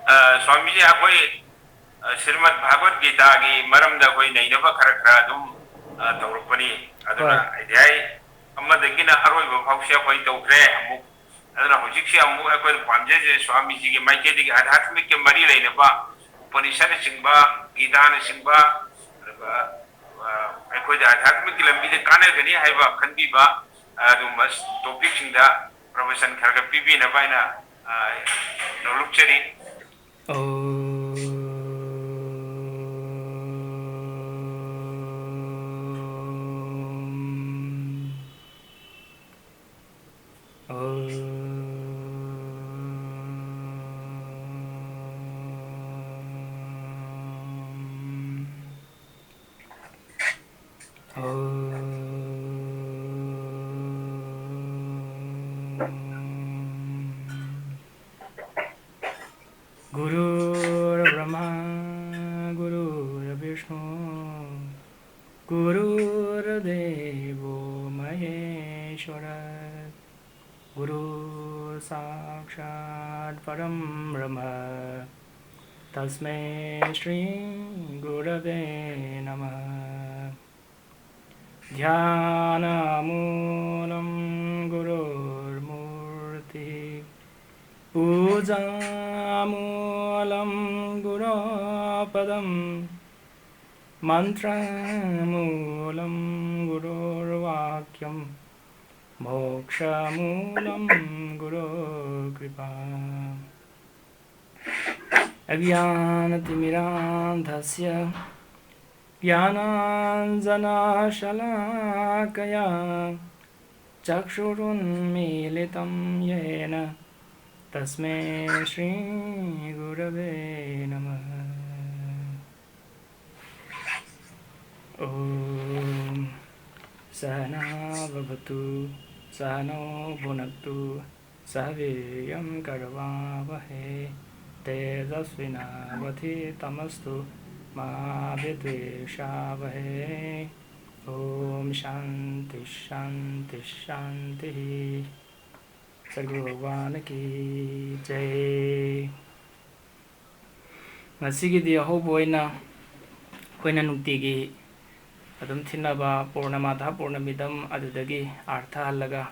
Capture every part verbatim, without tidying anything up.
ꯑ, ꯁ꯭ꯋꯥꯃꯤꯖꯤ, ꯑꯩꯈꯣꯏ, ꯑ, ꯁ꯭ꯔꯤꯃꯗ ꯚꯥꯒꯋꯠ ꯒꯤꯇꯥꯒꯤ ꯃꯔꯝꯗ ꯑꯩꯈꯣꯏ ꯅꯩꯅꯕ ꯈꯔ ꯈꯔ ꯑꯗꯨꯝ, ꯑ, ꯇꯧꯔꯛꯄꯅꯤ꯫ ꯑꯗꯨꯅ ꯍꯣꯏ꯫ ꯑꯗꯨꯗꯤ ꯑꯩ ꯑꯃꯗꯒꯤꯅ ꯑꯔꯣꯏꯕ ꯐꯥꯎꯁꯦ ꯑꯩꯈꯣꯏ ꯇꯧꯈ꯭ꯔꯦ ꯑꯃꯨꯛ꯫ ꯑꯗꯨꯅ ꯍꯧꯖꯤꯛꯁꯦ ꯑꯃꯨꯛ ꯑꯩꯈꯣꯏꯅ ꯄꯥꯝꯖꯩꯁꯦ ꯁ꯭ꯋꯥꯃꯤꯖꯤꯒꯤ ꯃꯥꯏꯀꯩꯗꯒꯤ ꯑꯙ꯭ꯌꯥꯠꯃꯤꯛꯀ ꯃꯔꯤ ꯂꯩꯅꯕ ꯎꯄꯅꯤꯁꯠꯅꯆꯤꯡꯕ, ꯒꯤꯇꯥꯅꯆꯤꯡꯕ, ꯑꯗꯨꯒ, ꯑ, ꯑꯩꯈꯣꯏꯗ ꯑꯙ꯭ꯌꯥꯠꯃꯤꯛꯀꯤ ꯂꯝꯕꯤꯗ ꯀꯥꯟꯅꯒꯅꯤ ꯍꯥꯏꯕ ꯈꯟꯕꯤꯕ, ꯑ, ꯑꯗꯨꯒꯨꯝꯕ ꯇꯣꯄꯤꯛꯁꯤꯡꯗ ꯄ꯭ꯔꯕꯆꯟ ꯈꯔ ꯈꯔ ꯄꯤꯕꯤꯅꯕ ꯍꯥꯏꯅ, ꯑ, ꯅꯣꯂꯨꯛꯆꯔꯤ꯫ ॐ। ॐ। ॐ। गुरुर्ब्रह्मा गुरुर्विष्णु गुरुर्देवो महेश्वर। गुरु साक्षात् परं ब्रह्म तस्मै श्री गुरवे नमः। ध्यानमूलं गुरोर्मूर्तिः पूजामूलं गुरोः पदम्। मन्त्रमूलं गुरोर्वाक्यं मोक्षमूलं गुरोः कृपा। अज्ञानतिमिरान्धस्य ज्ञानाञ्जनशलाकया चक्षुरुन्मीलितं येन तस्मै श्रीगुरवे नमः। ॐ सहना भवतु सहनौ भुनक्तु सह वीर्यं करवावहै तेजस्विनावधीतमस्तु मा विद्विषावहै। ॐ शान्ति शान्ति शान्तिः। सद्गुरु भगवान की जय। ꯉꯁꯤꯒꯤꯗꯤ ꯑꯍꯧꯕ ꯑꯣꯏꯅ ꯑꯩꯈꯣꯏꯅ ꯅꯨꯡꯇꯤꯒꯤ ꯑꯗꯨꯝ ꯊꯤꯟꯅꯕ ꯄꯨꯔꯅꯃꯥꯗ ꯄꯨꯔꯅꯃꯤꯗꯝ ꯑꯗꯨꯗꯒꯤ ꯑꯥꯔꯊ ꯍꯜꯂꯒ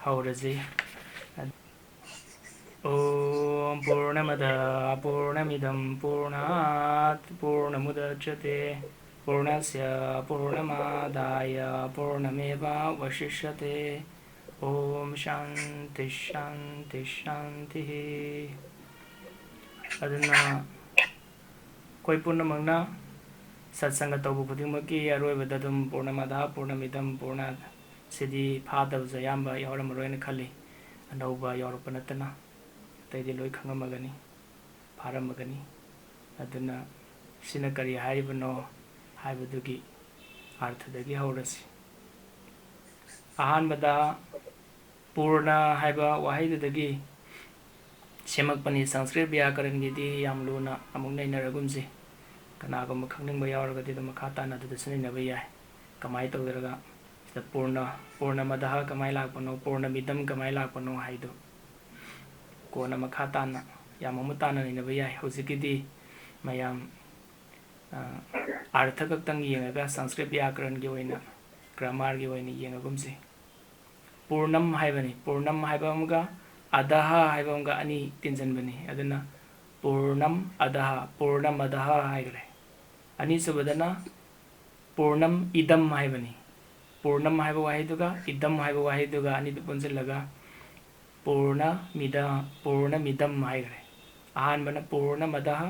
ꯍꯧꯔꯁꯤ꯫ ॐ पूर्णमदः पूर्णमिदं पूर्णात् पूर्णमुदच्यते पूर्णस्य पूर्णमादाय पूर्णमेवावशिष्यते। ॐ शान्ति शान्ति शान्तिः। ꯑꯗꯨꯅ ꯑꯩꯈꯣꯏ ꯄꯨꯝꯅꯃꯛꯅ ꯁꯠꯁꯪꯒ ꯇꯧꯕ ꯈꯨꯗꯤꯡꯃꯛꯀꯤ ꯑꯔꯣꯏꯕꯗ ꯑꯗꯨꯝ ꯄꯨꯔꯅꯃꯗ ꯄꯨꯔꯅꯃꯤꯗꯝ ꯄꯨꯔꯅ ꯁꯤꯗꯤ ꯐꯥꯗꯕꯁꯨ ꯑꯌꯥꯝꯕ ꯌꯥꯎꯔꯝꯃꯔꯣꯏꯅ ꯈꯜꯂꯤ꯫ ꯑꯅꯧꯕ ꯌꯥꯎꯔꯛꯄ ꯅꯠꯇꯅ ꯑꯇꯩꯗꯤ ꯂꯣꯏ ꯈꯪꯉꯝꯃꯒꯅꯤ, ꯐꯥꯔꯝꯃꯒꯅꯤ꯫ ꯑꯗꯨꯅ ꯁꯤꯅ ꯀꯔꯤ ꯍꯥꯏꯔꯤꯕꯅꯣ ꯍꯥꯏꯕꯗꯨꯒꯤ ꯑꯥꯔꯊꯗꯒꯤ ꯍꯧꯔꯁꯤ꯫ ꯑꯍꯥꯟꯕꯗ ꯄꯨꯔꯅ ꯍꯥꯏꯕ ꯋꯥꯍꯩꯗꯨꯗꯒꯤ ꯁꯦꯝꯃꯛꯄꯅꯤ꯫ ꯁꯪꯁꯀ꯭ꯔꯤꯠ ꯕ꯭ꯌꯥꯀꯔꯟꯒꯤꯗꯤ ꯌꯥꯝ ꯂꯨꯅ ꯑꯃꯨꯛ ꯅꯩꯅꯔꯒꯨꯝꯁꯤ꯫ ꯀꯅꯥꯒꯨꯝꯕ ꯈꯪꯅꯤꯡꯕ ꯌꯥꯎꯔꯒꯗꯤ ꯑꯗꯨꯝ ꯃꯈꯥ ꯇꯥꯅ ꯑꯗꯨꯗꯁꯨ ꯅꯩꯅꯕ ꯌꯥꯏ꯫ ꯀꯃꯥꯏꯅ ꯇꯧꯗ꯭ꯔꯒ ꯁꯤꯗ ꯄꯨꯔꯅ, ꯄꯨꯔꯅꯃꯗꯍ ꯀꯃꯥꯏꯅ ꯂꯥꯛꯄꯅꯣ, ꯄꯨꯔꯅꯃꯤꯗꯝ ꯀꯃꯥꯏꯅ ꯂꯥꯛꯄꯅꯣ ꯍꯥꯏꯗꯣ ꯀꯣꯟꯅ ꯃꯈꯥ ꯇꯥꯅ ꯌꯥꯝ ꯃꯃꯨꯠ ꯇꯥꯅ ꯅꯩꯅꯕ ꯌꯥꯏ꯫ ꯍꯧꯖꯤꯛꯀꯤꯗꯤ ꯃꯌꯥꯝ, ꯑ, ꯑꯥꯔꯊ ꯈꯛꯇꯪ ꯌꯦꯡꯉꯒ ꯁꯪꯁꯀ꯭ꯔꯤꯠ ꯕ꯭ꯌꯥꯀꯔꯟꯒꯤ ꯑꯣꯏꯅ, ꯒ꯭ꯔꯥꯃꯥꯔꯒꯤ ꯑꯣꯏꯅ ꯌꯦꯡꯉꯒꯨꯝꯁꯤ꯫ ꯄꯨꯔꯅꯝ ꯍꯥꯏꯕꯅꯤ꯫ ꯄꯨꯔꯅꯝ ꯍꯥꯏꯕ ꯑꯃꯒ ꯑꯗꯍ ꯍꯥꯏꯕ ꯑꯃꯒ ꯑꯅꯤ ꯇꯤꯟꯁꯤꯟꯕꯅꯤ꯫ ꯑꯗꯨꯅ ꯄꯨꯔꯅꯝ ꯑꯗꯍ, ꯄꯨꯔꯅꯃꯗꯍ ꯍꯥꯏꯈ꯭ꯔꯦ꯫ ꯑꯅꯤꯁꯨꯕꯗꯅ ꯄꯨꯔꯅꯝ ꯏꯗꯝ ꯍꯥꯏꯕꯅꯤ꯫ ꯄꯨꯔꯅꯝ ꯍꯥꯏꯕ ꯋꯥꯍꯩꯗꯨꯒ ꯏꯗꯝ ꯍꯥꯏꯕ ꯋꯥꯍꯩꯗꯨꯒ ꯑꯅꯤꯗꯨ ꯄꯨꯟꯁꯤꯜꯂꯒ ꯄꯨꯔꯅꯃꯤꯗ, ꯄꯨꯔꯅꯃꯤꯗꯝ ꯍꯥꯏꯈ꯭ꯔꯦ꯫ ꯑꯍꯥꯟꯕꯅ ꯄꯨꯔꯅꯃꯗꯍ,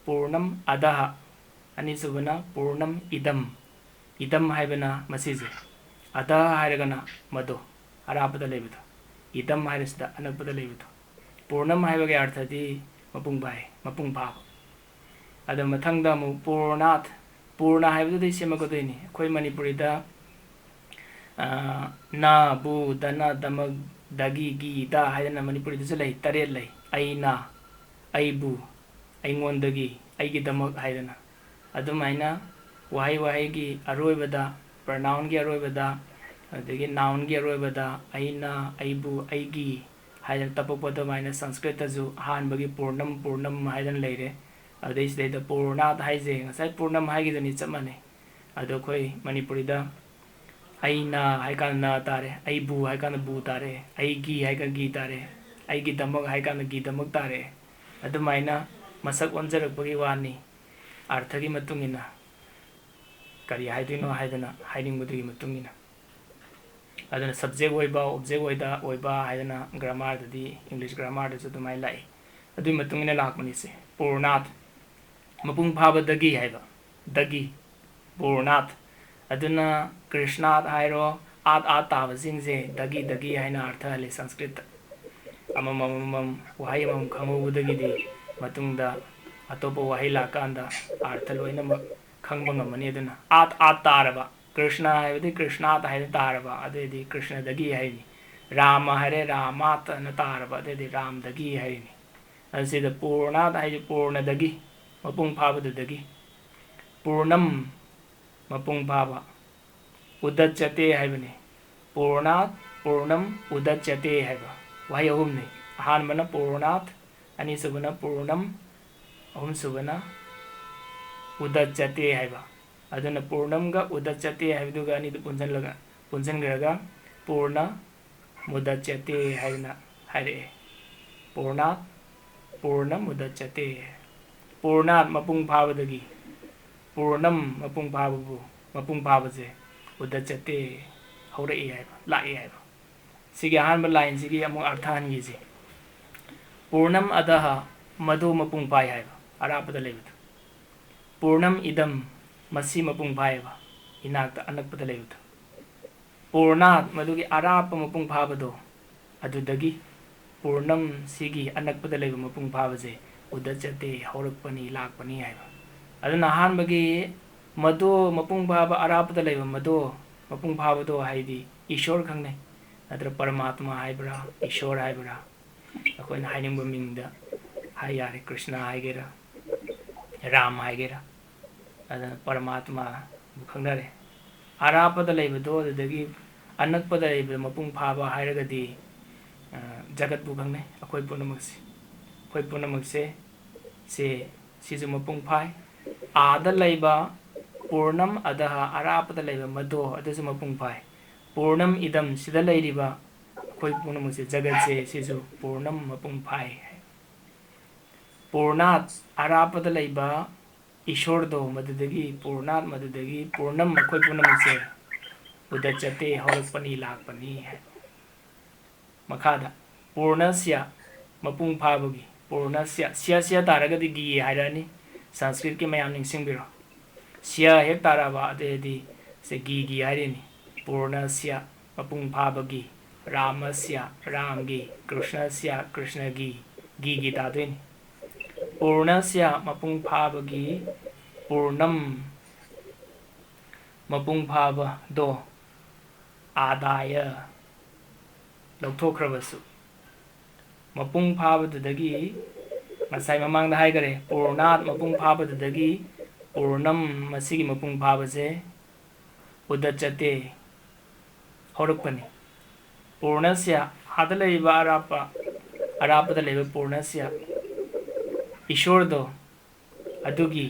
ꯄꯨꯔꯅꯝ ꯑꯗꯍ, ꯑꯅꯤꯁꯨꯕꯅ ꯄꯨꯔꯅꯝ ꯏꯗꯝ꯫ ꯏꯗꯝ ꯍꯥꯏꯕꯅ ꯃꯁꯤꯁꯦ, ꯑꯗꯍ ꯍꯥꯏꯔꯒꯅ ꯃꯗꯣ, ꯑꯔꯥꯞꯄꯗ ꯂꯩꯕꯗꯣ, ꯏꯗꯝ ꯍꯥꯏꯔꯤꯁꯤꯗ ꯑꯅꯛꯄꯗ ꯂꯩꯕꯗꯣ꯫ ꯄꯨꯔꯅꯝ ꯍꯥꯏꯕꯒꯤ ꯑꯥꯔꯊꯗꯤ ꯃꯄꯨꯡ ꯐꯥꯏ, ꯃꯄꯨꯡ ꯐꯥꯕ꯫ ꯑꯗꯣ ꯃꯊꯪꯗ ꯑꯃꯨꯛ ꯄꯨꯔꯅꯥꯊ, ꯄꯨꯔꯅ ꯍꯥꯏꯕꯗꯨꯗꯩ ꯁꯦꯝꯃꯛꯀꯗꯣꯏꯅꯤ꯫ ꯑꯩꯈꯣꯏ ꯃꯅꯤꯄꯨꯔꯤꯗ, ꯑ, ꯅ, ꯕꯨ, ꯗꯅ, ꯗꯃꯛ, ꯗꯒꯤ, ꯒꯤ, ꯗ ꯍꯥꯏꯗꯅ ꯃꯅꯤꯄꯨꯔꯤꯗꯁꯨ ꯂꯩ, ꯇꯔꯦꯠ ꯂꯩ꯫ ꯑꯩꯅ, ꯑꯩꯕꯨ, ꯑꯩꯉꯣꯟꯗꯒꯤ, ꯑꯩꯒꯤꯗꯃꯛ ꯍꯥꯏꯗꯅ꯫ ꯑꯗꯨꯃꯥꯏꯅ ꯋꯥꯍꯩ ꯋꯥꯍꯩꯒꯤ ꯑꯔꯣꯏꯕꯗ, ꯄ꯭ꯔꯅꯥꯎꯟꯒꯤ ꯑꯔꯣꯏꯕꯗ, ꯑꯗꯒꯤ ꯅꯥꯎꯟꯒꯤ ꯑꯔꯣꯏꯕꯗ ꯑꯩꯅ, ꯑꯩꯕꯨ, ꯑꯩꯒꯤ ꯍꯥꯏꯗꯅ ꯇꯞꯄꯛꯄ ꯑꯗꯨꯃꯥꯏꯅ ꯁꯪꯁꯀ꯭ꯔꯤꯠꯇꯁꯨ ꯑꯍꯥꯟꯕꯒꯤ ꯄꯨꯔꯅꯝ, ꯄꯨꯔꯅꯝ ꯍꯥꯏꯗꯅ ꯂꯩꯔꯦ꯫ ꯑꯗꯩꯁꯤꯗꯩꯗ ꯄꯨꯔꯅꯥꯠ ꯍꯥꯏꯁꯦ ꯉꯁꯥꯏ ꯄꯨꯔꯅꯝ ꯍꯥꯏꯈꯤꯗꯨꯅꯤ, ꯆꯞ ꯃꯥꯟꯅꯩ꯫ ꯑꯗꯣ ꯑꯩꯈꯣꯏ ꯃꯅꯤꯄꯨꯔꯤꯗ ꯑꯩꯅ ꯍꯥꯏ ꯀꯥꯟꯗ ꯅ ꯇꯥꯔꯦ, ꯑꯩꯕꯨ ꯍꯥꯏ ꯀꯥꯟꯗ ꯕꯨ ꯇꯥꯔꯦ, ꯑꯩꯒꯤ ꯍꯥꯏ ꯀꯥꯟꯗ ꯒꯤ ꯇꯥꯔꯦ, ꯑꯩꯒꯤꯗꯃꯛ ꯍꯥꯏ ꯀꯥꯟꯗ ꯒꯤꯗꯃꯛ ꯇꯥꯔꯦ꯫ ꯑꯗꯨꯃꯥꯏꯅ ꯃꯁꯛ ꯑꯣꯟꯖꯔꯛꯄꯒꯤ ꯋꯥꯅꯤ, ꯑꯥꯔꯊꯒꯤ ꯃꯇꯨꯡ ꯏꯟꯅ꯫ ꯀꯔꯤ ꯍꯥꯏꯗꯣꯏꯅꯣ ꯍꯥꯏꯗꯅ ꯍꯥꯏꯅꯤꯡꯕꯗꯨꯒꯤ ꯃꯇꯨꯡ ꯏꯟꯅ꯫ ꯑꯗꯨꯅ subject ꯑꯣꯏꯕ, object ꯑꯣꯏꯗ, ꯑꯣꯏꯕ ꯍꯥꯏꯗꯅ grammar ꯗꯗꯤ, English grammar ꯗꯁꯨ ꯑꯗꯨꯃꯥꯏꯅ ꯂꯥꯛꯏ꯫ ꯑꯗꯨꯒꯤ ꯃꯇꯨꯡ ꯏꯟꯅ ꯂꯥꯛꯄꯅꯤ ꯁꯦ꯫ ꯄꯨꯔꯅꯥꯠ, ꯃꯄꯨꯡ ꯐꯥꯕꯗꯒꯤ ꯍꯥꯏꯕ, ꯗꯒꯤ, ꯄꯨꯔꯅꯥꯠ꯫ ꯑꯗꯨꯅ ꯀ꯭ꯔꯤꯁꯅꯥꯠ ꯍꯥꯏꯔꯣ, ꯑꯥꯠ ꯑꯥꯠ ꯇꯥꯕꯁꯤꯡꯁꯦ ꯗꯒꯤ ꯗꯒꯤ ꯍꯥꯏꯅ ꯑꯥꯔꯊ ꯍꯜꯂꯤ ꯁꯪꯁꯀ꯭ꯔꯤꯠꯇ꯫ ꯑꯃꯃꯝ ꯑꯃꯃꯝ ꯋꯥꯍꯩ ꯑꯃꯃꯝ ꯈꯪꯍꯧꯕꯗꯒꯤꯗꯤ ꯃꯇꯨꯡꯗ ꯑꯇꯣꯞꯄ ꯋꯥꯍꯩ ꯂꯥꯛꯀꯥꯟꯗ ꯑꯥꯔꯊ ꯂꯣꯏꯅꯃꯛ ꯈꯪꯕ ꯉꯝꯃꯅꯤ꯫ ꯑꯗꯨꯅ ꯑꯥꯠ ꯑꯥꯠ ꯇꯥꯔꯕ, ꯀ꯭ꯔꯤꯁꯅ ꯍꯥꯏꯕꯗꯤ ꯀ꯭ꯔꯤꯁꯅꯥꯠ ꯍꯥꯏꯅ ꯇꯥꯔꯕ, ꯑꯗꯨꯑꯣꯏꯗꯤ ꯀ꯭ꯔꯤꯁꯅꯗꯒꯤ ꯍꯥꯏꯅꯤ꯫ ꯔꯥꯃ ꯍꯥꯏꯔꯦ, ꯔꯥꯃꯥꯠ ꯑꯅ ꯇꯥꯔꯕ, ꯑꯗꯨꯑꯣꯏꯗꯤ ꯔꯥꯝꯗꯒꯤ ꯍꯥꯏꯔꯤꯅꯤ꯫ ꯑꯁꯤꯗ ꯄꯨꯔꯅꯥꯠ ꯍꯥꯏꯁꯦ ꯄꯨꯔꯅꯗꯒꯤ, ꯃꯄꯨꯡ ꯐꯥꯕꯗꯨꯗꯒꯤ꯫ ꯄꯨꯔꯅꯝ, ꯃꯄꯨꯡ ꯐꯥꯕ꯫ ꯎꯗꯆꯇꯦ ꯍꯥꯏꯕꯅꯤ꯫ ꯄꯨꯔꯅꯥꯠ, ꯄꯨꯔꯅꯝ, ꯎꯗꯆꯇꯦ ꯍꯥꯏꯕ ꯋꯥꯍꯩ ꯑꯍꯨꯝꯅꯤ꯫ ꯑꯍꯥꯟꯕꯅ ꯄꯨꯔꯅꯥꯠ, ꯑꯅꯤꯁꯨꯕꯅ ꯄꯨꯔꯅꯝ, ꯑꯍꯨꯝꯁꯨꯕꯅ ꯎꯗꯆꯇꯦ ꯍꯥꯏꯕ꯫ ꯑꯗꯨꯅ ꯄꯨꯔꯅꯝꯒ ꯎꯗꯆꯇꯦ ꯍꯥꯏꯕꯗꯨꯒ ꯑꯅꯤꯗꯨ ꯄꯨꯟꯁꯤꯜꯂꯒ, ꯄꯨꯟꯁꯤꯟꯈ꯭ꯔꯒ ꯄꯨꯔꯅ ꯃꯨꯗꯆꯇꯦ ꯍꯥꯏꯗꯅ ꯍꯥꯏꯔꯛꯑꯦ꯫ ꯄꯨꯔꯅꯥꯠ, ꯄꯨꯔꯅ ꯃꯨꯗꯆꯇꯦ꯫ ꯄꯨꯔꯅꯥꯠ ꯃꯄꯨꯡ ꯐꯥꯕꯗꯒꯤ, ꯄꯨꯔꯅꯝ ꯃꯄꯨꯡ ꯐꯥꯕꯕꯨ, ꯃꯄꯨꯡ ꯐꯥꯕꯁꯦ, ꯎꯗꯆꯇꯦ ꯍꯧꯔꯛꯏ ꯍꯥꯏꯕ, ꯂꯥꯛꯏ ꯍꯥꯏꯕ꯫ ꯁꯤꯒꯤ ꯑꯍꯥꯟꯕ ꯂꯥꯏꯟꯁꯤꯒꯤ ꯑꯃꯨꯛ ꯑꯥꯔꯊ ꯍꯟꯈꯤꯁꯤ꯫ ꯄꯨꯔꯅꯝ ꯑꯗꯍ, ꯃꯗꯨ ꯃꯄꯨꯡ ꯐꯥꯏ ꯍꯥꯏꯕ, ꯑꯔꯥꯞꯄꯗ ꯂꯩꯕꯗꯨ꯫ ꯄꯨꯔꯅꯝ ꯏꯗꯝ, ꯃꯁꯤ ꯃꯄꯨꯡ ꯐꯥꯏꯕ, ꯏꯅꯥꯛꯇ ꯑꯅꯛꯄꯗ ꯂꯩꯕꯗꯨ꯫ ꯄꯨꯔꯅꯥꯠ, ꯃꯗꯨꯒꯤ ꯑꯔꯥꯞꯄ ꯃꯄꯨꯡ ꯐꯥꯕꯗꯣ, ꯑꯗꯨꯗꯒꯤ ꯄꯨꯔꯅꯝ, ꯁꯤꯒꯤ ꯑꯅꯛꯄꯗ ꯂꯩꯕ ꯃꯄꯨꯡ ꯐꯥꯕꯁꯦ, ꯎꯗꯆꯇꯦ, ꯍꯧꯔꯛꯄꯅꯤ, ꯂꯥꯛꯄꯅꯤ ꯍꯥꯏꯕ꯫ ꯑꯗꯨꯅ ꯑꯍꯥꯟꯕꯒꯤ ꯃꯗꯣ, ꯃꯄꯨꯡ ꯐꯥꯕ ꯑꯔꯥꯞꯄꯗ ꯂꯩꯕ ꯃꯗꯣ, ꯃꯄꯨꯡ ꯐꯥꯕꯗꯣ ꯍꯥꯏꯗꯤ ꯏꯁꯣꯔ ꯈꯪꯅꯩ, ꯅꯠꯇ꯭ꯔ ꯄꯔꯃꯥꯠꯃꯥ ꯍꯥꯏꯕ꯭ꯔꯥ, ꯏꯁꯣꯔ ꯍꯥꯏꯕ꯭ꯔꯥ, ꯑꯩꯈꯣꯏꯅ ꯍꯥꯏꯅꯤꯡꯕ ꯃꯤꯡꯗ ꯍꯥꯏ ꯌꯥꯔꯦ, ꯀ꯭ꯔꯤꯁꯅ ꯍꯥꯏꯒꯦꯔꯥ, ꯔꯥꯝ ꯍꯥꯏꯒꯦꯔꯥ, ꯑꯗꯨꯅ ꯄꯔꯃꯥꯠꯃꯥꯕꯨ ꯈꯪꯅꯔꯦ꯫ ꯑꯔꯥꯞꯄꯗ ꯂꯩꯕꯗꯣ, ꯑꯗꯨꯗꯒꯤ ꯑꯅꯛꯄꯗ ꯂꯩꯕꯗ ꯃꯄꯨꯡ ꯐꯥꯕ ꯍꯥꯏꯔꯒꯗꯤ, ꯑ, ꯖꯒꯠꯄꯨ ꯈꯪꯅꯩ, ꯑꯩꯈꯣꯏ ꯄꯨꯝꯅꯃꯛꯁꯦ꯫ ꯑꯩꯈꯣꯏ ꯄꯨꯝꯅꯃꯛꯁꯦ, ꯁꯦ ꯁꯤꯁꯨ ꯃꯄꯨꯡ ꯐꯥꯏ꯫ ꯑꯥꯗ ꯂꯩꯕ ꯄꯨꯔꯅꯝ ꯑꯗꯍ ꯑꯔꯥꯞꯄꯗ ꯂꯩꯕ ꯃꯗꯣ ꯑꯗꯨꯁꯨ ꯃꯄꯨꯡ ꯐꯥꯏ꯫ ꯄꯨꯔꯅꯝ ꯏꯗꯝ ꯁꯤꯗ ꯂꯩꯔꯤꯕ ꯑꯩꯈꯣꯏ ꯄꯨꯝꯅꯃꯛꯁꯦ ꯖꯒꯠꯁꯦ ꯁꯤꯁꯨ ꯄꯨꯔꯅꯝ ꯃꯄꯨꯡ ꯐꯥꯏ ꯍꯥꯏ꯫ ꯄꯨꯔꯅꯥꯠ ꯑꯔꯥꯞꯄꯗ ꯂꯩꯕ ꯏꯁꯣꯔꯗꯣ ꯃꯗꯨꯗꯒꯤ ꯄꯨꯔꯅꯥꯠ ꯃꯗꯨꯗꯒꯤ ꯄꯨꯔꯅꯝ ꯑꯩꯈꯣꯏ ꯄꯨꯝꯅꯃꯛꯁꯦ ꯎꯗꯆꯠꯇꯦ ꯍꯧꯔꯛꯄꯅꯤ ꯂꯥꯛꯄꯅꯤ ꯍꯥꯏ꯫ ꯃꯈꯥꯗ ꯄꯨꯔꯅꯁ꯭ꯌ ꯃꯄꯨꯡ ꯐꯥꯕꯒꯤ ꯄꯨꯔꯅꯁ꯭ꯌ ꯁ꯭ꯌ ꯁ꯭ꯌ ꯇꯥꯔꯒꯗꯤ ꯒꯤ ꯍꯥꯏꯔꯛꯑꯅꯤ꯫ ꯁꯪꯁꯀ꯭ꯔꯤꯠꯀꯤ ꯃꯌꯥꯝ ꯅꯤꯡꯁꯤꯡꯕꯤꯔꯣ꯫ ꯁ꯭ꯌ ꯍꯦꯛ ꯇꯥꯔꯛꯑꯕ ꯑꯗꯩꯗꯤ ꯁꯦ ꯒꯤ ꯒꯤ ꯍꯥꯏꯔꯤꯅꯤ꯫ ꯄꯨꯔꯅꯁ꯭ꯌ ꯃꯄꯨꯡ ꯐꯥꯕꯒꯤ ꯔꯥꯃꯁ꯭ꯌ ꯔꯥꯝꯒꯤ ꯀ꯭ꯔꯤꯁꯅꯁ꯭ꯌ ꯀ꯭ꯔꯤꯁꯅꯒꯤ ꯒꯤ ꯒꯤ ꯇꯥꯗꯣꯏꯅꯤ꯫ ꯄꯨꯔꯅꯁ꯭ꯌ ꯃꯄꯨꯡ ꯐꯥꯕꯒꯤ ꯄꯨꯔꯅꯝ ꯃꯄꯨꯡ ꯐꯥꯕꯗꯣ ꯑꯥꯗꯥꯌ ꯂꯧꯊꯣꯛꯈ꯭ꯔꯕꯁꯨ ꯃꯄꯨꯡ ꯐꯥꯕꯗꯨꯗꯒꯤ ꯉꯁꯥꯏ ꯃꯃꯥꯡꯗ ꯍꯥꯏꯈꯔꯦ ꯄꯨꯔꯅꯥꯠ ꯃꯄꯨꯡ ꯐꯥꯕꯗꯨꯗꯒꯤ ꯄꯨꯔꯅꯝ ꯃꯁꯤꯒꯤ ꯃꯄꯨꯡ ꯐꯥꯕꯁꯦ ꯎꯗꯆꯠꯇꯦ ꯍꯧꯔꯛꯄꯅꯤ꯫ ꯄꯨꯔꯅꯁ꯭ꯌ ꯑꯥꯗ ꯂꯩꯔꯤꯕ ꯑꯔꯥꯞꯄ ꯑꯔꯥꯞꯄꯗ ꯂꯩꯕ ꯄꯨꯔꯅꯁ꯭ꯌ ꯏꯁꯣꯔꯗꯣ ꯑꯗꯨꯒꯤ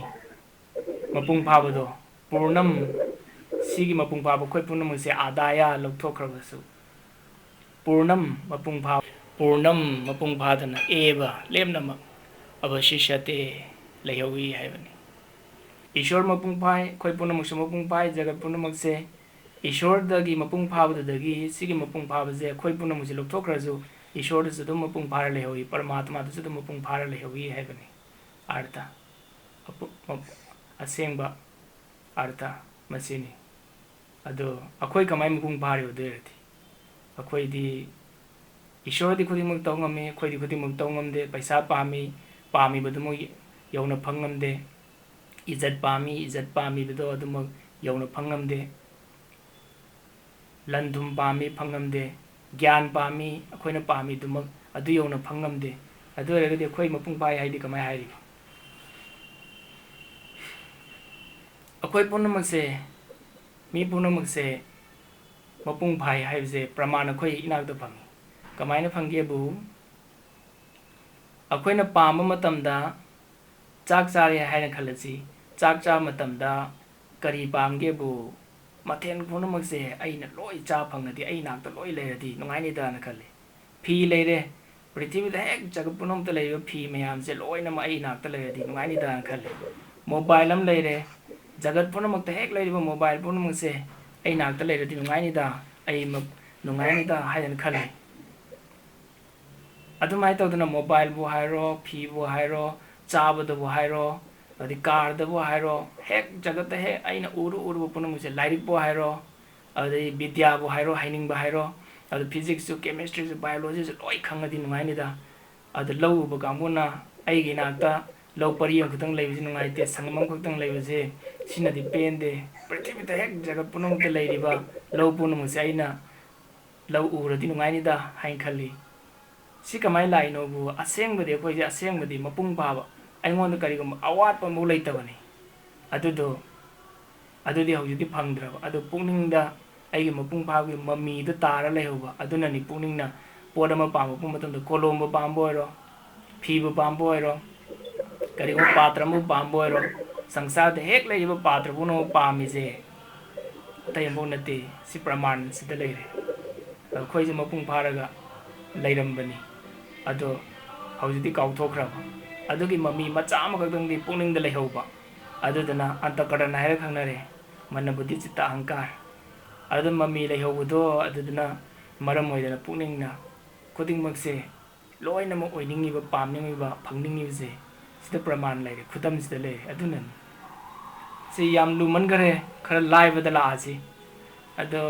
ꯃꯄꯨꯡ ꯐꯥꯕꯗꯣ ꯄꯨꯔꯅꯝ ꯁꯤꯒꯤ ꯃꯄꯨꯡ ꯐꯥꯕ ꯑꯩꯈꯣꯏ ꯄꯨꯝꯅꯃꯛꯁꯦ ꯑꯥꯗꯥꯌ ꯂꯧꯊꯣꯛꯈ꯭ꯔꯕꯁꯨ ꯄꯨꯔꯅꯝ ꯃꯄꯨꯡ ꯐꯥ ꯄꯨꯔꯅꯝ ꯃꯄꯨꯡ ꯐꯥꯗꯅ ꯑꯦꯕ ꯂꯦꯝꯅꯃꯛ ꯑꯕꯁꯤꯁꯇꯦ ꯂꯩꯍꯧꯏ ꯍꯥꯏꯕꯅꯤ꯫ ꯏꯁꯣꯔ ꯃꯄꯨꯡ ꯐꯥꯏ, ꯑꯩꯈꯣꯏ ꯄꯨꯝꯅꯃꯛꯁꯨ ꯃꯄꯨꯡ ꯐꯥꯏ, ꯖꯒꯠ ꯄꯨꯝꯅꯃꯛꯁꯦ ꯏꯁꯣꯔꯗꯒꯤ ꯃꯄꯨꯡ ꯐꯥꯕꯗꯨꯗꯒꯤ ꯁꯤꯒꯤ ꯃꯄꯨꯡ ꯐꯥꯕꯁꯦ ꯑꯩꯈꯣꯏ ꯄꯨꯝꯅꯃꯛꯁꯦ ꯂꯧꯊꯣꯛꯈ꯭ꯔꯁꯨ ꯏꯁꯣꯔꯗꯁꯨ ꯑꯗꯨꯝ ꯃꯄꯨꯡ ꯐꯥꯔ ꯂꯩꯍꯧꯏ, ꯄꯔꯃꯥꯇꯃꯥꯗꯁꯨ ꯑꯗꯨꯝ ꯃꯄꯨꯡ ꯐꯥꯔ ꯂꯩꯍꯧꯏ ꯍꯥꯏꯕꯅꯤ꯫ ꯑꯥꯔꯊ ꯑꯄꯨ- ꯃ- ꯑꯁꯦꯡꯕ ꯑꯥꯔꯊ ꯃꯁꯤꯅꯤ꯫ ꯑꯗꯣ ꯑꯩꯈꯣꯏ ꯀꯃꯥꯏꯅ ꯃꯄꯨꯡ ꯐꯥꯔꯤꯕ ꯑꯗꯨ ꯑꯣꯏꯔꯗꯤ? ꯑꯩꯈꯣꯏꯗꯤ ꯏꯁꯣꯔꯗꯤ ꯈꯨꯗꯤꯡꯃꯛ ꯇꯧ ꯉꯝꯃꯤ, ꯑꯩꯈꯣꯏꯗꯤ ꯈꯨꯗꯤꯡꯃꯛ ꯇꯧ ꯉꯝꯗꯦ꯫ ꯄꯩꯁꯥ ꯄꯥꯝꯃꯤ, ꯄꯥꯝꯃꯤꯕꯗꯨꯃꯛ ꯌꯧꯅ ꯐꯪ ꯉꯝꯗꯦ꯫ ꯏꯖꯠ ꯄꯥꯝꯃꯤ, ꯏꯖꯠ ꯄꯥꯝꯃꯤꯕꯗꯣ ꯑꯗꯨꯃꯛ ꯌꯧꯅ ꯐꯪ ꯉꯝꯗꯦ꯫ ꯂꯟ ꯊꯨꯝ ꯄꯥꯝꯃꯤ, ꯐꯪ ꯉꯝꯗꯦ꯫ ꯒ꯭ꯌꯥꯟ ꯄꯥꯝꯃꯤ, ꯑꯩꯈꯣꯏꯅ ꯄꯥꯝꯃꯤꯗꯨꯃꯛ ꯑꯗꯨ ꯌꯧꯅ ꯐꯪ ꯉꯝꯗꯦ꯫ ꯑꯗꯨ ꯑꯣꯏꯔꯒꯗꯤ ꯑꯩꯈꯣꯏ ꯃꯄꯨꯡ ꯐꯥꯏ ꯍꯥꯏꯗꯤ ꯀꯃꯥꯏ ꯍꯥꯏꯔꯤꯕ? ꯑꯩꯈꯣꯏ ꯄꯨꯝꯅꯃꯛꯁꯦ, ꯃꯤ ꯄꯨꯝꯅꯃꯛꯁꯦ ꯃꯄꯨꯡ ꯐꯥꯏ ꯍꯥꯏꯕꯁꯦ ꯄ꯭ꯔꯃꯥꯟ ꯑꯩꯈꯣꯏ ꯏꯅꯥꯛꯇ ꯐꯪꯉꯤ꯫ ꯀꯃꯥꯏꯅ ꯐꯪꯒꯦꯕꯨ, ꯑꯩꯈꯣꯏꯅ ꯄꯥꯝꯕ ꯃꯇꯝꯗ ꯆꯥꯛ ꯆꯥꯔꯦ ꯍꯥꯏꯅ ꯈꯜꯂꯁꯤ꯫ ꯆꯥꯛ ꯆꯥꯕ ꯃꯇꯝꯗ ꯀꯔꯤ ꯄꯥꯝꯒꯦꯕꯨ? ꯃꯊꯦꯜ ꯄꯨꯝꯅꯃꯛꯁꯦ ꯑꯩꯅ ꯂꯣꯏ ꯆꯥ ꯐꯪꯉꯗꯤ, ꯑꯩ ꯏꯅꯥꯛꯇ ꯂꯣꯏ ꯂꯩꯔꯗꯤ ꯅꯨꯡꯉꯥꯏꯅꯤꯗꯅ ꯈꯜꯂꯤ꯫ ꯐꯤ ꯂꯩꯔꯦ, ꯄ꯭ꯔꯤꯊꯤꯕꯤꯗ ꯍꯦꯛ ꯖꯒꯠ ꯄꯨꯝꯅꯃꯛꯇ ꯂꯩꯔꯤꯕ ꯐꯤ ꯃꯌꯥꯝꯁꯦ ꯂꯣꯏꯅꯃꯛ ꯑꯩ ꯏꯅꯥꯛꯇ ꯂꯩꯔꯗꯤ ꯅꯨꯡꯉꯥꯏꯅꯤꯗꯅ ꯈꯜꯂꯤ꯫ ꯃꯣꯕꯥꯏꯜ ꯑꯃ ꯂꯩꯔꯦ, ꯖꯒꯠ ꯄꯨꯝꯅꯃꯛꯇ ꯍꯦꯛ ꯂꯩꯔꯤꯕ ꯃꯣꯕꯥꯏꯜ ꯄꯨꯝꯅꯃꯛꯁꯦ ꯑꯩ ꯏꯅꯥꯛꯇ ꯂꯩꯔꯗꯤ ꯅꯨꯡꯉꯥꯏꯅꯤꯗ, ꯑꯩ ꯃ-, ꯅꯨꯡꯉꯥꯏꯅꯤꯗ ꯍꯥꯏꯗꯅ ꯈꯜꯂꯤ꯫ ꯑꯗꯨꯃꯥꯏꯅ ꯇꯧꯗꯅ ꯃꯣꯕꯥꯏꯜꯕꯨ ꯍꯥꯏꯔꯣ, ꯐꯤꯕꯨ ꯍꯥꯏꯔꯣ, ꯆꯥꯕꯗꯕꯨ ꯍꯥꯏꯔꯣ, ꯑꯗꯩ ꯀꯥꯔꯗꯕꯨ ꯍꯥꯏꯔꯣ, ꯍꯦꯛ ꯖꯒꯠꯇ ꯍꯦꯛ ꯑꯩꯅ ꯎꯔꯨ ꯎꯔꯨꯕ ꯄꯨꯝꯅꯃꯛꯁꯦ, ꯂꯥꯏꯔꯤꯛꯄꯨ ꯍꯥꯏꯔꯣ, ꯑꯗꯩ ꯕꯤꯗ꯭ꯌꯥꯕꯨ ꯍꯥꯏꯔꯣ, ꯍꯩꯅꯤꯡꯕ ꯍꯥꯏꯔꯣ, ꯑꯗꯨ ꯐꯤꯖꯤꯛꯁꯁꯨ, ꯀꯦꯃꯤꯁꯇ꯭ꯔꯤꯁꯨ, ꯕꯥꯏꯑꯣꯂꯣꯖꯤꯁꯨ ꯂꯣꯏ ꯈꯪꯉꯗꯤ ꯅꯨꯡꯉꯥꯏꯅꯤꯗ꯫ ꯑꯗꯨ ꯂꯧ ꯎꯕ ꯀꯥꯡꯕꯨꯅ ꯑꯩꯒꯤ ꯏꯅꯥꯛꯇ ꯂꯧ ꯄꯔꯤ ꯑꯃꯈꯛꯇꯪ ꯂꯩꯕꯁꯤ ꯅꯨꯡꯉꯥꯏꯇꯦ, ꯁꯪꯒꯝ ꯑꯃꯈꯛꯇꯪ ꯂꯩꯕꯁꯦ ꯁꯤꯅꯗꯤ ꯄꯦꯟꯗꯦ, ꯄ꯭ꯔꯤꯊꯤꯕꯤꯗ ꯍꯦꯛ ꯖꯒꯠ ꯄꯨꯝꯅꯃꯛꯇ ꯂꯩꯔꯤꯕ ꯂꯧ ꯄꯨꯝꯅꯃꯛꯁꯦ ꯑꯩꯅ ꯂꯧ ꯎꯔꯗꯤ ꯅꯨꯡꯉꯥꯏꯅꯤꯗ ꯍꯥꯏꯅ ꯈꯜꯂꯤ꯫ ꯁꯤ ꯀꯃꯥꯏꯅ ꯂꯥꯛꯏꯅꯣꯕꯨ? ꯑꯁꯦꯡꯕꯗꯤ ꯑꯩꯈꯣꯏꯁꯦ, ꯑꯁꯦꯡꯕꯗꯤ ꯃꯄꯨꯡ ꯐꯥꯕ ꯑꯩꯉꯣꯟꯗ ꯀꯔꯤꯒꯨꯝꯕ ꯑꯋꯥꯠꯄ ꯑꯃꯐꯥꯎ ꯂꯩꯇꯕꯅꯤ꯫ ꯑꯗꯨꯗꯣ, ꯑꯗꯨꯗꯤ ꯍꯧꯖꯤꯛꯇꯤ ꯐꯪꯗ꯭ꯔꯕ꯫ ꯑꯗꯨ ꯄꯨꯛꯅꯤꯡꯗ ꯑꯩꯒꯤ ꯃꯄꯨꯡ ꯐꯥꯕꯒꯤ ꯃꯃꯤꯗꯨ ꯇꯥꯔ ꯂꯩꯍꯧꯕ ꯑꯗꯨꯅꯅꯤ꯫ ꯄꯨꯛꯅꯤꯡꯅ ꯄꯣꯠ ꯑꯃ ꯄꯥꯝꯃꯛꯄ ꯃꯇꯝꯗ, ꯀꯣꯂꯣꯝꯕꯨ ꯄꯥꯝꯕ ꯑꯣꯏꯔꯣ, ꯐꯤꯕꯨ ꯄꯥꯝꯕ ꯑꯣꯏꯔꯣ, ꯀꯔꯤꯒꯨꯝꯕ ꯄꯥꯇ꯭ꯔ ꯑꯃꯕꯨ ꯄꯥꯝꯕ ꯑꯣꯏꯔꯣ, ꯁꯪꯁꯥꯔꯗ ꯍꯦꯛ ꯂꯩꯔꯤꯕ ꯄꯥꯇ꯭ꯔ ꯄꯨꯝꯅꯃꯛ ꯄꯥꯝꯃꯤꯁꯦ ꯑꯇꯩ ꯑꯃꯐꯥꯎ ꯅꯠꯇꯦ꯫ ꯁꯤ ꯄ꯭ꯔꯃꯥꯟ ꯁꯤꯗ ꯂꯩꯔꯦ꯫ ꯑꯩꯈꯣꯏꯁꯦ ꯃꯄꯨꯡ ꯐꯥꯔꯒ ꯂꯩꯔꯝꯕꯅꯤ, ꯑꯗꯣ ꯍꯧꯖꯤꯛꯇꯤ ꯀꯥꯎꯊꯣꯛꯈ꯭ꯔꯕ꯫ ꯑꯗꯨꯒꯤ ꯃꯃꯤ ꯃꯆꯥ ꯑꯃꯈꯛꯇꯪꯗꯤ ꯄꯨꯛꯅꯤꯡꯗ ꯂꯩꯍꯧꯕ, ꯑꯗꯨꯗꯨꯅ ꯑꯟꯇꯀꯔꯟ ꯍꯥꯏꯔ ꯈꯪꯅꯔꯦ, ꯃꯅꯕꯨꯗꯤ ꯆꯤꯠꯇ ꯑꯍꯪꯀꯥꯔ꯫ ꯑꯗꯨ ꯃꯃꯤ ꯂꯩꯍꯧꯕꯗꯣ ꯑꯗꯨꯗꯨꯅ ꯃꯔꯝ ꯑꯣꯏꯗꯅ ꯄꯨꯛꯅꯤꯡꯅ ꯈꯨꯗꯤꯡꯃꯛꯁꯦ ꯂꯣꯏꯅꯃꯛ ꯑꯣꯏꯅꯤꯡꯉꯤꯕ, ꯄꯥꯝꯅꯤꯡꯉꯤꯕ, ꯐꯪꯅꯤꯡꯉꯤꯕꯁꯦ ꯁꯤꯗ ꯄ꯭ꯔꯃꯥꯟ ꯂꯩꯔꯦ, ꯈꯨꯗꯝꯁꯤꯗ ꯂꯩꯔꯦ꯫ ꯑꯗꯨꯅꯅꯤ꯫ ꯁꯤ ꯌꯥꯝ ꯂꯨꯃꯟꯈꯔꯦ, ꯈꯔ ꯂꯥꯏꯕꯗ ꯂꯥꯛꯑꯁꯤ꯫ ꯑꯗꯣ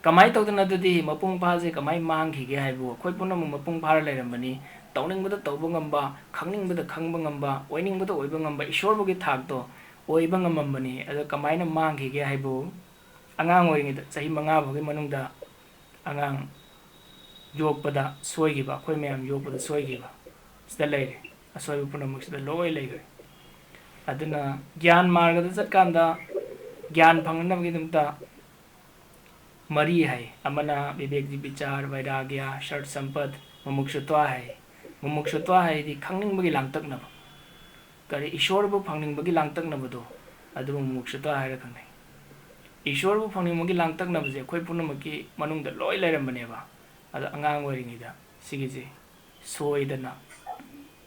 ꯀꯃꯥꯏꯅ ꯇꯧꯗꯅ ꯑꯗꯨꯗꯤ ꯃꯄꯨꯡ ꯐꯥꯁꯦ ꯀꯃꯥꯏꯅ ꯃꯥꯡꯈꯤꯒꯦ ꯍꯥꯏꯕꯨ, ꯑꯩꯈꯣꯏ ꯄꯨꯝꯅꯃꯛ ꯃꯄꯨꯡ ꯐꯥꯔ ꯂꯩꯔꯝꯕꯅꯤ꯫ ꯇꯧꯅꯤꯡꯕꯗ ꯇꯧꯕ ꯉꯝꯕ, ꯈꯪꯅꯤꯡꯕꯗ ꯈꯪꯕ ꯉꯝꯕ, ꯑꯣꯏꯅꯤꯡꯕꯗ ꯑꯣꯏꯕ ꯉꯝꯕ, ꯏꯁꯣꯔꯕꯨꯒꯤ ꯊꯥꯛꯇꯣ ꯑꯣꯏꯕ ꯉꯝꯃꯝꯕꯅꯤ꯫ ꯑꯗꯣ ꯀꯃꯥꯏꯅ ꯃꯥꯡꯈꯤꯒꯦ ꯍꯥꯏꯕꯨ, ꯑꯉꯥꯡ ꯑꯣꯏꯔꯤꯉꯩꯗ, ꯆꯍꯤ ꯃꯉꯥ ꯐꯥꯎꯒꯤ ꯃꯅꯨꯡꯗ ꯑꯉꯥꯡ ꯌꯣꯛꯄꯗ ꯁꯣꯏꯈꯤꯕ, ꯑꯩꯈꯣꯏ ꯃꯌꯥꯝ ꯌꯣꯛꯄꯗ ꯁꯣꯏꯈꯤꯕ, ꯁꯤꯗ ꯂꯩꯔꯦ꯫ ꯑꯁꯣꯏꯕ ꯄꯨꯝꯅꯃꯛꯁꯤꯗ ꯂꯣꯏ ꯂꯩꯈ꯭ꯔꯦ꯫ ꯑꯗꯨꯅ ꯒ꯭ꯌꯥꯟ ꯃꯥꯔꯒꯗ ꯆꯠꯀꯥꯟꯗ ꯒ꯭ꯌꯥꯟ ꯐꯪꯅꯅꯕꯒꯤꯗꯃꯛꯇ ꯃꯔꯤ ꯍꯥꯏ꯫ ꯑꯃꯅ ꯕꯤꯕꯦꯛ ꯕꯤꯆꯥꯔ, ꯕꯩꯔꯥꯒ꯭ꯌ, ꯁꯠ ꯁꯝꯄꯠ, ꯃꯨꯃꯨꯛꯁꯨꯇ꯭ꯋ ꯍꯥꯏ꯫ ꯃꯨꯃꯨꯛꯁꯨꯇ꯭ꯋ ꯍꯥꯏꯗꯤ ꯈꯪꯅꯤꯡꯕꯒꯤ ꯂꯥꯡꯇꯛꯅꯕ꯫ ꯀꯔꯤ, ꯏꯁꯣꯔꯕꯨ ꯐꯪꯅꯤꯡꯕꯒꯤ ꯂꯥꯡꯇꯛꯅꯕꯗꯣ, ꯑꯗꯨꯕꯨ ꯃꯣꯛꯁꯇ ꯍꯥꯏꯔ ꯈꯪꯅꯩ꯫ ꯏꯁꯣꯔꯕꯨ ꯐꯪꯅꯤꯡꯕꯒꯤ ꯂꯥꯡꯇꯛꯅꯕꯁꯦ ꯑꯩꯈꯣꯏ ꯄꯨꯝꯅꯃꯛꯀꯤ ꯃꯅꯨꯡꯗ ꯂꯣꯏ ꯂꯩꯔꯝꯕꯅꯦꯕ꯫ ꯑꯗꯣ ꯑꯉꯥꯡ ꯑꯣꯏꯔꯤꯉꯩꯗ ꯁꯤꯒꯤꯁꯦ ꯁꯣꯏꯗꯅ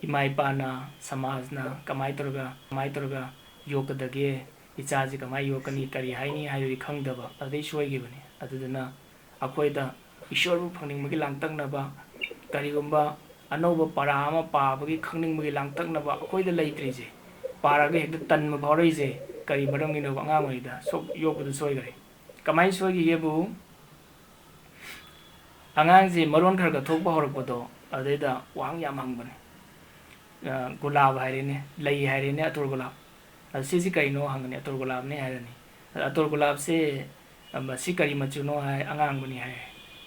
ꯏꯃꯥ ꯏꯄꯥꯅ, ꯁꯃꯥꯖꯅ ꯀꯃꯥꯏꯅ ꯇꯧꯔꯒ, ꯀꯃꯥꯏꯅ ꯇꯧꯔꯒ ꯌꯣꯛꯀꯗꯒꯦ, ꯏꯆꯥꯁꯤ ꯀꯃꯥꯏꯅ ꯌꯣꯛꯀꯅꯤ, ꯀꯔꯤ ꯍꯥꯏꯅꯤ ꯍꯥꯏꯕꯗꯤ ꯈꯪꯗꯕ, ꯑꯗꯨꯗꯩ ꯁꯣꯏꯈꯤꯕꯅꯤ꯫ ꯑꯗꯨꯗꯨꯅ ꯑꯩꯈꯣꯏꯗ ꯏꯁꯣꯔꯕꯨ ꯐꯪꯅꯤꯡꯕꯒꯤ ꯂꯥꯡꯇꯛꯅꯕ, ꯀꯔꯤꯒꯨꯝꯕ ꯑꯅꯧꯕ ꯄꯔꯥ ꯑꯃ ꯄꯥꯕꯒꯤ ꯈꯪꯅꯤꯡꯕꯒꯤ ꯂꯥꯡꯇꯛꯅꯕ ꯑꯩꯈꯣꯏꯗ ꯂꯩꯇ꯭ꯔꯤꯁꯦ, ꯄꯥꯔꯒ ꯍꯦꯛꯇ ꯇꯟꯕ ꯐꯥꯎꯔꯛꯏꯁꯦ ꯀꯔꯤ ꯃꯔꯝꯒꯤꯅꯣꯕ? ꯑꯉꯥꯡ ꯑꯣꯏꯔꯤꯉꯩꯗ ꯁꯣꯛ-, ꯌꯣꯛꯄꯗ ꯁꯣꯏꯈ꯭ꯔꯦ꯫ ꯀꯃꯥꯏꯅ ꯁꯣꯏꯈꯤꯒꯦꯕꯨ, ꯑꯉꯥꯡꯁꯦ ꯃꯔꯣꯟ ꯈꯔ ꯈꯔ ꯊꯣꯛꯄ ꯍꯧꯔꯛꯄꯗꯣ, ꯑꯗꯨꯗꯩꯗ ꯋꯥꯍꯪ ꯌꯥꯝ ꯍꯪꯕꯅꯦ꯫ ꯑ, ꯒꯨꯂꯥꯕ ꯍꯥꯏꯔꯦꯅꯦ, ꯂꯩ ꯍꯥꯏꯔꯦꯅꯦ, ꯑꯇꯣꯔ ꯒꯨꯂꯥꯞ꯫ ꯑꯗ "ꯁꯤꯁꯤ ꯀꯩꯅꯣ?" ꯍꯪꯒꯅꯤ, "ꯑꯇꯣꯔ ꯒꯨꯂꯥꯞꯅꯦ" ꯍꯥꯏꯔꯅꯤ꯫ ꯑꯗ "ꯑꯇꯣꯔ ꯒꯨꯂꯥꯞꯁꯦ, ꯑ, ꯃꯁꯤ ꯀꯔꯤ ꯃꯆꯨꯅꯣ?" ꯍꯥꯏ, "ꯑꯉꯥꯡꯕꯅꯤ" ꯍꯥꯏ꯫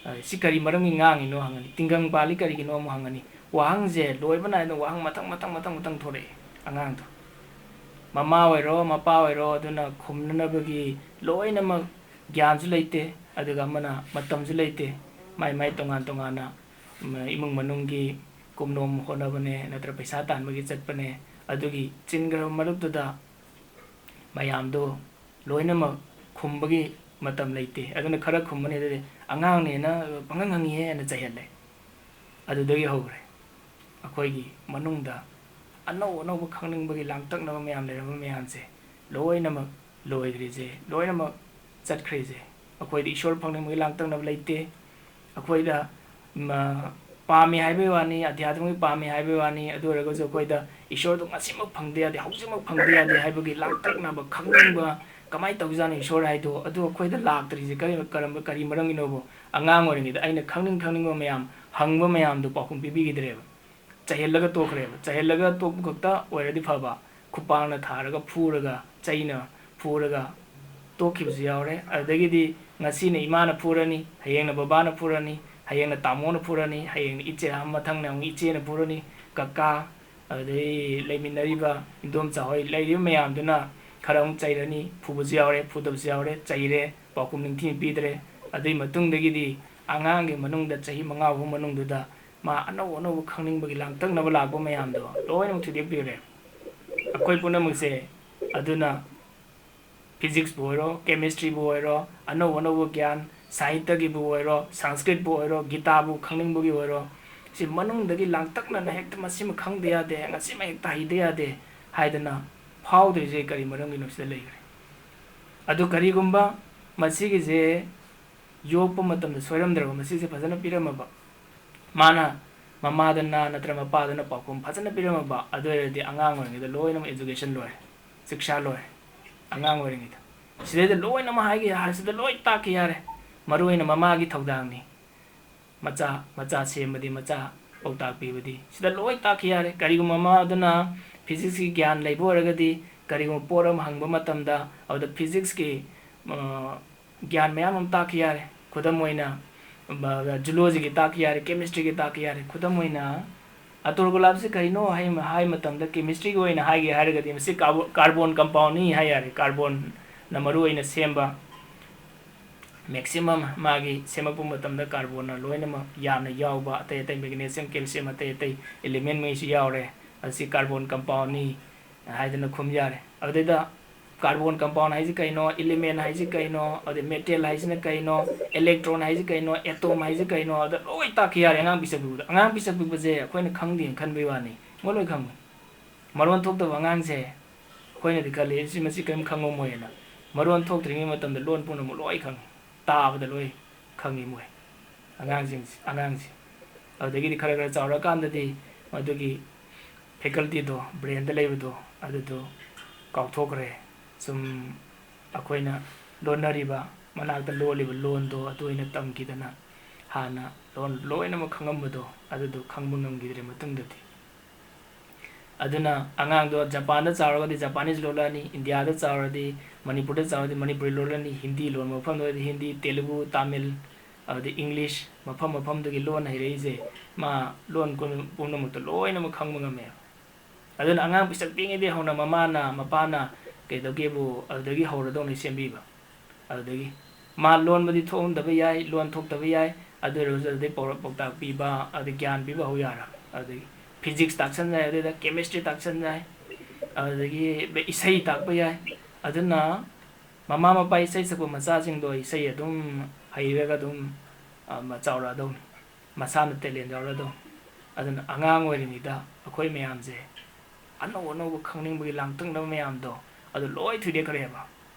ꯑꯗ "ꯁꯤ ꯀꯔꯤ ꯃꯔꯝꯒꯤ ꯉꯥꯡꯉꯤꯅꯣ?" ꯍꯪꯒꯅꯤ꯫ "ꯇꯤꯡꯒꯪ ꯄꯥꯜꯂꯤ ꯀꯔꯤꯒꯤꯅꯣ?" ꯑꯃꯨꯛ ꯍꯪꯒꯅꯤ꯫ ꯋꯥꯍꯪꯁꯦ ꯂꯣꯏꯕ ꯅꯥꯏꯗꯅ ꯋꯥꯍꯪ ꯃꯊꯪ, ꯃꯊꯪ, ꯃꯊꯪ, ꯃꯊꯪ ꯊꯣꯔꯛꯑꯦ ꯑꯉꯥꯡꯗꯣ꯫ ꯃꯃꯥ ꯑꯣꯏꯔꯣ, ꯃꯄꯥ ꯑꯣꯏꯔꯣ, ꯑꯗꯨꯅ ꯈꯨꯝꯅꯅꯕꯒꯤ ꯂꯣꯏꯅꯃꯛ ꯒ꯭ꯌꯥꯟꯁꯨ ꯂꯩꯇꯦ, ꯑꯗꯨꯒ ꯑꯃꯅ ꯃꯇꯝꯁꯨ ꯂꯩꯇꯦ꯫ ꯃꯥꯏ ꯃꯥꯏ ꯇꯣꯉꯥꯟ ꯇꯣꯉꯥꯟꯅ, ꯎꯝ, ꯏꯃꯨꯡ ꯃꯅꯨꯡꯒꯤ ꯀꯨꯞꯅꯣꯝ ꯍꯣꯠꯅꯕꯅꯦ, ꯅꯠꯇ꯭ꯔ ꯄꯩꯁꯥ ꯇꯥꯟꯕꯒꯤ ꯆꯠꯄꯅꯦ, ꯑꯗꯨꯒꯤ ꯆꯤꯟꯈ꯭ꯔꯕ ꯃꯔꯛꯇꯨꯗ ꯃꯌꯥꯝꯗꯣ ꯂꯣꯏꯅꯃꯛ ꯈꯨꯝꯕꯒꯤ ꯃꯇꯝ ꯂꯩꯇꯦ꯫ ꯑꯗꯨꯅ ꯈꯔ ꯈꯨꯝꯕꯅꯤ, ꯑꯗꯨꯗꯤ "ꯑꯉꯥꯡꯅꯦꯅ ꯄꯪꯍꯪ ꯍꯪꯉꯤꯍꯦ" ꯍꯥꯏꯅ ꯆꯩꯍꯜꯂꯦ꯫ ꯑꯗꯨꯗꯒꯤ ꯍꯧꯈ꯭ꯔꯦ ꯑꯩꯈꯣꯏꯒꯤ ꯃꯅꯨꯡꯗ ꯑꯅꯧ ꯑꯅꯧꯕ ꯈꯪꯅꯤꯡꯕꯒꯤ ꯂꯥꯡꯇꯛꯅꯕ ꯃꯌꯥꯝ ꯂꯩꯔꯝꯕ ꯃꯌꯥꯝꯁꯦ ꯂꯣꯏꯅꯃꯛ ꯂꯣꯏꯈ꯭ꯔꯤꯁꯦ, ꯂꯣꯏꯅꯃꯛ ꯆꯠꯈ꯭ꯔꯤꯁꯦ꯫ ꯑꯩꯈꯣꯏꯗ ꯏꯁꯣꯔ ꯐꯪꯅꯤꯡꯕꯒꯤ ꯂꯥꯡꯇꯛꯅꯕ ꯂꯩꯇꯦ꯫ ꯑꯩꯈꯣꯏꯗ, ꯃ, ꯄꯥꯝꯃꯤ ꯍꯥꯏꯕꯒꯤ ꯋꯥꯅꯤ, ꯑꯙ꯭ꯌꯥꯠꯃꯒꯤ ꯄꯥꯝꯃꯤ ꯍꯥꯏꯕꯒꯤ ꯋꯥꯅꯤ, ꯑꯗꯨ ꯑꯣꯏꯔꯒꯁꯨ ꯑꯩꯈꯣꯏꯗ ꯏꯁꯣꯔꯗꯣ ꯉꯁꯤꯃꯛ ꯐꯪꯗ ꯌꯥꯗꯦ, ꯍꯧꯖꯤꯛꯃꯛ ꯐꯪꯗ ꯌꯥꯗꯦ ꯍꯥꯏꯕꯒꯤ ꯂꯥꯡꯇꯛꯅꯕ, ꯈꯪꯅꯤꯡꯕ, ꯀꯃꯥꯏꯅ ꯇꯧꯖꯥꯠꯅꯣ ꯏꯁꯣꯔ ꯍꯥꯏꯗꯣ, ꯑꯗꯨ ꯑꯩꯈꯣꯏꯗ ꯂꯥꯛꯇ꯭ꯔꯤꯁꯦ ꯀꯔꯤ, ꯀꯔꯝꯕ, ꯀꯔꯤ ꯃꯔꯝꯒꯤꯅꯣꯕ? ꯑꯉꯥꯡ ꯑꯣꯏꯔꯤꯉꯩꯗ ꯑꯩꯅ ꯈꯪꯅꯤꯡ ꯈꯪꯅꯤꯡꯕ ꯃꯌꯥꯝ ꯍꯪꯕ ꯃꯌꯥꯝꯗꯣ ꯄꯥꯎꯈꯨꯝ ꯄꯤꯕꯤꯈꯤꯗ꯭ꯔꯦꯕ꯫ ꯆꯩꯍꯜꯂꯒ ꯇꯣꯛꯈ꯭ꯔꯦꯕ꯫ ꯆꯩꯍꯜꯂꯒ ꯇꯣꯛꯄ ꯈꯛꯇ ꯑꯣꯏꯔꯗꯤ ꯐꯕ, ꯈꯨꯄꯥꯛꯅ ꯊꯥꯔꯒ ꯐꯨꯔꯒ, ꯆꯩꯅ ꯐꯨꯔꯒ ꯇꯣꯛꯈꯤꯕꯁꯨ ꯌꯥꯎꯔꯦ꯫ ꯑꯗꯨꯗꯒꯤꯗꯤ ꯉꯁꯤꯅ ꯏꯃꯥꯅ ꯐꯨꯔꯅꯤ, ꯍꯌꯦꯡꯅ ꯕꯕꯥꯅ ꯐꯨꯔꯅꯤ, ꯍꯌꯦꯡꯅ ꯇꯥꯃꯣꯅ ꯐꯨꯔꯅꯤ, ꯍꯌꯦꯡꯅ ꯏꯆꯦ, ꯃꯊꯪꯅ ꯑꯃꯨꯛ ꯏꯆꯦꯅ ꯐꯨꯔꯅꯤ, ꯀꯀꯥ, ꯑꯗꯨꯗꯩ ꯂꯩꯃꯤꯟꯅꯔꯤꯕ ꯏꯟꯗꯣꯝꯆꯥ ꯍꯣꯏ ꯂꯩꯔꯤꯕ ꯃꯌꯥꯝꯗꯨꯅ ꯈꯔ ꯑꯃꯨꯛ ꯆꯩꯔꯅꯤ, ꯐꯨꯕꯁꯨ ꯌꯥꯎꯔꯦ, ꯐꯨꯗꯕꯁꯨ ꯌꯥꯎꯔꯦ, ꯆꯩꯔꯦ, ꯄꯥꯎꯈꯨꯝ ꯅꯤꯡꯊꯤꯅ ꯄꯤꯗ꯭ꯔꯦ꯫ ꯑꯗꯨꯒꯤ ꯃꯇꯨꯡꯗꯒꯤꯗꯤ ꯑꯉꯥꯡꯒꯤ ꯃꯅꯨꯡꯗ ꯆꯍꯤ ꯃꯉꯥ ꯐꯥꯎ ꯃꯅꯨꯡꯗꯨꯗ ꯃꯥ ꯑꯅꯧ ꯑꯅꯧꯕ ꯈꯪꯅꯤꯡꯕꯒꯤ ꯂꯥꯡꯇꯛꯅꯕ ꯂꯥꯛꯄ ꯃꯌꯥꯝꯗꯣ ꯂꯣꯏꯅꯃꯛ ꯊꯨꯗꯦꯛꯄꯤꯔꯦ꯫ ꯑꯩꯈꯣꯏ ꯄꯨꯝꯅꯃꯛꯁꯦ ꯑꯗꯨꯅ physicsꯄꯨ ꯑꯣꯏꯔꯣ, chemistryꯕꯨ ꯑꯣꯏꯔꯣ, ꯑꯅꯧ ꯑꯅꯧꯕ ꯒ꯭ꯌꯥꯟ, ꯁꯥꯍꯤꯇ꯭ꯌꯒꯤꯕꯨ ꯑꯣꯏꯔꯣ, ꯁꯪꯁꯀ꯭ꯔꯤꯠꯄꯨ ꯑꯣꯏꯔꯣ, ꯒꯤꯇꯥꯕꯨ ꯈꯪꯅꯤꯡꯕꯒꯤ ꯑꯣꯏꯔꯣ, ꯁꯤ ꯃꯅꯨꯡꯗꯒꯤ ꯂꯥꯡꯇꯛꯅꯅ ꯍꯦꯛꯇ ꯃꯁꯤꯃ ꯈꯪꯗ ꯌꯥꯗꯦ, ꯃꯁꯤꯃ ꯍꯦꯛꯇ ꯍꯩꯗ ꯌꯥꯗꯦ ꯍꯥꯏꯗꯅ ꯐꯥꯎꯗ꯭ꯔꯤꯁꯦ ꯀꯔꯤ ꯃꯔꯝꯒꯤꯅꯣ ꯁꯤꯗ ꯂꯩꯈ꯭ꯔꯦ꯫ ꯑꯗꯨ ꯀꯔꯤꯒꯨꯝꯕ ꯃꯁꯤꯒꯤꯁꯦ ꯌꯣꯛꯄ ꯃꯇꯝꯗ ꯁꯣꯏꯔꯝꯗ꯭ꯔꯕ, ꯃꯁꯤꯁꯦ ꯐꯖꯅ ꯄꯤꯔꯝꯃꯕ, ꯃꯥꯅ ꯃꯃꯥꯗꯅ ꯅꯠꯇ꯭ꯔ ꯃꯄꯥꯗꯅ ꯄꯥꯎꯈꯨꯝ ꯐꯖꯅ ꯄꯤꯔꯝꯃꯕ, ꯑꯗꯨ ꯑꯣꯏꯔꯗꯤ ꯑꯉꯥꯡ ꯑꯣꯏꯔꯤꯉꯩꯗ ꯂꯣꯏꯅꯃꯛ education ꯂꯣꯏꯔꯦ, ꯁꯤꯛꯁꯥ ꯂꯣꯏꯔꯦ꯫ ꯑꯉꯥꯡ ꯑꯣꯏꯔꯤꯉꯩꯗ ꯁꯤꯗꯩꯗ ꯂꯣꯏꯅꯃꯛ ꯍꯥꯏꯒꯦ ꯍꯥꯏꯔꯁꯤꯗ ꯂꯣꯏ ꯇꯥꯛꯈꯤ ꯌꯥꯔꯦ꯫ ꯃꯔꯨ ꯑꯣꯏꯅ ꯃꯃꯥꯒꯤ ꯊꯧꯗꯥꯡꯅꯤ꯫ ꯃꯆꯥ, ꯃꯆꯥ ꯁꯦꯝꯕꯗꯤ, ꯃꯆꯥ ꯄꯥꯎꯇꯥꯛ ꯄꯤꯕꯗꯤ, ꯁꯤꯗ ꯂꯣꯏ ꯇꯥꯛꯈꯤ ꯌꯥꯔꯦ꯫ ꯀꯔꯤꯒꯨꯝꯕ ꯃꯃꯥ ꯑꯗꯨꯅ physicsꯀꯤ ꯒ꯭ꯌꯥꯟ ꯂꯩꯕ ꯑꯣꯏꯔꯒꯗꯤ, ꯀꯔꯤꯒꯨꯝꯕ ꯄꯣꯠ ꯑꯃ ꯍꯪꯕ ꯃꯇꯝꯗ ꯑꯗꯨꯗ physicsꯀꯤ, ꯑ, ꯒ꯭ꯌꯥꯟ ꯃꯌꯥꯝ ꯑꯃ ꯇꯥꯛꯈꯤ ꯌꯥꯔꯦ꯫ ꯈꯨꯗꯝ ꯑꯣꯏꯅ, ꯕ-, zoologyꯒꯤ ꯇꯥꯛꯈꯤ ꯌꯥꯔꯦ, chemistryꯒꯤ ꯇꯥꯛꯈꯤ ꯌꯥꯔꯦ꯫ ꯈꯨꯗꯝ ꯑꯣꯏꯅ, ꯑꯇꯣꯔ ꯒꯨꯂꯥꯞꯁꯤ ꯀꯔꯤꯅꯣ ꯍꯥꯏ, ꯍꯥꯏ ꯃꯇꯝꯗ, chemistryꯒꯤ ꯑꯣꯏꯅ ꯍꯥꯏꯒꯦ ꯍꯥꯏꯔꯒꯗꯤ, ꯃꯁꯤ ꯀꯥꯔꯕꯣ-, carbon compoundꯅꯤ ꯍꯥꯏ ꯌꯥꯔꯦ꯫ Carbonꯅ ꯃꯔꯨ ꯑꯣꯏꯅ ꯁꯦꯝꯕ, maximum ꯃꯥꯒꯤ ꯁꯦꯝꯃꯛꯄ ꯃꯇꯝꯗ carbonꯅ ꯂꯣꯏꯅꯃꯛ ꯌꯥꯝꯅ ꯌꯥꯎꯕ, ꯑꯇꯩ ꯑꯇꯩ magnesium, calcium, ꯑꯇꯩ ꯑꯇꯩ element ꯉꯩꯁꯨ ꯌꯥꯎꯔꯦ꯫ ꯑꯁꯤ carbon compoundꯅꯤ ꯍꯥꯏꯗꯅ ꯈꯨꯝ ꯌꯥꯔꯦ꯫ ꯑꯗꯨꯗꯩꯗ carbon compound ꯍꯥꯏꯁꯤ ꯀꯩꯅꯣ, element ꯍꯥꯏꯁꯤ ꯀꯩꯅꯣ, ꯑꯗꯩ metal ꯍꯥꯏꯁꯤꯅ ꯀꯩꯅꯣ, electron ꯍꯥꯏꯁꯤ ꯀꯩꯅꯣ, atom ꯍꯥꯏꯁꯤ ꯀꯩꯅꯣ, ꯑꯗ ꯂꯣꯏ ꯇꯥꯛꯈꯤ ꯌꯥꯔꯦ ꯑꯉꯥꯡ ꯄꯤꯁꯛ ꯄꯤꯛꯄꯗ꯫ ꯑꯉꯥꯡ ꯄꯤꯁꯛ ꯄꯤꯛꯄꯁꯦ ꯑꯩꯈꯣꯏꯅ ꯈꯪꯗꯦꯅ ꯈꯟꯕꯩ ꯋꯥꯅꯤ, ꯃꯣꯏ ꯂꯣꯏ ꯈꯪꯕꯅꯤ꯫ ꯃꯔꯣꯟ ꯊꯣꯛꯇꯕ ꯑꯉꯥꯡꯁꯦ ꯑꯩꯈꯣꯏꯅꯗꯤ ꯈꯜꯂꯤ, "ꯁꯤ ꯃꯁꯤ ꯀꯔꯤꯝ ꯈꯪꯉꯝꯃꯣꯏꯅ"꯫ ꯃꯔꯣꯟ ꯊꯣꯛꯇ꯭ꯔꯤꯉꯩ ꯃꯇꯝꯗ ꯂꯣꯟ ꯄꯨꯝꯅꯃꯛ ꯂꯣꯏ ꯈꯪꯉꯤ, ꯇꯥꯕꯗ ꯂꯣꯏ ꯈꯪꯉꯤ ꯃꯣꯏ꯫ ꯑꯉꯥꯡꯁꯤꯡꯁꯤ, ꯑꯉꯥꯡꯁꯤ꯫ ꯑꯗꯨꯗꯒꯤꯗꯤ ꯈꯔ ꯈꯔ ꯆꯥꯎꯔꯛꯑꯀꯥꯟꯗꯗꯤ ꯃꯗꯨꯒꯤ facultyꯗꯣ, brainꯗ ꯂꯩꯕꯗꯣ, ꯑꯗꯨꯗꯣ ꯀꯥꯎꯊꯣꯛꯈ꯭ꯔꯦ꯫ ꯁꯨꯝ ꯑꯩꯈꯣꯏꯅ ꯂꯣꯟꯅꯔꯤꯕ, ꯃꯅꯥꯛꯇ ꯂꯣꯜꯂꯤꯕ ꯂꯣꯟꯗꯣ ꯑꯗꯨ ꯑꯣꯏꯅ ꯇꯝꯈꯤꯗꯅ, ꯍꯥꯟꯅ ꯂꯣꯟ ꯂꯣꯏꯅꯃꯛ ꯈꯪꯉꯝꯕꯗꯣ ꯑꯗꯨꯗꯣ ꯈꯪꯕ ꯉꯝꯈꯤꯗ꯭ꯔꯦ ꯃꯇꯨꯡꯗꯗꯤ꯫ ꯑꯗꯨꯅ ꯑꯉꯥꯡꯗꯣ ꯖꯄꯥꯟꯗ ꯆꯥꯎꯔꯒꯗꯤ Japanese ꯂꯣꯜꯂꯛꯑꯅꯤ, ꯏꯟꯗꯤꯌꯥꯗ ꯆꯥꯎꯔꯗꯤ, ꯃꯅꯤꯄꯨꯔꯗ ꯆꯥꯎꯔꯗꯤ ꯃꯅꯤꯄꯨꯔꯤ ꯂꯣꯜꯂꯅꯤ, ꯍꯤꯟꯗꯤ ꯂꯣꯟꯕ ꯃꯐꯝꯗ ꯑꯣꯏꯔꯗꯤ ꯍꯤꯟꯗꯤ, ꯇꯦꯂꯨꯒꯨ, ꯇꯥꯃꯤꯜ, ꯑꯗꯩ English, ꯃꯐꯝ ꯃꯐꯝꯗꯨꯒꯤ ꯂꯣꯟ ꯍꯩꯔꯛꯏꯁꯦ ꯃꯥ ꯂꯣꯟ ꯀꯨꯟ-, ꯄꯨꯝꯅꯃꯛꯇꯣ ꯂꯣꯏꯅꯃꯛ ꯈꯪꯕ ꯉꯝꯃꯦꯕ꯫ ꯑꯗꯨꯅ ꯑꯉꯥꯡ ꯄꯤꯁꯛ ꯄꯤꯛꯉꯩꯗꯒꯤ ꯍꯧꯅ ꯃꯃꯥꯅ, ꯃꯄꯥꯅ ꯀꯩꯗꯧꯒꯦꯕꯨ ꯑꯗꯨꯗꯒꯤ ꯍꯧꯔꯗꯧꯅꯤ ꯁꯦꯝꯕꯤꯕ꯫ ꯑꯗꯨꯗꯒꯤ ꯃꯥ ꯂꯣꯟꯕꯗꯤ ꯊꯣꯛꯑꯝꯗꯕ ꯌꯥꯏ, ꯂꯣꯟ ꯊꯣꯛꯇꯕ ꯌꯥꯏ, ꯑꯗꯨ ꯑꯣꯏꯔꯒꯁꯨ ꯑꯗꯨꯗꯩ ꯄꯥꯎꯔ-, ꯄꯥꯎꯇꯥꯛ ꯄꯤꯕ, ꯑꯗꯨꯗꯩ ꯒ꯭ꯌꯥꯟ ꯄꯤꯕ ꯍꯧ ꯌꯥꯔꯦ꯫ ꯑꯗꯨꯗꯒꯤ physics ꯇꯥꯛꯁꯟ ꯌꯥꯏ, ꯑꯗꯨꯗ chemistry ꯇꯥꯛꯁꯟ ꯌꯥꯏ, ꯑꯗꯨꯗꯒꯤ ꯏꯁꯩ ꯇꯥꯛꯄ ꯌꯥꯏ꯫ ꯑꯗꯨꯅ ꯃꯃꯥ ꯃꯄꯥ ꯏꯁꯩ ꯁꯛꯄ ꯃꯆꯥꯁꯤꯡꯗꯣ ꯏꯁꯩ ꯑꯗꯨꯝ ꯍꯩꯔꯒ ꯑꯗꯨꯝ, ꯑ, ꯃ-, ꯆꯥꯎꯔꯛꯑꯗꯧꯅꯤ꯫ ꯃꯁꯥꯅ talent ꯌꯥꯎꯔꯛꯑꯗꯧꯅꯤ꯫ ꯑꯗꯨꯅ ꯑꯉꯥꯡ ꯑꯣꯏꯔꯤꯉꯩꯗ ꯑꯩꯈꯣꯏ ꯃꯌꯥꯝꯁꯦ ꯑꯅꯧ ꯑꯅꯧꯕ ꯈꯪꯅꯤꯡꯕꯒꯤ ꯂꯥꯡꯇꯛꯅꯕ ꯃꯌꯥꯝꯗꯣ ꯑꯗꯨ ꯂꯣꯏ ꯊꯨꯗꯦꯛꯈ꯭ꯔꯦꯕ꯫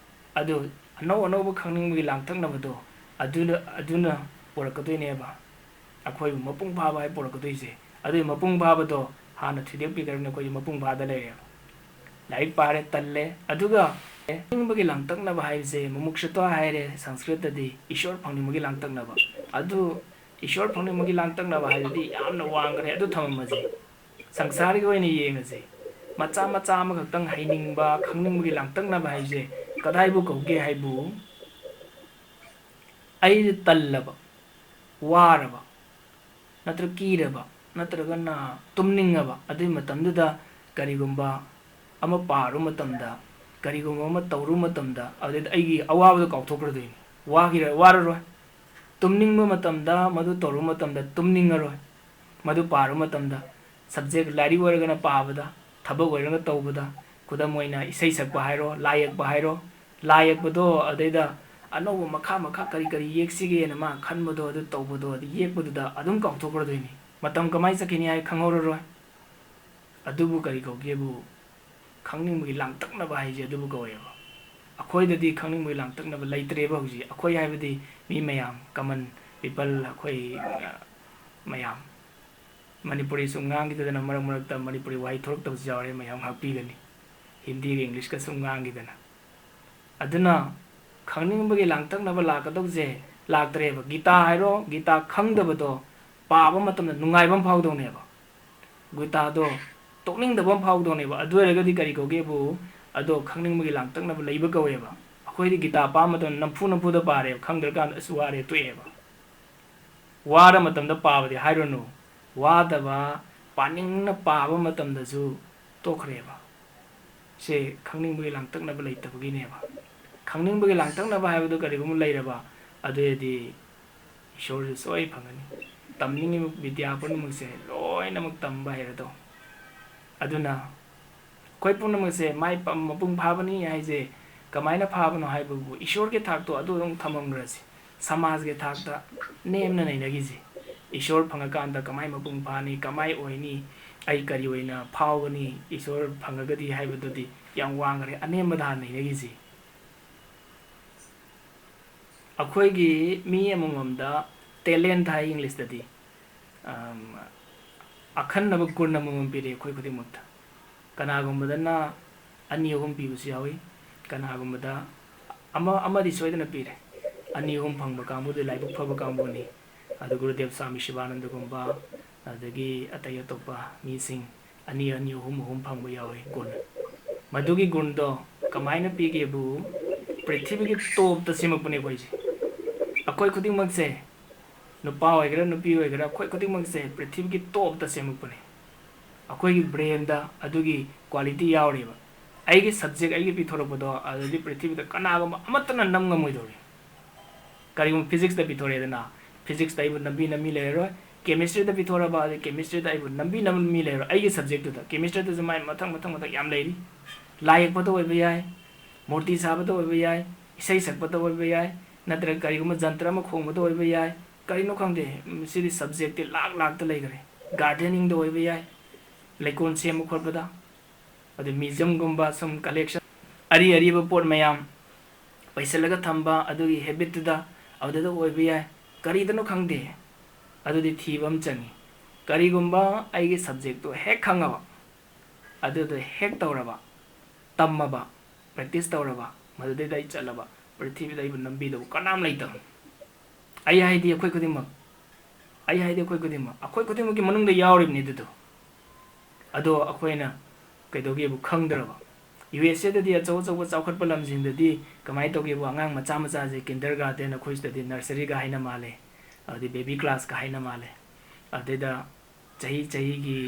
ꯑꯗꯨ ꯑꯅꯧ ꯑꯅꯧꯕ ꯈꯪꯅꯤꯡꯕꯒꯤ ꯂꯥꯡꯇꯛꯅꯕꯗꯣ ꯑꯗꯨꯅ, ꯑꯗꯨꯅ ꯄꯨꯔꯛꯀꯗꯣꯏꯅꯦꯕ꯫ ꯑꯩꯈꯣꯏꯕꯨ ꯃꯄꯨꯡ ꯐꯥꯕ ꯍꯥꯏ ꯄꯨꯔꯛꯀꯗꯣꯏꯁꯦ꯫ ꯑꯗꯨꯒꯤ ꯃꯄꯨꯡ ꯐꯥꯕꯗꯣ ꯍꯥꯟꯅ ꯊꯨꯗꯦꯛꯄꯤꯈ꯭ꯔꯕꯅꯤꯅ ꯑꯩꯈꯣꯏꯁꯦ ꯃꯄꯨꯡ ꯐꯥꯗ ꯂꯩꯔꯦꯕ꯫ ꯂꯥꯏꯔꯤꯛ ꯄꯥꯔꯦ, ꯇꯜꯂꯦ꯫ ꯑꯗꯨꯒ ꯅꯤꯡꯕꯒꯤ ꯂꯥꯡꯇꯛꯅꯕ ꯍꯥꯏꯕꯁꯦ ꯃꯨꯃꯨꯛꯁꯨꯇ ꯍꯥꯏꯔꯦ ꯁꯪꯁꯀ꯭ꯔꯤꯠꯇꯗꯤ, ꯏꯁꯣꯔ ꯐꯪꯅꯤꯡꯕꯒꯤ ꯂꯥꯡꯇꯛꯅꯕ꯫ ꯑꯗꯨ ꯏꯁꯣꯔ ꯐꯪꯅꯤꯡꯕꯒꯤ ꯂꯥꯡꯇꯛꯅꯕ ꯍꯥꯏꯕꯗꯤ ꯌꯥꯝꯅ ꯋꯥꯡꯈ꯭ꯔꯦ, ꯑꯗꯨ ꯊꯝꯃꯝꯃꯁꯦ꯫ ꯁꯪꯁꯥꯔꯒꯤ ꯑꯣꯏꯅ ꯌꯦꯡꯉꯁꯦ꯫ ꯃꯆꯥ ꯃꯆꯥ ꯑꯃꯈꯛꯇꯪ ꯍꯩꯅꯤꯡꯕ, ꯈꯪꯅꯤꯡꯕꯒꯤ ꯂꯥꯡꯇꯛꯅꯕ ꯍꯥꯏꯕꯁꯦ ꯀꯗꯥꯏꯕꯨ ꯀꯧꯒꯦ ꯍꯥꯏꯕꯨ, ꯑꯩ ꯇꯜꯂꯕ, ꯋꯥꯔꯕ, ꯅꯠꯇ꯭ꯔꯒ ꯀꯤꯔꯕ, ꯅꯠꯇ꯭ꯔꯒꯅ ꯇꯨꯝꯅꯤꯡꯉꯕ, ꯑꯗꯨꯒꯤ ꯃꯇꯝꯗꯨꯗ ꯀꯔꯤꯒꯨꯝꯕ ꯑꯃ ꯄꯥꯔꯨ ꯃꯇꯝꯗ, ꯀꯔꯤꯒꯨꯝꯕ ꯑꯃ ꯇꯧꯔꯨ ꯃꯇꯝꯗ, ꯑꯗꯨꯗꯩꯗ ꯑꯩꯒꯤ ꯑꯋꯥꯕꯗꯣ ꯀꯥꯎꯊꯣꯛꯈ꯭ꯔꯗꯣꯏꯅꯤ꯫ ꯋꯥꯈꯤꯔ-, ꯋꯥꯔꯔꯣꯏ꯫ ꯇꯨꯝꯅꯤꯡꯕ ꯃꯇꯝꯗ, ꯃꯗꯨ ꯇꯧꯔꯨ ꯃꯇꯝꯗ ꯇꯨꯝꯅꯤꯡꯉꯔꯣꯏ꯫ ꯃꯗꯨ ꯄꯥꯔꯨ ꯃꯇꯝꯗ, subject, ꯂꯥꯏꯔꯤꯛ ꯑꯣꯏꯔꯒꯅ ꯄꯥꯕꯗ, ꯊꯕꯛ ꯑꯣꯏꯔꯒꯅ ꯇꯧꯕꯗ, ꯈꯨꯗꯝ ꯑꯣꯏꯅ ꯏꯁꯩ ꯁꯛꯄ ꯍꯥꯏꯔꯣ, ꯂꯥꯏ ꯌꯦꯛꯄ ꯍꯥꯏꯔꯣ, ꯂꯥꯏ ꯌꯦꯛꯄꯗꯣ ꯑꯗꯩꯗ ꯑꯅꯧꯕ ꯃꯈꯥ ꯃꯈꯥ ꯀꯔꯤ ꯀꯔꯤ ꯌꯦꯛꯁꯤꯒꯦꯅ ꯃꯥ ꯈꯟꯕꯗꯣ, ꯑꯗꯨ ꯇꯧꯕꯗꯣ, ꯑꯗꯨ ꯌꯦꯛꯄꯗꯨꯗ ꯑꯗꯨꯝ ꯀꯥꯎꯊꯣꯛꯈ꯭ꯔꯗꯣꯏꯅꯤ꯫ ꯃꯇꯝ ꯀꯃꯥꯏꯅ ꯆꯠꯈꯤꯅꯤ ꯍꯥꯏ ꯈꯪꯍꯧꯔꯔꯣꯏ꯫ ꯑꯗꯨꯕꯨ ꯀꯔꯤ ꯀꯧꯒꯦꯕꯨ, ꯈꯪꯅꯤꯡꯕꯒꯤ ꯂꯥꯡꯇꯛꯅꯕ ꯍꯥꯏꯁꯦ ꯑꯗꯨꯕꯨ ꯀꯧꯋꯦꯕ꯫ ꯑꯩꯈꯣꯏꯗꯗꯤ ꯈꯪꯅꯤꯡꯕꯒꯤ ꯂꯥꯡꯇꯛꯅꯕ ꯂꯩꯇ꯭ꯔꯦꯕ ꯍꯧꯖꯤꯛ꯫ ꯑꯩꯈꯣꯏ ꯍꯥꯏꯕꯗꯤ ꯃꯤ ꯃꯌꯥꯝ, common people, ꯑꯩꯈꯣꯏ, ꯑ, ꯃꯌꯥꯝ꯫ ꯃꯅꯤꯄꯨꯔꯤ ꯁꯨꯝ ꯉꯥꯡꯈꯤꯗꯗꯅ ꯃꯔꯛ ꯃꯔꯛꯇ ꯃꯅꯤꯄꯨꯔꯤ ꯋꯥꯍꯩ ꯊꯣꯛꯂꯛꯇꯕꯁꯨ ꯌꯥꯎꯔꯦ, ꯃꯌꯥꯝ ꯉꯥꯛꯄꯤꯒꯅꯤ꯫ ꯍꯤꯟꯗꯤꯒ ꯏꯪꯂꯤꯁꯀ ꯁꯨꯝ ꯉꯥꯡꯈꯤꯗꯅ꯫ ꯑꯗꯨꯅ ꯈꯪꯅꯤꯡꯕꯒꯤ ꯂꯥꯡꯇꯛꯅꯕ ꯂꯥꯛꯀꯗꯧꯁꯦ ꯂꯥꯛꯇ꯭ꯔꯦꯕ꯫ ꯒꯤꯇꯥ ꯍꯥꯏꯔꯣ, ꯒꯤꯇꯥ ꯈꯪꯗꯕꯗꯣ ꯄꯥꯕ ꯃꯇꯝꯗ ꯅꯨꯡꯉꯥꯏꯕ ꯑꯃ ꯐꯥꯎꯗꯧꯅꯦꯕ꯫ ꯒꯤꯇꯥꯗꯣ ꯇꯣꯛꯅꯤꯡꯗꯕ ꯑꯃ ꯐꯥꯎꯗꯧꯅꯦꯕ꯫ ꯑꯗꯨ ꯑꯣꯏꯔꯒꯗꯤ ꯀꯔꯤ ꯀꯧꯒꯦꯕꯨ, ꯑꯗꯣ ꯈꯪꯅꯤꯡꯕꯒꯤ ꯂꯥꯡꯇꯛꯅꯕ ꯂꯩꯕ ꯀꯧꯋꯦꯕ꯫ ꯑꯩꯈꯣꯏꯗꯤ ꯒꯤꯇꯥ ꯄꯥꯕ ꯃꯇꯝꯗ ꯅꯝꯐꯨ ꯅꯝꯐꯨꯗ ꯄꯥꯔꯦꯕ, ꯈꯪꯗ꯭ꯔꯀꯥꯟꯗ ꯑꯁ ꯋꯥꯔꯦ ꯇꯣꯛꯑꯦꯕ꯫ ꯋꯥꯔ ꯃꯇꯝꯗ ꯄꯥꯕꯗꯤ ꯍꯥꯏꯔꯨꯅꯨ꯫ ꯋꯥꯗꯕ, ꯄꯥꯅꯤꯡꯅ ꯄꯥꯕ ꯃꯇꯝꯗꯁꯨ ꯇꯣꯛꯈ꯭ꯔꯦꯕ꯫ ꯁꯦ ꯈꯪꯅꯤꯡꯕꯒꯤ ꯂꯥꯡꯇꯛꯅꯕ ꯂꯩꯇꯕꯒꯤꯅꯦꯕ꯫ ꯈꯪꯅꯤꯡꯕꯒꯤ ꯂꯥꯡꯇꯛꯅꯕ ꯍꯥꯏꯕꯗꯨ ꯀꯔꯤꯒꯨꯝꯕ ꯂꯩꯔꯕ, ꯑꯗꯨ ꯑꯣꯏꯔꯗꯤ ꯏꯁꯣꯔꯁꯨ ꯁꯣꯏ ꯐꯪꯒꯅꯤ꯫ ꯇꯝꯅꯤꯡꯉꯤꯕ ꯕꯤꯗ꯭ꯌꯥ ꯄꯨꯝꯅꯃꯛꯁꯦ ꯂꯣꯏꯅꯃꯛ ꯇꯝꯕ ꯍꯩꯔꯗꯧ꯫ ꯑꯗꯨꯅ ꯑꯩꯈꯣꯏ ꯄꯨꯝꯅꯃꯛꯁꯦ ꯃꯥꯏ ꯄ-, ꯃꯄꯨꯡ ꯐꯥꯕꯅꯤ ꯍꯥꯏꯁꯦ ꯀꯃꯥꯏꯅ ꯐꯥꯕꯅꯣ ꯍꯥꯏꯕꯕꯨ, ꯏꯁꯣꯔꯒꯤ ꯊꯥꯛꯇꯣ ꯑꯗꯨ ꯑꯗꯨꯝ ꯊꯝꯃꯝꯈ꯭ꯔꯁꯤ꯫ ꯁꯃꯥꯖꯒꯤ ꯊꯥꯛꯇ ꯅꯦꯝꯅ ꯅꯩꯅꯈꯤꯁꯤ꯫ ꯏꯁꯣꯔ ꯐꯪꯉꯀꯥꯟꯗ ꯀꯃꯥꯏ ꯃꯄꯨꯡ ꯐꯥꯅꯤ, ꯀꯃꯥꯏ ꯑꯣꯏꯅꯤ, ꯑꯩ ꯀꯔꯤ ꯑꯣꯏꯅ ꯐꯥꯎꯒꯅꯤ, ꯏꯁꯣꯔ ꯐꯪꯉꯒꯗꯤ ꯍꯥꯏꯕꯗꯨꯗꯤ ꯌꯥꯝ ꯋꯥꯡꯈ꯭ꯔꯦ, ꯑꯅꯦꯝꯕꯗ ꯍꯥꯟꯅ ꯅꯩꯅꯈꯤꯁꯤ꯫ ꯑꯩꯈꯣꯏꯒꯤ ꯃꯤ ꯑꯃꯃꯝꯗ talent ꯍꯥꯏ ꯏꯪꯂꯤꯁꯇꯗꯤ, ꯑꯝ, ꯑꯈꯟꯅꯕ ꯒꯨꯟ ꯑꯃꯃꯝ ꯄꯤꯔꯛꯑꯦ ꯑꯩꯈꯣꯏ ꯈꯨꯗꯤꯡꯃꯛꯇ꯫ ꯀꯅꯥꯒꯨꯝꯕꯗꯅ ꯑꯅꯤ ꯑꯍꯨꯝ ꯄꯤꯕꯁꯨ ꯌꯥꯎꯏ, ꯀꯅꯥꯒꯨꯝꯕꯗ ꯑꯃ, ꯑꯃꯗꯤ ꯁꯣꯏꯗꯅ ꯄꯤꯔꯦ꯫ ꯑꯅꯤ ꯑꯍꯨꯝ ꯐꯪꯕ ꯀꯥꯡꯕꯨꯗꯤ ꯂꯥꯏꯕꯛ ꯐꯕ ꯀꯥꯡꯕꯨꯅꯤ꯫ ꯑꯗꯨ ꯒꯨꯔꯨꯗꯦꯕ ꯁ꯭ꯋꯥꯃꯤ ꯁꯤꯕꯥꯅꯟꯗꯒꯨꯝꯕ, ꯑꯗꯒꯤ ꯑꯇꯩ ꯑꯇꯣꯞꯄ ꯃꯤꯁꯤꯡ ꯑꯅꯤ ꯑꯅꯤ, ꯑꯍꯨꯝ ꯑꯍꯨꯝ ꯐꯪꯕ ꯌꯥꯎꯏ ꯒꯨꯟ꯫ ꯃꯗꯨꯒꯤ ꯒꯨꯟꯗꯣ ꯀꯃꯥꯏꯅ ꯄꯤꯒꯦꯕꯨ, ꯄ꯭ꯔꯤꯊꯤꯕꯤꯒꯤ ꯇꯣꯞꯇ ꯁꯦꯝꯃꯛꯄꯅꯦ ꯑꯩꯈꯣꯏꯁꯦ꯫ ꯑꯩꯈꯣꯏ ꯈꯨꯗꯤꯡꯃꯛꯁꯦ, ꯅꯨꯄꯥ ꯑꯣꯏꯒꯦꯔꯥ ꯅꯨꯄꯤ ꯑꯣꯏꯒꯦꯔꯥ, ꯑꯩꯈꯣꯏ ꯈꯨꯗꯤꯡꯃꯛꯁꯦ ꯄ꯭ꯔꯤꯊꯤꯕꯤꯒꯤ ꯇꯣꯞꯇ ꯁꯦꯝꯃꯛꯄꯅꯦ꯫ ꯑꯩꯈꯣꯏꯒꯤ ꯕ꯭ꯔꯦꯟꯗ ꯑꯗꯨꯒꯤ ꯀ꯭ꯋꯥꯂꯤꯇꯤ ꯌꯥꯎꯔꯤꯕ꯫ ꯑꯩꯒꯤ ꯁꯕꯖꯦꯛ ꯑꯩꯒꯤ ꯄꯤꯊꯣꯔꯛꯄꯗꯣ ꯑꯗꯨꯗꯤ ꯄ꯭ꯔꯤꯊꯤꯕꯤꯗ ꯀꯅꯥꯒꯨꯝꯕ ꯑꯃꯠꯇꯅ ꯅꯝ ꯉꯝꯃꯣꯏꯗꯧꯔꯤ꯫ ꯀꯔꯤꯒꯨꯝꯕ ꯐꯤꯖꯤꯛꯁꯇ ꯄꯤꯊꯣꯔꯛꯑꯦꯗꯅ, ꯐꯤꯖꯤꯛꯁꯇ ꯑꯩꯕꯨ ꯅꯝꯕꯤꯅꯕ ꯃꯤ ꯂꯩꯔꯔꯣꯏ, ꯀꯦꯃꯤꯁꯇ꯭ꯔꯤꯗ ꯄꯤꯊꯣꯔꯛꯑꯕ ꯑꯗꯩ ꯀꯦꯃꯤꯁꯇ꯭ꯔꯤꯗ ꯑꯩꯕꯨ ꯅꯝꯕꯤꯅꯕ ꯃꯤ ꯂꯩꯔꯔꯣꯏ꯫ ꯑꯩꯒꯤ ꯁꯕꯖꯦꯛꯇꯨꯗ, ꯀꯦꯃꯤꯁꯇ꯭ꯔꯤꯗꯁꯨ ꯃꯥꯏ ꯃꯊꯪ ꯃꯊꯪ ꯃꯊꯪ ꯌꯥꯝ ꯂꯩꯔꯤ꯫ ꯂꯥꯏ ꯌꯦꯛꯄꯗ ꯑꯣꯏꯕ ꯌꯥꯏ, ꯃꯨꯔꯇꯤ ꯁꯥꯕꯗ ꯑꯣꯏꯕ ꯌꯥꯏ, ꯏꯁꯩ ꯁꯛꯄꯗ ꯑꯣꯏꯕ ꯌꯥꯏ, ꯅꯠꯇ꯭ꯔꯒ ꯀꯔꯤꯒꯨꯝꯕ ꯖꯟꯇ꯭ꯔ ꯑꯃ ꯈꯣꯡꯕꯗ ꯑꯣꯏꯕ ꯌꯥꯏ꯫ ꯀꯔꯤꯅꯣ ꯈꯪꯗꯦ, ꯃꯁꯤꯗꯤ ꯁꯕꯖꯦꯛꯇꯤ ꯂꯥꯛ ꯂꯥꯛꯇ ꯂꯩꯈ꯭ꯔꯦ꯫ ꯒꯥꯔꯗꯦꯅꯤꯡꯗ ꯑꯣꯏꯕ ꯌꯥꯏ, ꯂꯩꯀꯣꯜ ꯁꯦꯝꯕ ꯈꯣꯠꯄꯗ, ꯑꯗꯩ ꯃ꯭ꯌꯨꯖꯤꯌꯝꯒꯨꯝꯕ ꯁꯨꯝ ꯀꯂꯦꯛꯁꯟ, ꯑꯔꯤ ꯑꯔꯤꯕ ꯄꯣꯠ ꯃꯌꯥꯝ ꯄꯩꯁꯤꯜꯂꯒ ꯊꯝꯕ ꯑꯗꯨꯒꯤ ꯍꯦꯕꯤꯠꯇꯨꯗ, ꯑꯗꯨꯗ ꯑꯣꯏꯕ ꯌꯥꯏ꯫ ꯀꯔꯤꯗꯅꯣ ꯈꯪꯗꯦ, ꯑꯗꯨꯗꯤ ꯊꯤꯕ ꯑꯃ ꯆꯪꯉꯤ꯫ ꯀꯔꯤꯒꯨꯝꯕ ꯑꯩꯒꯤ ꯁꯕꯖꯦꯛꯇꯣ ꯍꯦꯛ ꯈꯪꯉꯕ, ꯑꯗꯨꯗꯣ ꯍꯦꯛ ꯇꯧꯔꯕ, ꯇꯝꯃꯕ, ꯄ꯭ꯔꯦꯛꯇꯤꯁ ꯇꯧꯔꯕ, ꯃꯗꯨꯗꯩꯗ ꯑꯩ ꯆꯠꯂꯕ, ꯄ꯭ꯔꯤꯊꯤꯕꯤꯗ ꯑꯩꯕꯨ ꯅꯝꯕꯤꯗꯧꯕ ꯀꯅꯥꯝ ꯂꯩꯇꯕꯅꯤ꯫ ꯑꯩ ꯍꯥꯏꯗꯤ ꯑꯩꯈꯣꯏ ꯈꯨꯗꯤꯡꯃꯛ, ꯑꯩ ꯍꯥꯏꯗꯤ ꯑꯩꯈꯣꯏ ꯈꯨꯗꯤꯡꯃꯛ, ꯑꯩꯈꯣꯏ ꯈꯨꯗꯤꯡꯃꯛꯀꯤ ꯃꯅꯨꯡꯗ ꯌꯥꯎꯔꯤꯕꯅꯤ ꯑꯗꯨꯗꯣ꯫ ꯑꯗꯣ ꯑꯩꯈꯣꯏꯅ ꯀꯩꯗꯧꯒꯦꯕꯨ ꯈꯪꯗ꯭ꯔꯕ? ꯌꯨ ꯑꯦꯁ ꯑꯦꯗꯗꯤ, ꯑꯆꯧ ꯑꯆꯧꯕ ꯆꯥꯎꯈꯠꯄ ꯂꯝꯁꯤꯡꯗꯗꯤ ꯀꯃꯥꯏꯅ ꯇꯧꯒꯦꯕꯨ, ꯑꯉꯥꯡ ꯃꯆꯥ ꯃꯆꯥꯁꯦ ꯀꯤꯟꯗꯔ ꯒꯥꯔꯗꯦꯟ, ꯑꯩꯈꯣꯏ ꯁꯤꯗꯗꯤ ꯅꯔꯁꯔꯤꯒ ꯍꯥꯏꯅ ꯃꯥꯜꯂꯦ, ꯑꯗꯨꯗꯤ ꯕꯦꯕꯤ ꯀ꯭ꯂꯥꯁꯀ ꯍꯥꯏꯅ ꯃꯥꯜꯂꯦ, ꯑꯗꯨꯗꯩꯗ ꯆꯍꯤ ꯆꯍꯤꯒꯤ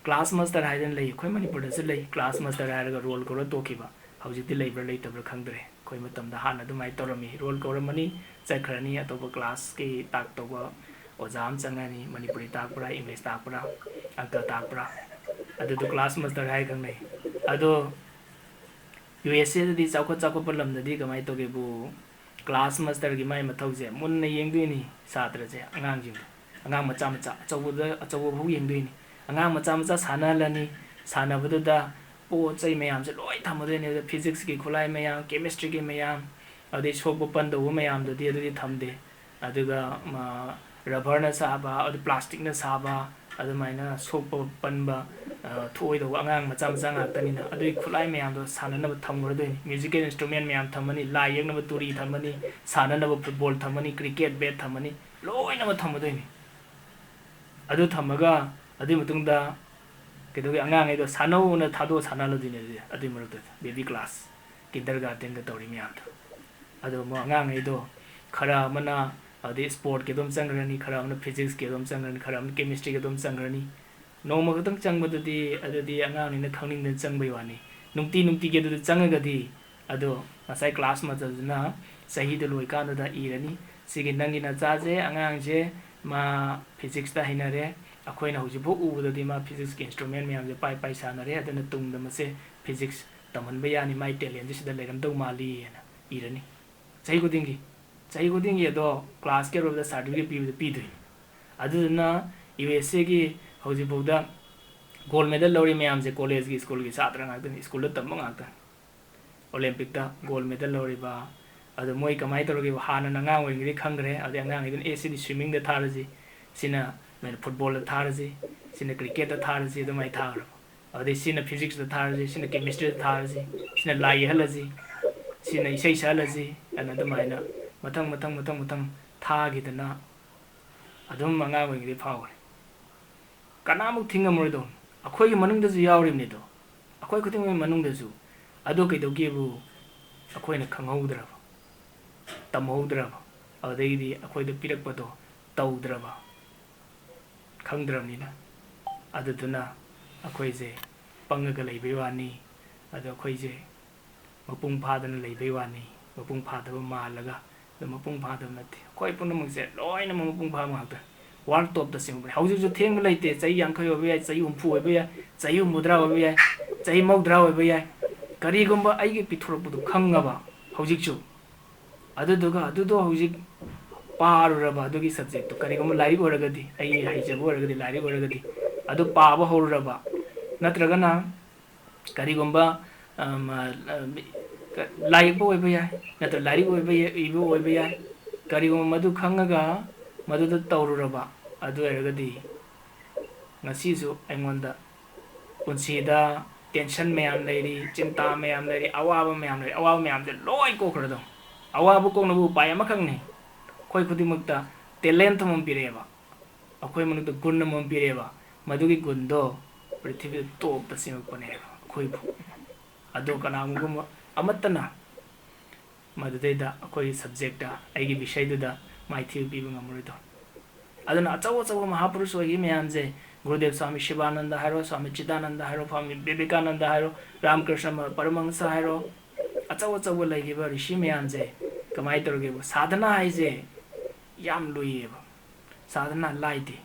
ꯀ꯭ꯂꯥꯁ ꯃꯥꯁꯇꯔ ꯍꯥꯏꯗꯅ ꯂꯩ, ꯑꯩꯈꯣꯏ ꯃꯅꯤꯄꯨꯔꯗꯁꯨ ꯂꯩ꯫ ꯀ꯭ꯂꯥꯁ ꯃꯥꯁꯇꯔ ꯍꯥꯏꯔꯒ ꯔꯣꯜ ꯀꯧꯔ ꯇꯣꯛꯈꯤꯕ, ꯍꯧꯖꯤꯛꯇꯤ ꯂꯩꯕ꯭ꯔꯥ ꯂꯩꯇꯕ꯭ꯔꯥ ꯈꯪꯗ꯭ꯔꯦ꯫ ꯑꯩꯈꯣꯏ ꯃꯇꯝꯗ ꯍꯥꯟꯅ ꯑꯗꯨꯃꯥꯏꯅ ꯇꯧꯔꯝꯃꯤ, ꯔꯣꯜ ꯀꯧꯔꯝꯃꯅꯤ, ꯆꯠꯈ꯭ꯔꯅꯤ, ꯑꯇꯣꯞꯄ ꯀ꯭ꯂꯥꯁꯀꯤ ꯇꯥꯛꯇꯧꯕ ꯑꯣꯖꯥ ꯑꯃ ꯆꯪꯉꯅꯤ, ꯃꯅꯤꯄꯨꯔꯤ ꯇꯥꯛꯄ꯭ꯔꯥ, ꯏꯪꯂꯤꯁ ꯇꯥꯛꯄ꯭ꯔꯥ, ꯑꯪꯀ ꯇꯥꯛꯄ꯭ꯔꯥ, ꯑꯗꯨꯗꯣ ꯀ꯭ꯂꯥꯁ ꯃꯥꯁꯇꯔ ꯍꯥꯏꯔ ꯈꯪꯅꯩ꯫ ꯑꯗꯣ ꯌꯨ ꯑꯦꯁ ꯑꯦꯗꯗꯤ, ꯆꯥꯎꯈꯠ ꯆꯥꯎꯈꯠꯄ ꯂꯝꯗꯗꯤ ꯀꯃꯥꯏꯅ ꯇꯧꯒꯦꯕꯨ, ꯀ꯭ꯂꯥꯁ ꯃꯥꯁꯇꯔꯒꯤ ꯃꯥꯏ ꯃꯊꯧꯁꯦ ꯃꯨꯟꯅ ꯌꯦꯡꯗꯣꯏꯅꯤ ꯁꯥꯇ꯭ꯔꯁꯦ, ꯑꯉꯥꯡꯁꯤꯡꯗꯣ꯫ ꯑꯉꯥꯡ ꯃꯆꯥ ꯃꯆꯥ, ꯑꯆꯧꯕꯗ, ꯑꯆꯧꯕ ꯐꯥꯎ ꯌꯦꯡꯗꯣꯏꯅꯤ꯫ ꯑꯉꯥꯡ ꯃꯆꯥ ꯃꯆꯥ ꯁꯥꯟꯅꯍꯜꯂꯅꯤ꯫ ꯁꯥꯟꯅꯕꯗꯨꯗ ꯄꯣꯠ ꯆꯩ ꯃꯌꯥꯝꯁꯦ ꯂꯣꯏ ꯊꯝꯃꯗꯣꯏꯅꯤ꯫ ꯑꯗꯨꯗ ꯐꯤꯖꯤꯛꯁꯀꯤ ꯈꯨꯠꯂꯥꯏ ꯃꯌꯥꯝ, ꯀꯦꯃꯤꯁꯇ꯭ꯔꯤꯒꯤ ꯃꯌꯥꯝ, ꯑꯗꯩ ꯁꯣꯛꯄ ꯄꯟꯗꯧꯕ ꯃꯌꯥꯝꯗꯨꯗꯤ ꯑꯗꯨꯗꯤ ꯊꯝꯗꯦ꯫ ꯑꯗꯨꯒ, ꯃ, ꯔꯕꯔꯅ ꯁꯥꯕ, ꯑꯗꯨ ꯄ꯭ꯂꯥꯁꯇꯤꯛꯅ ꯁꯥꯕ, ꯑꯗꯨꯃꯥꯏꯅ ꯁꯣꯛꯄ ꯄꯟꯕ, ꯑ, ꯊꯣꯛꯑꯣꯏꯗꯧꯕ ꯑꯉꯥꯡ ꯃꯆꯥ ꯃꯆꯥ ꯉꯥꯛꯇꯅꯤꯅ, ꯑꯗꯨꯒꯤ ꯈꯨꯠꯂꯥꯏ ꯃꯌꯥꯝꯗꯣ ꯁꯥꯟꯅꯅꯕ ꯊꯝꯈ꯭ꯔꯗꯣꯏꯅꯤ꯫ ꯃ꯭ꯌꯨꯖꯤꯀꯦꯜ ꯏꯟꯁꯇ꯭ꯔꯨꯃꯦꯟ ꯃꯌꯥꯝ ꯊꯝꯃꯅꯤ, ꯂꯥꯏ ꯌꯦꯛꯅꯕ ꯇꯨꯔꯤ ꯊꯝꯃꯅꯤ, ꯁꯥꯟꯅꯅꯕ ꯐꯨꯠꯕꯣꯜ ꯊꯝꯃꯅꯤ, ꯀ꯭ꯔꯤꯀꯦꯠ ꯕꯦꯠ ꯊꯝꯃꯅꯤ, ꯂꯣꯏꯅꯃꯛ ꯊꯝꯃꯗꯣꯏꯅꯤ꯫ ꯑꯗꯨ ꯊꯝꯃꯒ, ꯑꯗꯨꯒꯤ ꯃꯇꯨꯡꯗ ꯀꯩꯗꯧꯒꯦ, ꯑꯉꯥꯡꯈꯩꯗꯣ ꯁꯥꯟꯅꯧꯅ ꯊꯥꯗꯣꯛꯑ ꯁꯥꯟꯅꯍꯜꯂꯗꯣꯏꯅꯦ꯫ ꯑꯗꯨꯗꯤ ꯑꯗꯨꯒꯤ ꯃꯔꯛꯇꯨꯗ ꯕꯦꯕꯤ ꯀ꯭ꯂꯥꯁ, ꯀꯤꯟꯗꯔ ꯒꯥꯔꯗꯦꯟꯒ ꯇꯧꯔꯤ ꯃꯌꯥꯝꯗꯣ꯫ ꯑꯗꯣ ꯑꯃꯨꯛ ꯑꯉꯥꯡꯈꯩꯗꯣ ꯈꯔ ꯑꯃꯅ ꯑꯗꯩ ꯁ꯭ꯄꯣꯔꯠꯀꯤ ꯑꯗꯨꯝ ꯆꯪꯈ꯭ꯔꯅꯤ, ꯈꯔ ꯑꯃꯅ ꯐꯤꯖꯤꯛꯁꯀꯤ ꯑꯗꯨꯝ ꯆꯪꯈ꯭ꯔꯅꯤ, ꯈꯔ ꯑꯃꯅ ꯀꯦꯃꯤꯁꯇ꯭ꯔꯤꯒꯤ ꯑꯗꯨꯝ ꯆꯪꯈ꯭ꯔꯅꯤ꯫ ꯅꯣꯡꯃ ꯈꯛꯇꯪ ꯆꯪꯕꯗꯨꯗꯤ, ꯑꯗꯨꯗꯤ ꯑꯉꯥꯡꯅꯤꯅ ꯈꯪꯅꯤꯡꯗꯅ ꯆꯪꯕꯩ ꯋꯥꯅꯤ꯫ ꯅꯨꯡꯇꯤ ꯅꯨꯡꯇꯤꯒꯤ ꯑꯗꯨꯗ ꯆꯪꯉꯒꯗꯤ, ꯑꯗꯣ ꯉꯁꯥꯏ ꯀ꯭ꯂꯥꯁ ꯃꯇꯝꯗꯨꯅ ꯆꯍꯤꯗꯣ ꯂꯣꯏꯀꯥꯟꯗꯨꯗ ꯏꯔꯅꯤ, "ꯁꯤꯒꯤ ꯅꯪꯒꯤ ꯅꯆꯥꯁꯦ, ꯑꯉꯥꯡꯁꯦ, ꯃꯥ ꯐꯤꯖꯤꯛꯁꯇ ꯍꯩꯅꯔꯦ, ꯑꯩꯈꯣꯏꯅ ꯍꯧꯖꯤꯛꯐꯥꯎ ꯎꯕꯗꯗꯤ ꯃꯥ ꯐꯤꯖꯤꯛꯁꯀꯤ ꯏꯟꯁꯇ꯭ꯔꯨꯃꯦꯟ ꯃꯌꯥꯝꯁꯦ ꯄꯥꯏ ꯄꯥꯏ ꯁꯥꯟꯅꯔꯦ, ꯑꯗꯨꯅ ꯇꯨꯡꯗ ꯃꯁꯦ ꯐꯤꯖꯤꯛꯁ ꯇꯝꯍꯟꯕ ꯌꯥꯅꯤ, ꯃꯥꯏ ꯇꯦꯂꯦꯟꯁꯦ ꯁꯤꯗ ꯂꯩꯔꯝꯗꯧ ꯃꯥꯜꯂꯤ" ꯍꯥꯏꯅ ꯏꯔꯅꯤ꯫ ꯆꯍꯤ ꯈꯨꯗꯤꯡꯒꯤ, ꯆꯍꯤ ꯈꯨꯗꯤꯡꯒꯤ ꯑꯗꯣ ꯀ꯭ꯂꯥꯁꯀꯤ ꯑꯔꯣꯏꯕꯗ ꯁꯥꯔꯇꯤꯐꯤꯀꯦꯠ ꯄꯤꯕꯗ ꯄꯤꯗꯣꯏꯅꯤ꯫ ꯑꯗꯨꯗꯨꯅ ꯌꯨ ꯑꯦꯁ ꯑꯦꯒꯤ ꯍꯧꯖꯤꯛꯐꯥꯎꯗ ꯒꯣꯜ ꯃꯦꯗꯜ ꯂꯧꯔꯤ ꯃꯌꯥꯝꯁꯦ ꯀꯣꯂꯦꯖꯀꯤ, ꯁ꯭ꯀꯨꯜꯒꯤ ꯁꯥꯇ꯭ꯔ ꯉꯥꯛꯇꯅꯤ, ꯁ꯭ꯀꯨꯜꯗ ꯇꯝꯕ ꯉꯥꯛꯇꯅꯤ꯫ ꯑꯣꯂꯦꯝꯄꯤꯛꯇ ꯒꯣꯜ ꯃꯦꯗꯜ ꯂꯧꯔꯤꯕ, ꯑꯗꯣ ꯃꯣꯏ ꯀꯃꯥꯏꯅ ꯇꯧꯔꯒꯦꯕꯨ, ꯍꯥꯟꯅꯅ ꯑꯉꯥꯡ ꯑꯣꯏꯔꯤꯉꯩꯗꯒꯤ ꯈꯪꯈ꯭ꯔꯦ꯫ ꯑꯗꯩ ꯑꯉꯥꯡꯈꯩꯗꯨꯅ, "ꯑꯦ, ꯁꯤꯗꯤ ꯁ꯭ꯋꯤꯃꯤꯡꯗ ꯊꯥꯔꯁꯤ, ꯁꯤꯅ ꯐꯨꯠꯕꯣꯜꯗ ꯊꯥꯔꯁꯤ, ꯁꯤꯅ ꯀ꯭ꯔꯤꯀꯦꯠꯇ ꯊꯥꯔꯁꯤ", ꯑꯗꯨꯃꯥꯏꯅ ꯊꯥꯈ꯭ꯔꯕ꯫ ꯑꯗꯩ ꯁꯤꯅ ꯐꯤꯖꯤꯛꯁꯇ ꯊꯥꯔꯁꯤ, ꯁꯤꯅ ꯀꯦꯃꯤꯁꯇ꯭ꯔꯤꯗ ꯊꯥꯔꯁꯤ, ꯁꯤꯅ ꯂꯥꯏ ꯌꯦꯛꯍꯜꯂꯁꯤ, ꯁꯤꯅ ꯏꯁꯩ ꯁꯛꯍꯜꯂꯁꯤ, ꯑꯅ ꯑꯗꯨꯃꯥꯏꯅ ꯃꯊꯪ, ꯃꯊꯪ, ꯃꯊꯪ, ꯃꯊꯪ ꯊꯥꯈꯤꯗꯅ ꯑꯗꯨꯝ ꯑꯉꯥꯡ ꯑꯣꯏꯔꯤꯉꯩꯗꯒꯤ ꯐꯥꯎꯈ꯭ꯔꯦ꯫ ꯀꯅꯥꯃꯨꯛ ꯊꯤꯡꯉꯝꯃꯔꯣꯏꯗꯧꯅꯤ꯫ ꯑꯩꯈꯣꯏꯒꯤ ꯃꯅꯨꯡꯗꯁꯨ ꯌꯥꯎꯔꯤꯕꯅꯤꯗꯣ꯫ ꯑꯩꯈꯣꯏ ꯈꯨꯗꯤꯡꯃꯛ ꯃꯅꯨꯡꯗꯁꯨ꯫ ꯑꯗꯣ ꯀꯩꯗꯧꯒꯦꯕꯨ, ꯑꯩꯈꯣꯏꯅ ꯈꯪꯍꯧꯗ꯭ꯔꯕ, ꯇꯝꯍꯧꯗ꯭ꯔꯕ, ꯑꯗꯨꯗꯒꯤꯗꯤ ꯑꯩꯈꯣꯏꯗ ꯄꯤꯔꯛꯄꯗꯣ ꯇꯧꯗ꯭ꯔꯕ, ꯈꯪꯗ꯭ꯔꯕꯅꯤꯅ꯫ ꯑꯗꯨꯗꯨꯅ ꯑꯩꯈꯣꯏꯁꯦ ꯄꯪꯉꯒ ꯂꯩꯕꯩ ꯋꯥꯅꯤ꯫ ꯑꯗꯣ ꯑꯩꯈꯣꯏꯁꯦ ꯃꯄꯨꯡ ꯐꯥꯗꯅ ꯂꯩꯕꯩ ꯋꯥꯅꯤ꯫ ꯃꯄꯨꯡ ꯐꯥꯗꯕ ꯃꯥꯜꯂꯒ, ꯑꯗꯣ ꯃꯄꯨꯡ ꯐꯥꯗꯕ ꯅꯠꯇꯦ꯫ ꯑꯩꯈꯣꯏ ꯄꯨꯝꯅꯃꯛꯁꯦ ꯂꯣꯏꯅꯃꯛ ꯃꯄꯨꯡ ꯐꯥꯕ ꯉꯥꯛꯇꯅꯤ꯫ ꯋꯥꯔꯜ ꯇꯣꯞꯇ ꯆꯤꯡꯕꯅꯤ꯫ ꯍꯧꯖꯤꯛꯁꯨ ꯊꯦꯡꯕ ꯂꯩꯇꯦ꯫ ꯆꯍꯤ ꯌꯥꯡꯈꯩ ꯑꯣꯏꯕ ꯌꯥꯏ, ꯆꯍꯤ ꯍꯨꯝꯐꯨ ꯑꯣꯏꯕ ꯌꯥꯏ, ꯆꯍꯤ ꯍꯨꯝꯐꯨꯇꯔꯥ ꯑꯣꯏꯕ ꯌꯥꯏ꯫ ꯆꯍꯤ ꯃꯧꯗ꯭ꯔꯥ ꯑꯣꯏꯕ ꯌꯥꯏ꯫ ꯀꯔꯤꯒꯨꯝꯕ ꯑꯩꯒꯤ ꯄꯤꯊꯣꯔꯛꯄꯗꯨ ꯈꯪꯉꯕ ꯍꯧꯖꯤꯛꯁꯨ, ꯑꯗꯨꯗꯨꯒ ꯑꯗꯨꯗꯣ ꯍꯧꯖꯤꯛ ꯄꯥꯔꯨꯔꯕ, ꯑꯗꯨꯒꯤ subjectꯇꯣ, ꯀꯔꯤꯒꯨꯝꯕ ꯂꯥꯏꯔꯤꯛ ꯑꯣꯏꯔꯒꯗꯤ, ꯑꯩ ꯍꯩꯖꯕ ꯑꯣꯏꯔꯒꯗꯤ, ꯂꯥꯏꯔꯤꯛ ꯑꯣꯏꯔꯒꯗꯤ, ꯑꯗꯨ ꯄꯥꯕ ꯍꯧꯔꯨꯔꯕ, ꯅꯠꯇ꯭ꯔꯒꯅ ꯀꯔꯤꯒꯨꯝꯕ, ꯑꯝ, ꯑ, ꯂꯥꯏ ꯌꯦꯛꯄ ꯑꯣꯏꯕ ꯌꯥꯏ, ꯅꯠꯇ꯭ꯔ ꯂꯥꯏꯔꯤꯛ ꯑꯣꯏꯕ ꯌꯥꯏ, ꯏꯕ ꯑꯣꯏꯕ ꯌꯥꯏ, ꯀꯔꯤꯒꯨꯝꯕ ꯃꯗꯨ ꯈꯪꯉꯒ ꯃꯗꯨꯗ ꯇꯧꯔꯨꯔꯕ, ꯑꯗꯨ ꯑꯣꯏꯔꯒꯗꯤ ꯉꯁꯤꯁꯨ ꯑꯩꯉꯣꯟꯗ ꯄꯨꯟꯁꯤꯗ tension ꯃꯌꯥꯝ ꯂꯩꯔꯤ, ꯆꯤꯟꯇꯥ ꯃꯌꯥꯝ ꯂꯩꯔꯤ, ꯑꯋꯥꯕ ꯃꯌꯥꯝ ꯂꯩꯔꯤ, ꯑꯋꯥꯕ ꯃꯌꯥꯝꯁꯦ ꯂꯣꯏ ꯀꯣꯛꯈ꯭ꯔꯗꯧꯅꯤ꯫ ꯑꯋꯥꯕ ꯀꯣꯛꯅꯕ ꯎꯄꯥꯏ ꯑꯃꯈꯛꯅꯤ, ꯑꯩꯈꯣꯏ ꯈꯨꯗꯤꯡꯃꯛꯇ talent ꯑꯃꯃꯝ ꯄꯤꯔꯛꯑꯦꯕ꯫ ꯑꯩꯈꯣꯏ ꯃꯅꯨꯡꯗ ꯒꯨꯟ ꯑꯃꯃꯝ ꯄꯤꯔꯛꯑꯦꯕ꯫ ꯃꯗꯨꯒꯤ ꯒꯨꯟꯗꯣ ꯄ꯭ꯔꯤꯊꯤꯕꯤꯗ ꯇꯣꯞꯇ ꯁꯦꯝꯃꯛꯄꯅꯦꯕ ꯑꯩꯈꯣꯏꯕꯨ꯫ ꯑꯗꯣ ꯀꯅꯥꯒꯨꯝꯕ ꯑꯃꯠꯇꯅ ꯃꯗꯨꯗꯩꯗ ꯑꯩꯈꯣꯏꯒꯤ subjectꯇ, ꯑꯩꯒꯤ ꯕꯤꯁꯩꯗꯨꯗ ꯃꯥꯏꯊꯤꯕ ꯄꯤꯕ ꯉꯝꯃꯔꯣꯏꯗꯣ꯫ ꯑꯗꯨꯅ ꯑꯆꯧ ꯑꯆꯧꯕ ꯃꯍꯥꯄꯨꯔꯨꯁ ꯑꯣꯏꯈꯤ ꯃꯌꯥꯝꯁꯦ, ꯒꯨꯔꯨꯗꯦꯕ ꯁ꯭ꯋꯥꯃꯤ ꯁꯤꯕꯥꯅꯟꯗ ꯍꯥꯏꯔꯣ, ꯁ꯭ꯋꯥꯃꯤ ꯆꯤꯗꯥꯅꯟꯗ ꯍꯥꯏꯔꯣ, ꯁ꯭ꯋꯥꯃꯤ ꯕꯤꯕꯦꯀꯥꯅꯟꯗ ꯍꯥꯏꯔꯣ, ꯔꯥꯃꯀ꯭ꯔꯤꯁꯅ ꯄꯔꯃꯍꯪꯁ ꯍꯥꯏꯔꯣ, ꯑꯆꯧ ꯑꯆꯧꯕ ꯂꯩꯈꯤꯕ ꯔꯤꯁꯤ ꯃꯌꯥꯝꯁꯦ ꯀꯃꯥꯏꯅ ꯇꯧꯔꯒꯦꯕ? ꯁꯥꯙꯅꯥ ꯍꯥꯏꯁꯦ ꯌꯥꯝ ꯂꯨꯏꯌꯦꯕ꯫ ꯁꯥꯙꯅꯥ ꯂꯥꯏꯗꯦ꯫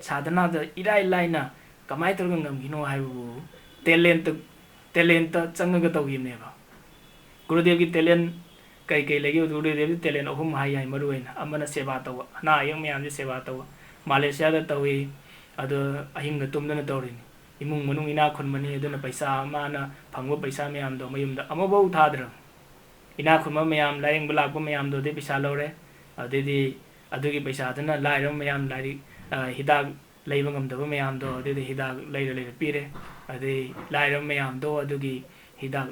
ꯁꯥꯙꯅꯥꯗ ꯏꯔꯥꯏ ꯂꯥꯏꯅ ꯀꯃꯥꯏꯅ ꯇꯧꯔꯒ ꯉꯝꯈꯤꯅꯣ ꯍꯥꯏꯕꯕꯨ talentꯇ, talentꯇ ꯆꯪꯉꯒ ꯇꯧꯈꯤꯕꯅꯦꯕ꯫ ꯒꯨꯔꯨꯗꯦꯕꯒꯤ talent ꯀꯩ ꯀꯩ ꯂꯩꯒꯦ? ꯒꯨꯔꯨꯗꯦꯕꯒꯤ talent ꯑꯍꯨꯝ ꯍꯥꯏ ꯌꯥꯏ ꯃꯔꯨ ꯑꯣꯏꯅ꯫ ꯑꯃꯅ ꯁꯦꯕꯥ ꯇꯧꯕ, ꯑꯅꯥ ꯑꯌꯦꯛ ꯃꯌꯥꯝꯁꯦ ꯁꯦꯕꯥ ꯇꯧꯕ꯫ ꯃꯥꯂꯦꯁꯤꯌꯥꯗ ꯇꯧꯏ, ꯑꯗꯣ ꯑꯍꯤꯡꯒ ꯇꯨꯝꯗꯅ ꯇꯧꯔꯤꯅꯤ꯫ ꯏꯃꯨꯡ ꯃꯅꯨꯡ ꯏꯅꯥꯛ ꯈꯨꯟꯕꯅꯤ, ꯑꯗꯨꯅ ꯄꯩꯁꯥ, ꯃꯥꯅ ꯐꯪꯕ ꯄꯩꯁꯥ ꯃꯌꯥꯝꯗꯣ ꯃꯌꯨꯝꯗ ꯑꯃꯐꯥꯎ ꯊꯥꯗ꯭ꯔꯕ꯫ ꯏꯅꯥꯛ ꯈꯨꯟꯕ ꯃꯌꯥꯝ, ꯂꯥꯏꯌꯦꯡꯕ ꯂꯥꯛꯄ ꯃꯌꯥꯝꯗꯣ ꯑꯗꯩ ꯄꯩꯁꯥ ꯂꯧꯔꯦ, ꯑꯗꯩꯗꯤ ꯑꯗꯨꯒꯤ ꯄꯩꯁꯥꯗꯨꯅ ꯂꯥꯏꯔꯕ ꯃꯌꯥꯝ ꯂꯥꯏꯔꯤꯛ, ꯑ, ꯍꯤꯗꯥꯛ ꯂꯩꯕ ꯉꯝꯗꯕ ꯃꯌꯥꯝꯗꯣ ꯑꯗꯨꯗꯤ ꯍꯤꯗꯥꯛ ꯂꯩꯔ ꯂꯩꯔ ꯄꯤꯔꯦ꯫ ꯑꯗꯩ ꯂꯥꯏꯔꯕ ꯃꯌꯥꯝꯗꯣ ꯑꯗꯨꯒꯤ ꯍꯤꯗꯥꯛ,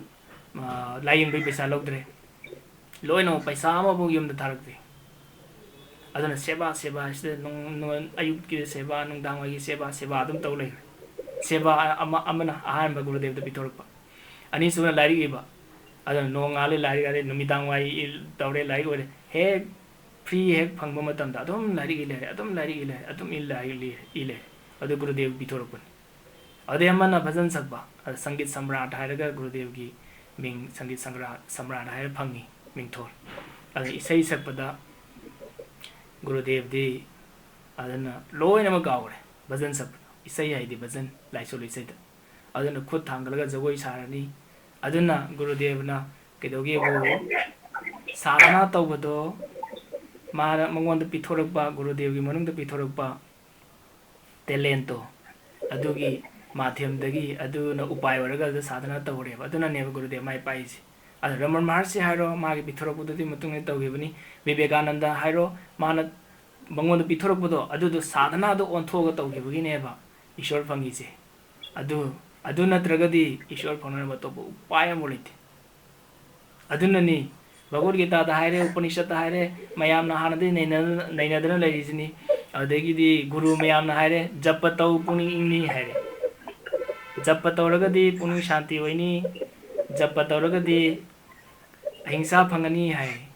ꯑ, ꯂꯥꯏꯌꯦꯡꯕꯒꯤ ꯄꯩꯁꯥ ꯂꯧꯗ꯭ꯔꯦ꯫ ꯂꯣꯏꯅꯃꯛ ꯄꯩꯁꯥ ꯑꯃꯐꯥꯎ ꯌꯨꯝꯗ ꯊꯥꯔꯛꯇꯦ꯫ ꯑꯗꯨꯅ ꯁꯦꯕꯥ, ꯁꯦꯕꯥ ꯍꯥꯏꯁꯤꯗ ꯅꯨꯡ-, ꯅꯨꯡ-, ꯑꯌꯨꯛꯀꯤ ꯁꯦꯕꯥ, ꯅꯨꯡꯗꯥꯡꯋꯥꯏꯒꯤ ꯁꯦꯕꯥ, ꯁꯦꯕꯥ ꯑꯗꯨꯝ ꯇꯧ ꯂꯩꯈ꯭ꯔꯦ꯫ ꯁꯦꯕꯥ ꯑꯃ, ꯑꯃꯅ ꯑꯍꯥꯟꯕ ꯒꯨꯔꯨꯗꯦꯕꯗ ꯄꯤꯊꯣꯔꯛꯄ꯫ ꯑꯅꯤꯁꯨꯕꯅ ꯂꯥꯏꯔꯤꯛ ꯏꯕ꯫ ꯑꯗꯨꯅ ꯅꯣꯡꯉꯥꯜꯂꯦ ꯂꯥꯏꯔꯤꯛ, ꯑꯗꯩ ꯅꯨꯃꯤꯗꯥꯡ ꯋꯥꯏ ꯏ-, ꯇꯧꯔꯦ ꯂꯥꯏꯔꯤꯛ ꯑꯣꯏꯔꯦ꯫ ꯍꯦꯛ free ꯍꯦꯛ ꯐꯪꯕ ꯃꯇꯝꯗ ꯑꯗꯨꯝ ꯂꯥꯏꯔꯤꯛ ꯏ ꯂꯩꯔꯦ, ꯑꯗꯨꯝ ꯂꯥꯏꯔꯤꯛ ꯏ ꯂꯩꯔꯦ, ꯑꯗꯨꯝ ꯏ ꯂꯥꯏꯔꯤꯛ ꯏ ꯂꯩꯔꯦ꯫ ꯑꯗꯨ ꯒꯨꯔꯨꯗꯦꯕ ꯄꯤꯊꯣꯔꯛꯄꯅꯤ꯫ ꯑꯗꯩ ꯑꯃꯅ ꯚꯖꯟ ꯁꯛꯄ, ꯑꯗ ꯁꯪꯒꯤꯠ ꯁꯝꯔꯥꯠ ꯍꯥꯏꯔꯒ ꯒꯨꯔꯨꯗꯦꯕꯒꯤ ꯃꯤꯡ ꯁꯪꯒꯤꯠ ꯁꯪꯒ꯭ꯔꯥ-, ꯁꯝꯔꯥꯠ ꯍꯥꯏꯔ ꯐꯪꯉꯤ ꯃꯤꯡꯊꯣꯜ꯫ ꯑꯗ ꯏꯁꯩ ꯁꯛꯄꯗ ꯒꯨꯔꯨꯗꯦꯕꯗꯤ ꯑꯗꯨꯅ ꯂꯣꯏꯅꯃꯛ ꯀꯥꯎꯈ꯭ꯔꯦ꯫ ꯚꯖꯟ ꯁꯛꯄꯗ, ꯏꯁꯩ ꯍꯥꯏꯗꯤ ꯚꯖꯟ, ꯂꯥꯏꯁꯣꯜ ꯏꯁꯩꯗ꯫ ꯑꯗꯨꯅ ꯈꯨꯠ ꯊꯥꯡꯒꯠꯂꯒ ꯖꯒꯣꯏ ꯁꯥꯔꯅꯤ꯫ ꯑꯗꯨꯅ ꯒꯨꯔꯨꯗꯦꯕꯅ ꯀꯩꯗꯧꯒꯦꯕꯨ, ꯁꯥꯙꯅꯥ ꯇꯧꯕꯗꯣ, ꯃꯥꯅ, ꯃꯉꯣꯟꯗ ꯄꯤꯊꯣꯔꯛꯄ, ꯒꯨꯔꯨꯗꯦꯕꯒꯤ ꯃꯅꯨꯡꯗ ꯄꯤꯊꯣꯔꯛꯄ talentꯇꯣ, ꯑꯗꯨꯒꯤ ꯃꯥꯙ꯭ꯌꯝꯗꯒꯤ ꯑꯗꯨꯅ ꯎꯄꯥꯏ ꯑꯣꯏꯔꯒ ꯑꯗꯨ ꯁꯥꯙꯅꯥ ꯇꯧꯔꯦꯕ꯫ ꯑꯗꯨꯅꯅꯦꯕ ꯒꯨꯔꯨꯗꯦꯕ ꯃꯥꯏ ꯄꯥꯛꯏꯁꯦ꯫ ꯑꯗꯨ ꯔꯃꯟ ꯃꯍꯔꯁꯤ ꯍꯥꯏꯔꯣ, ꯃꯥꯒꯤ ꯄꯤꯊꯣꯔꯛꯄꯗꯨꯒꯤ ꯃꯇꯨꯡ ꯏꯟꯅ ꯇꯧꯈꯤꯕꯅꯤ꯫ ꯕꯤꯕꯦꯀꯥꯅꯟꯗ ꯍꯥꯏꯔꯣ, ꯃꯥꯅ ꯃꯉꯣꯟꯗ ꯄꯤꯊꯣꯔꯛꯄꯗꯣ, ꯑꯗꯨꯗꯣ ꯁꯥꯙꯅꯥꯗꯣ ꯑꯣꯟꯊꯣꯛꯑꯒ ꯇꯧꯈꯤꯕꯒꯤꯅꯦꯕ ꯏꯁꯣꯔ ꯐꯪꯉꯤꯁꯦ꯫ ꯑꯗꯨ, ꯑꯗꯨ ꯅꯠꯇ꯭ꯔꯒꯗꯤ ꯏꯁꯣꯔ ꯐꯪꯅꯅꯕ ꯑꯇꯣꯞꯄ ꯎꯄꯥꯏ ꯑꯃꯐꯥꯎ ꯂꯩꯇꯦ꯫ ꯑꯗꯨꯅꯅꯤ, ꯚꯒꯋꯗ ꯒꯤꯇꯥꯗ ꯍꯥꯏꯔꯦ, ꯎꯄꯅꯤꯁꯠꯇ ꯍꯥꯏꯔꯦ, ꯃꯌꯥꯝꯅ ꯍꯥꯟꯅꯗꯩ ꯅꯩꯅ-, ꯅꯩꯅꯗꯅ ꯂꯩꯔꯤꯁꯤꯅꯤ꯫ ꯑꯗꯨꯗꯒꯤꯗꯤ ꯒꯨꯔꯨ ꯃꯌꯥꯝꯅ ꯍꯥꯏꯔꯦ, "ꯖꯄ ꯇꯧ, ꯄꯨꯛꯅꯤꯡ ꯏꯪꯅꯤ" ꯍꯥꯏꯔꯦ꯫ "ꯖꯄ ꯇꯧꯔꯒꯗꯤ ꯄꯨꯛꯅꯤꯡ ꯁꯥꯟꯇꯤ ꯑꯣꯏꯅꯤ, ꯖꯄ ꯇꯧꯔꯒꯗꯤ ꯑꯍꯤꯡꯁꯥ ꯐꯪꯒꯅꯤ" ꯍꯥꯏ꯫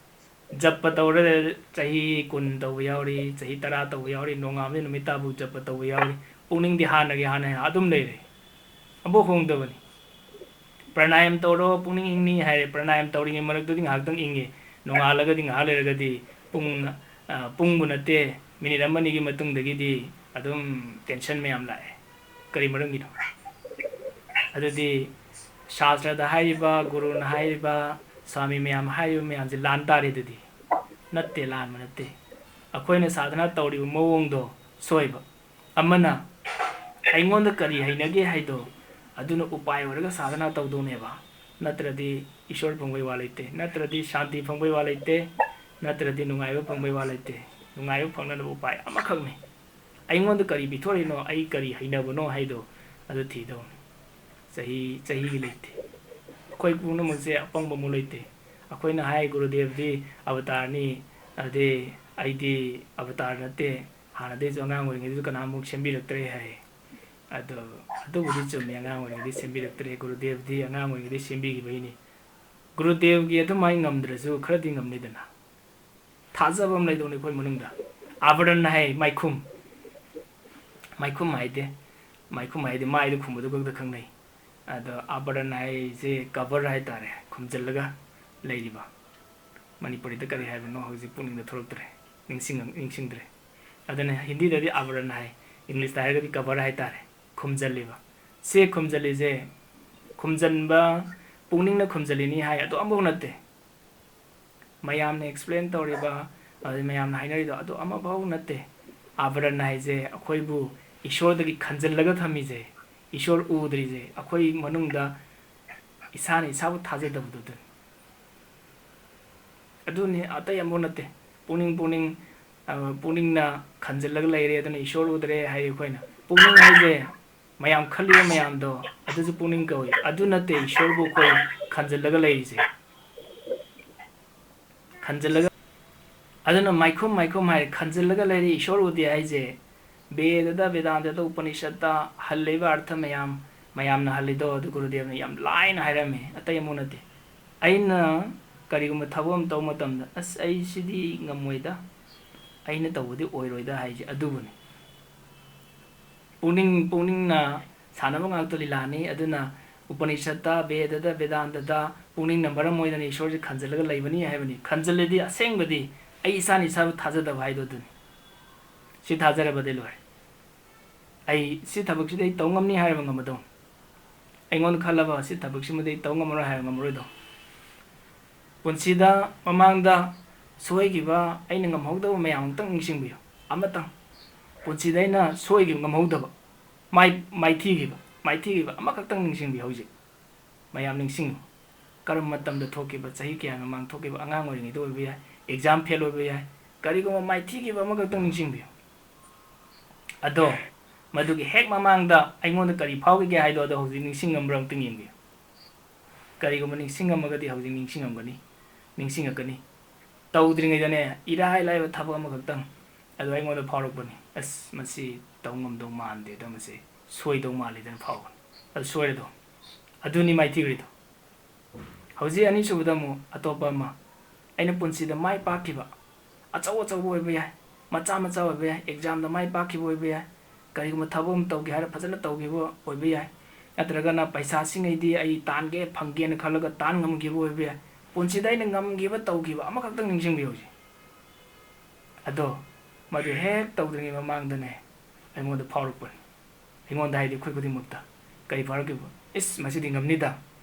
ꯖꯄ ꯇꯧꯔ ꯆꯍꯤ ꯀꯨꯟ ꯇꯧꯕ ꯌꯥꯎꯔꯤ, ꯆꯍꯤ ꯇꯔꯥ ꯇꯧꯕ ꯌꯥꯎꯔꯤ, ꯅꯣꯡꯉꯥꯟꯕꯗꯩ ꯅꯨꯃꯤꯠ ꯇꯥꯕꯨ ꯖꯄ ꯇꯧꯕ ꯌꯥꯎꯔꯤ꯫ ꯄꯨꯛꯅꯤꯡꯗꯤ ꯍꯥꯟꯅꯒꯤ ꯍꯥꯟꯅ ꯑꯗꯨꯝ ꯂꯩꯔꯦ, ꯑꯃꯐꯥꯎ ꯍꯣꯡꯗꯕꯅꯤ꯫ ꯄ꯭ꯔꯅꯥꯌꯥꯝ ꯇꯧꯔꯣ, ꯄꯨꯛꯅꯤꯡ ꯏꯪꯅꯤ ꯍꯥꯏꯔꯦ꯫ ꯄ꯭ꯔꯅꯥꯌꯥꯝ ꯇꯧꯔꯤꯉꯩ ꯃꯔꯛꯇꯗꯤ ꯉꯥꯏꯍꯥꯛꯇꯪ ꯏꯪꯉꯦ, ꯅꯣꯡꯉꯥꯜꯂꯒꯗꯤ, ꯉꯥꯏꯍꯥꯛ ꯂꯩꯔꯒꯗꯤ ꯄꯨꯡ, ꯑ, ꯄꯨꯡꯕꯨ ꯅꯠꯇꯦ, ꯃꯤꯅꯤꯠ ꯑꯃ ꯑꯅꯤꯒꯤ ꯃꯇꯨꯡꯗꯒꯤꯗꯤ ꯑꯗꯨꯝ tension ꯃꯌꯥꯝ ꯂꯥꯛꯑꯦ꯫ ꯀꯔꯤ ꯃꯔꯝꯒꯤꯅꯣ? ꯑꯗꯨꯗꯤ ꯁꯥꯁꯇ꯭ꯔꯗ ꯍꯥꯏꯔꯤꯕ, ꯒꯨꯔꯨꯅ ꯍꯥꯏꯔꯤꯕ, ꯁ꯭ꯋꯥꯃꯤ ꯃꯌꯥꯝ ꯍꯥꯏꯔꯤꯕ ꯃꯌꯥꯝꯁꯦ ꯂꯥꯟ ꯇꯥꯔꯦ ꯑꯗꯨꯗꯤ꯫ ꯅꯠꯇꯦ, ꯂꯥꯟꯕ ꯅꯠꯇꯦ꯫ ꯑꯩꯈꯣꯏꯅ ꯁꯥꯙꯅꯥ ꯇꯧꯔꯤꯕ ꯃꯑꯣꯡꯗꯣ ꯁꯣꯏꯕ꯫ ꯑꯃꯅ ꯑꯩꯉꯣꯟꯗ ꯀꯔꯤ ꯍꯩꯅꯒꯦ ꯍꯥꯏꯗꯣ, ꯑꯗꯨꯅ ꯎꯄꯥꯏ ꯑꯣꯏꯔꯒ ꯁꯥꯙꯅꯥ ꯇꯧꯗꯧꯅꯦꯕ꯫ ꯅꯠꯇ꯭ꯔꯗꯤ ꯏꯁꯣꯔ ꯐꯪꯕꯩ ꯋꯥ ꯂꯩꯇꯦ, ꯅꯠꯇ꯭ꯔꯗꯤ ꯁꯥꯟꯇꯤ ꯐꯪꯕꯩ ꯋꯥ ꯂꯩꯇꯦ, ꯅꯠꯇ꯭ꯔꯗꯤ ꯅꯨꯡꯉꯥꯏꯕ ꯐꯪꯕꯩ ꯋꯥ ꯂꯩꯇꯦ꯫ ꯅꯨꯡꯉꯥꯏꯕ ꯐꯪꯅꯅꯕ ꯎꯄꯥꯏ ꯑꯃꯈꯛꯅꯤ꯫ ꯑꯩꯉꯣꯟꯗ ꯀꯔꯤ ꯄꯤꯊꯣꯔꯛꯏꯅꯣ, ꯑꯩ ꯀꯔꯤ ꯍꯩꯅꯕꯅꯣ ꯍꯥꯏꯗꯣ ꯑꯗꯨ ꯊꯤꯗꯧꯅꯤ꯫ ꯆꯍꯤ, ꯆꯍꯤꯒꯤ ꯂꯩꯇꯦ꯫ ꯑꯩꯈꯣꯏ ꯄꯨꯝꯅꯃꯛꯁꯦ ꯑꯄꯪꯕ ꯑꯃꯨꯛ ꯂꯩꯇꯦ꯫ ꯑꯩꯈꯣꯏꯅ ꯍꯥꯏ, "ꯒꯨꯔꯨꯗꯦꯕꯗꯤ ꯑꯕꯇꯥꯔꯅꯤ", ꯑꯗꯨꯗꯤ ꯑꯩꯗꯤ ꯑꯕꯇꯥꯔ ꯅꯠꯇꯦ, ꯍꯥꯟꯅꯗꯩꯁꯨ ꯑꯉꯥꯡ ꯑꯣꯏꯔꯤꯉꯩꯗꯁꯨ ꯀꯅꯥꯃꯨꯛ ꯁꯦꯝꯕꯤꯔꯛꯇ꯭ꯔꯦ ꯍꯥꯏ꯫ ꯑꯗꯣ ꯑꯗꯨꯕꯨꯗꯤ ꯆꯨꯝꯃꯤ, ꯑꯉꯥꯡ ꯑꯣꯏꯔꯤꯉꯩꯗꯩ ꯁꯦꯝꯕꯤꯔꯛꯇ꯭ꯔꯦ, ꯒꯨꯔꯨꯗꯦꯕꯗꯤ ꯑꯉꯥꯡ ꯑꯣꯏꯔꯤꯉꯩꯗꯩ ꯁꯦꯝꯕꯤꯈꯤꯕꯩꯅꯤ꯫ ꯒꯨꯔꯨꯗꯦꯕꯒꯤ ꯑꯗꯨꯃꯥꯏꯅ ꯉꯝꯗ꯭ꯔꯁꯨ ꯈꯔꯗꯤ ꯉꯝꯅꯤꯗꯅ꯫ ꯊꯥꯖꯕ ꯑꯃ ꯂꯩꯗꯧꯅꯤ ꯑꯩꯈꯣꯏ ꯃꯅꯨꯡꯗ꯫ ꯑꯥꯚꯔꯟ ꯍꯥꯏ ꯃꯥꯏꯈꯨꯝ꯫ ꯃꯥꯏꯈꯨꯝ ꯍꯥꯏꯗꯦ꯫ ꯃꯥꯏꯈꯨꯝ ꯍꯥꯏꯗꯤ ꯃꯥꯏꯗ ꯈꯨꯝꯕꯗꯨ ꯈꯛꯇ ꯈꯪꯅꯩ꯫ ꯑꯗꯣ ꯑꯥꯚꯔꯟ ꯍꯥꯏꯁꯦ cover ꯍꯥꯏꯇꯥꯔꯦ, ꯈꯨꯝꯖꯤꯜꯂꯒ ꯂꯩꯔꯤꯕ꯫ ꯃꯅꯤꯄꯨꯔꯤꯗ ꯀꯔꯤ ꯍꯥꯏꯕꯅꯣ ꯍꯧꯖꯤꯛ ꯄꯨꯛꯅꯤꯡꯗ ꯊꯣꯛꯂꯛꯇ꯭ꯔꯦ, ꯅꯤꯡꯁꯤꯡꯉ-, ꯅꯤꯡꯁꯤꯡꯗ꯭ꯔꯦ꯫ ꯑꯗꯨꯅ ꯍꯤꯟꯗꯤꯗꯗꯤ ꯑꯥꯚꯔꯟ ꯍꯥꯏ, ꯏꯪꯂꯤꯁꯇ ꯍꯥꯏꯔꯒꯗꯤ cover ꯍꯥꯏꯇꯥꯔꯦ, ꯈꯨꯝꯖꯤꯜꯂꯤꯕ꯫ ꯆꯦ ꯈꯨꯝꯖꯤꯜꯂꯤꯁꯦ, ꯈꯨꯝꯖꯤꯟꯕ, ꯄꯨꯛꯅꯤꯡꯅ ꯈꯨꯝꯖꯤꯜꯂꯤꯅꯤ ꯍꯥꯏ, ꯑꯗꯨ ꯑꯃꯐꯥꯎ ꯅꯠꯇꯦ꯫ ꯃꯌꯥꯝꯅ explain ꯇꯧꯔꯤꯕ, ꯑꯗꯩ ꯃꯌꯥꯝꯅ ꯍꯥꯏꯅꯔꯤꯗꯣ, ꯑꯗꯨ ꯑꯃꯐꯥꯎ ꯅꯠꯇꯦ꯫ ꯑꯥꯕꯔꯟ ꯍꯥꯏꯁꯦ ꯑꯩꯈꯣꯏꯕꯨ ꯏꯁꯣꯔꯗꯒꯤ ꯈꯟꯖꯤꯜꯂꯒ ꯊꯝꯃꯤꯁꯦ, ꯏꯁꯣꯔ ꯎꯗ꯭ꯔꯤꯁꯦ, ꯑꯩꯈꯣꯏ ꯃꯅꯨꯡꯗ ꯏꯁꯥꯅ ꯏꯁꯥꯕꯨ ꯊꯥꯖꯗꯕꯗꯨ, ꯑꯗꯨꯅꯤ꯫ ꯑꯗꯨꯅꯤ, ꯑꯇꯩ ꯑꯃꯐꯥꯎ ꯅꯠꯇꯦ꯫ ꯄꯨꯛꯅꯤꯡ, ꯄꯨꯛꯅꯤꯡ, ꯑ, ꯄꯨꯛꯅꯤꯡꯅ ꯈꯟꯖꯤꯜꯂꯒ ꯂꯩꯔꯦ, ꯑꯗꯨꯅ ꯏꯁꯣꯔ ꯎꯗ꯭ꯔꯦ ꯍꯥꯏ ꯑꯩꯈꯣꯏꯅ꯫ ꯄꯨꯛꯅꯤꯡ ꯍꯥꯏꯁꯦ ꯃꯌꯥꯝ ꯈꯜꯂꯤꯕ ꯃꯌꯥꯝꯗꯣ, ꯑꯗꯨꯁꯨ ꯄꯨꯛꯅꯤꯡ ꯀꯧꯏ꯫ ꯑꯗꯨ ꯅꯠꯇꯦ ꯏꯁꯣꯔꯕꯨ ꯑꯩꯈꯣꯏ ꯈꯟꯖꯤꯜꯂꯒ ꯂꯩꯔꯤꯁꯦ꯫ ꯈꯟꯖꯤꯜꯂꯒ, ꯑꯗꯨꯅ ꯃꯥꯏꯈꯨꯝ ꯃꯥꯏꯈꯨꯝ ꯍꯥꯏꯔꯦ, ꯈꯟꯖꯤꯜꯂꯒ ꯂꯩꯔꯦ ꯏꯁꯣꯔ ꯎꯗꯦ ꯍꯥꯏꯁꯦ꯫ ꯕꯦꯗꯗ, ꯕꯦꯗꯥꯟꯇꯗ, ꯎꯄꯅꯤꯁꯠꯇ ꯍꯜꯂꯤꯕ ꯑꯔꯊ ꯃꯌꯥꯝ, ꯃꯌꯥꯝꯅ ꯍꯜꯂꯤꯗꯣ ꯑꯗꯨ ꯒꯨꯔꯨꯗꯦꯕꯅ ꯌꯥꯝ ꯂꯥꯏꯅ ꯍꯥꯏꯔꯝꯃꯤ, ꯑꯇꯩ ꯑꯃꯨꯛ ꯅꯠꯇꯦ꯫ ꯑꯩꯅ ꯀꯔꯤꯒꯨꯝꯕ ꯊꯕꯛ ꯑꯃ ꯇꯧꯕ ꯃꯇꯝꯗ, "ꯑꯁ, ꯑꯩ ꯁꯤꯗꯤ ꯉꯝꯃꯣꯏꯗ, ꯑꯩꯅ ꯇꯧꯕꯗꯤ ꯑꯣꯏꯔꯣꯏꯗ" ꯍꯥꯏꯁꯦ ꯑꯗꯨꯕꯨꯅꯤ꯫ ꯄꯨꯛꯅꯤꯡ, ꯄꯨꯛꯅꯤꯡꯅ ꯁꯥꯟꯅꯕ ꯉꯥꯛꯇ ꯂꯤꯂꯥꯅꯤ꯫ ꯑꯗꯨꯅ ꯎꯄꯅꯤꯁꯠꯇ, ꯕꯦꯗꯗ, ꯕꯦꯗꯥꯟꯇꯗ ꯄꯨꯛꯅꯤꯡꯅ ꯃꯔꯝ ꯑꯣꯏꯗꯅ ꯏꯁꯣꯔꯁꯦ ꯈꯟꯖꯤꯜꯂꯒ ꯂꯩꯕꯅꯤ ꯍꯥꯏꯕꯅꯤ꯫ ꯈꯟꯖꯤꯜꯂꯗꯤ ꯑꯁꯦꯡꯕꯗꯤ ꯑꯩ ꯏꯁꯥꯅ ꯏꯁꯥꯕꯨ ꯊꯥꯖꯗꯕ ꯍꯥꯏꯗꯣ ꯑꯗꯨꯅꯤ꯫ ꯁꯤ ꯊꯥꯖꯔꯕꯗꯤ ꯂꯣꯏꯔꯦ꯫ ꯑꯩ ꯁꯤ ꯊꯕꯛꯁꯤꯗꯤ ꯑꯩ ꯇꯧ ꯉꯝꯅꯤ ꯍꯥꯏꯔꯕ ꯉꯝꯃꯗꯧꯅꯤ꯫ ꯑꯩꯉꯣꯟꯗ ꯈꯜꯂꯕ ꯁꯤ ꯊꯕꯛꯁꯤꯃꯗꯤ ꯑꯩ ꯇꯧ ꯉꯝꯃꯔꯣꯏ ꯍꯥꯏꯔꯕ ꯉꯝꯃꯔꯣꯏꯗꯧꯅꯤ꯫ ꯄꯨꯟꯁꯤꯗ ꯃꯃꯥꯡꯗ ꯁꯣꯏꯈꯤꯕ, ꯑꯩꯅ ꯉꯝꯍꯧꯗꯕ ꯃꯌꯥꯝ ꯑꯃꯇꯪ ꯅꯤꯡꯁꯤꯡꯕꯤꯌꯨ꯫ ꯑꯃꯇꯪ꯫ ꯄꯨꯟꯁꯤꯗ ꯑꯩꯅ ꯁꯣꯏꯈꯤꯕ, ꯉꯝꯍꯧꯗꯕ, ꯃꯥꯏ-, ꯃꯥꯏꯊꯤꯈꯤꯕ, ꯃꯥꯏꯊꯤꯈꯤꯕ ꯑꯃꯈꯛꯇꯪ ꯅꯤꯡꯁꯤꯡꯕꯤꯌꯨ ꯍꯧꯖꯤꯛ꯫ ꯃꯌꯥꯝ ꯅꯤꯡꯁꯤꯡꯉꯨ꯫ ꯀꯔꯝꯕ ꯃꯇꯝꯗ ꯊꯣꯛꯈꯤꯕ, ꯆꯍꯤ ꯀꯌꯥꯒꯤ ꯃꯃꯥꯡ ꯊꯣꯛꯈꯤꯕ, ꯑꯉꯥꯡ ꯑꯣꯏꯔꯤꯉꯩꯗ ꯑꯣꯏꯕ ꯌꯥꯏ, exam fail ꯑꯣꯏꯕ ꯌꯥꯏ, ꯀꯔꯤꯒꯨꯝꯕ ꯃꯥꯏꯊꯤꯈꯤꯕ ꯑꯃꯈꯛꯇꯪ ꯅꯤꯡꯁꯤꯡꯕꯤꯌꯨ꯫ ꯑꯗꯣ, ꯃꯗꯨꯒꯤ ꯍꯦꯛ ꯃꯃꯥꯡꯗ ꯑꯩꯉꯣꯟꯗ ꯀꯔꯤ ꯐꯥꯎꯈꯤꯒꯦ ꯍꯥꯏꯗꯣ, ꯑꯗꯣ ꯍꯧꯖꯤꯛ ꯅꯤꯡꯁꯤꯡꯉꯝꯕ꯭ꯔꯥ ꯑꯝꯇꯪ ꯌꯦꯡꯕꯤꯌꯨ꯫ ꯀꯔꯤꯒꯨꯝꯕ ꯅꯤꯡꯁꯤꯡꯉꯝꯃꯒꯗꯤ ꯍꯧꯖꯤꯛ ꯅꯤꯡꯁꯤꯡꯉꯝꯒꯅꯤ, ꯅꯤꯡꯁꯤꯡꯉꯛꯀꯅꯤ꯫ ꯇꯧꯗ꯭ꯔꯤꯉꯩꯗꯅꯦ, ꯏꯔꯥꯏ ꯂꯥꯏꯕ ꯊꯕꯛ ꯑꯃꯈꯛꯇꯪ ꯑꯗꯣ ꯑꯩꯉꯣꯟꯗ ꯐꯥꯎꯔꯛꯄꯅꯤ, "ꯑꯁ, ꯃꯁꯤ ꯇꯧ ꯉꯝꯗꯧ ꯃꯥꯟꯗꯦꯗ, ꯃꯁꯤ ꯁꯣꯏꯗꯧ ꯃꯥꯜꯂꯤꯗꯅ" ꯐꯥꯎꯕꯅꯤ꯫ ꯑꯗꯨ ꯁꯣꯏꯔꯦꯗꯣ꯫ ꯑꯗꯨꯅꯤ ꯃꯥꯏꯊꯤꯔꯤꯗꯣ꯫ ꯍꯧꯖꯤꯛ ꯑꯅꯤꯁꯨꯕꯗ ꯑꯃꯨꯛ ꯑꯇꯣꯞꯄ ꯑꯃ, ꯑꯩꯅ ꯄꯨꯟꯁꯤꯗ ꯃꯥꯏ ꯄꯥꯛꯈꯤꯕ, ꯑꯆꯧ ꯑꯆꯧꯕ ꯑꯣꯏꯕ ꯌꯥꯏ, ꯃꯆꯥ ꯃꯆꯥ ꯑꯣꯏꯕ ꯌꯥꯏ, examꯗ ꯃꯥꯏ ꯄꯥꯛꯈꯤꯕ ꯑꯣꯏꯕ ꯌꯥꯏ, ꯀꯔꯤꯒꯨꯝꯕ ꯊꯕꯛ ꯑꯃ ꯇꯧꯒꯦ ꯍꯥꯏꯔ ꯐꯖꯅ ꯇꯧꯈꯤꯕ ꯑꯣꯏꯕ ꯌꯥꯏ, ꯅꯠꯇ꯭ꯔꯒꯅ ꯄꯩꯁꯥꯁꯤꯡꯉꯩꯗꯤ ꯑꯩ ꯇꯥꯟꯒꯦ ꯐꯪꯒꯦꯅ ꯈꯜꯂꯒ ꯇꯥꯟ ꯉꯝꯈꯤꯕ ꯑꯣꯏꯕ ꯌꯥꯏ꯫ ꯄꯨꯟꯁꯤꯗ ꯑꯩꯅ ꯉꯝꯈꯤꯕ, ꯇꯧꯈꯤꯕ ꯑꯃꯈꯛꯇꯪ ꯅꯤꯡꯁꯤꯡꯕꯤꯌꯨ ꯍꯧꯖꯤꯛ꯫ ꯑꯗꯣ ꯃꯗꯨ ꯍꯦꯛ ꯇꯧꯗ꯭ꯔꯤꯉꯩ ꯃꯃꯥꯡꯗꯅꯦ, ꯑꯩꯉꯣꯟꯗ ꯐꯥꯎꯔꯛꯄꯅꯤ꯫ ꯑꯩꯉꯣꯟꯗ ꯍꯥꯏꯗꯤ ꯑꯩꯈꯣꯏ ꯈꯨꯗꯤꯡꯃꯛꯇ꯫ ꯀꯔꯤ ꯐꯥꯎꯔꯛꯈꯤꯕ? "ꯏꯁ, ꯃꯁꯤꯗꯤ ꯉꯝꯅꯤꯗ,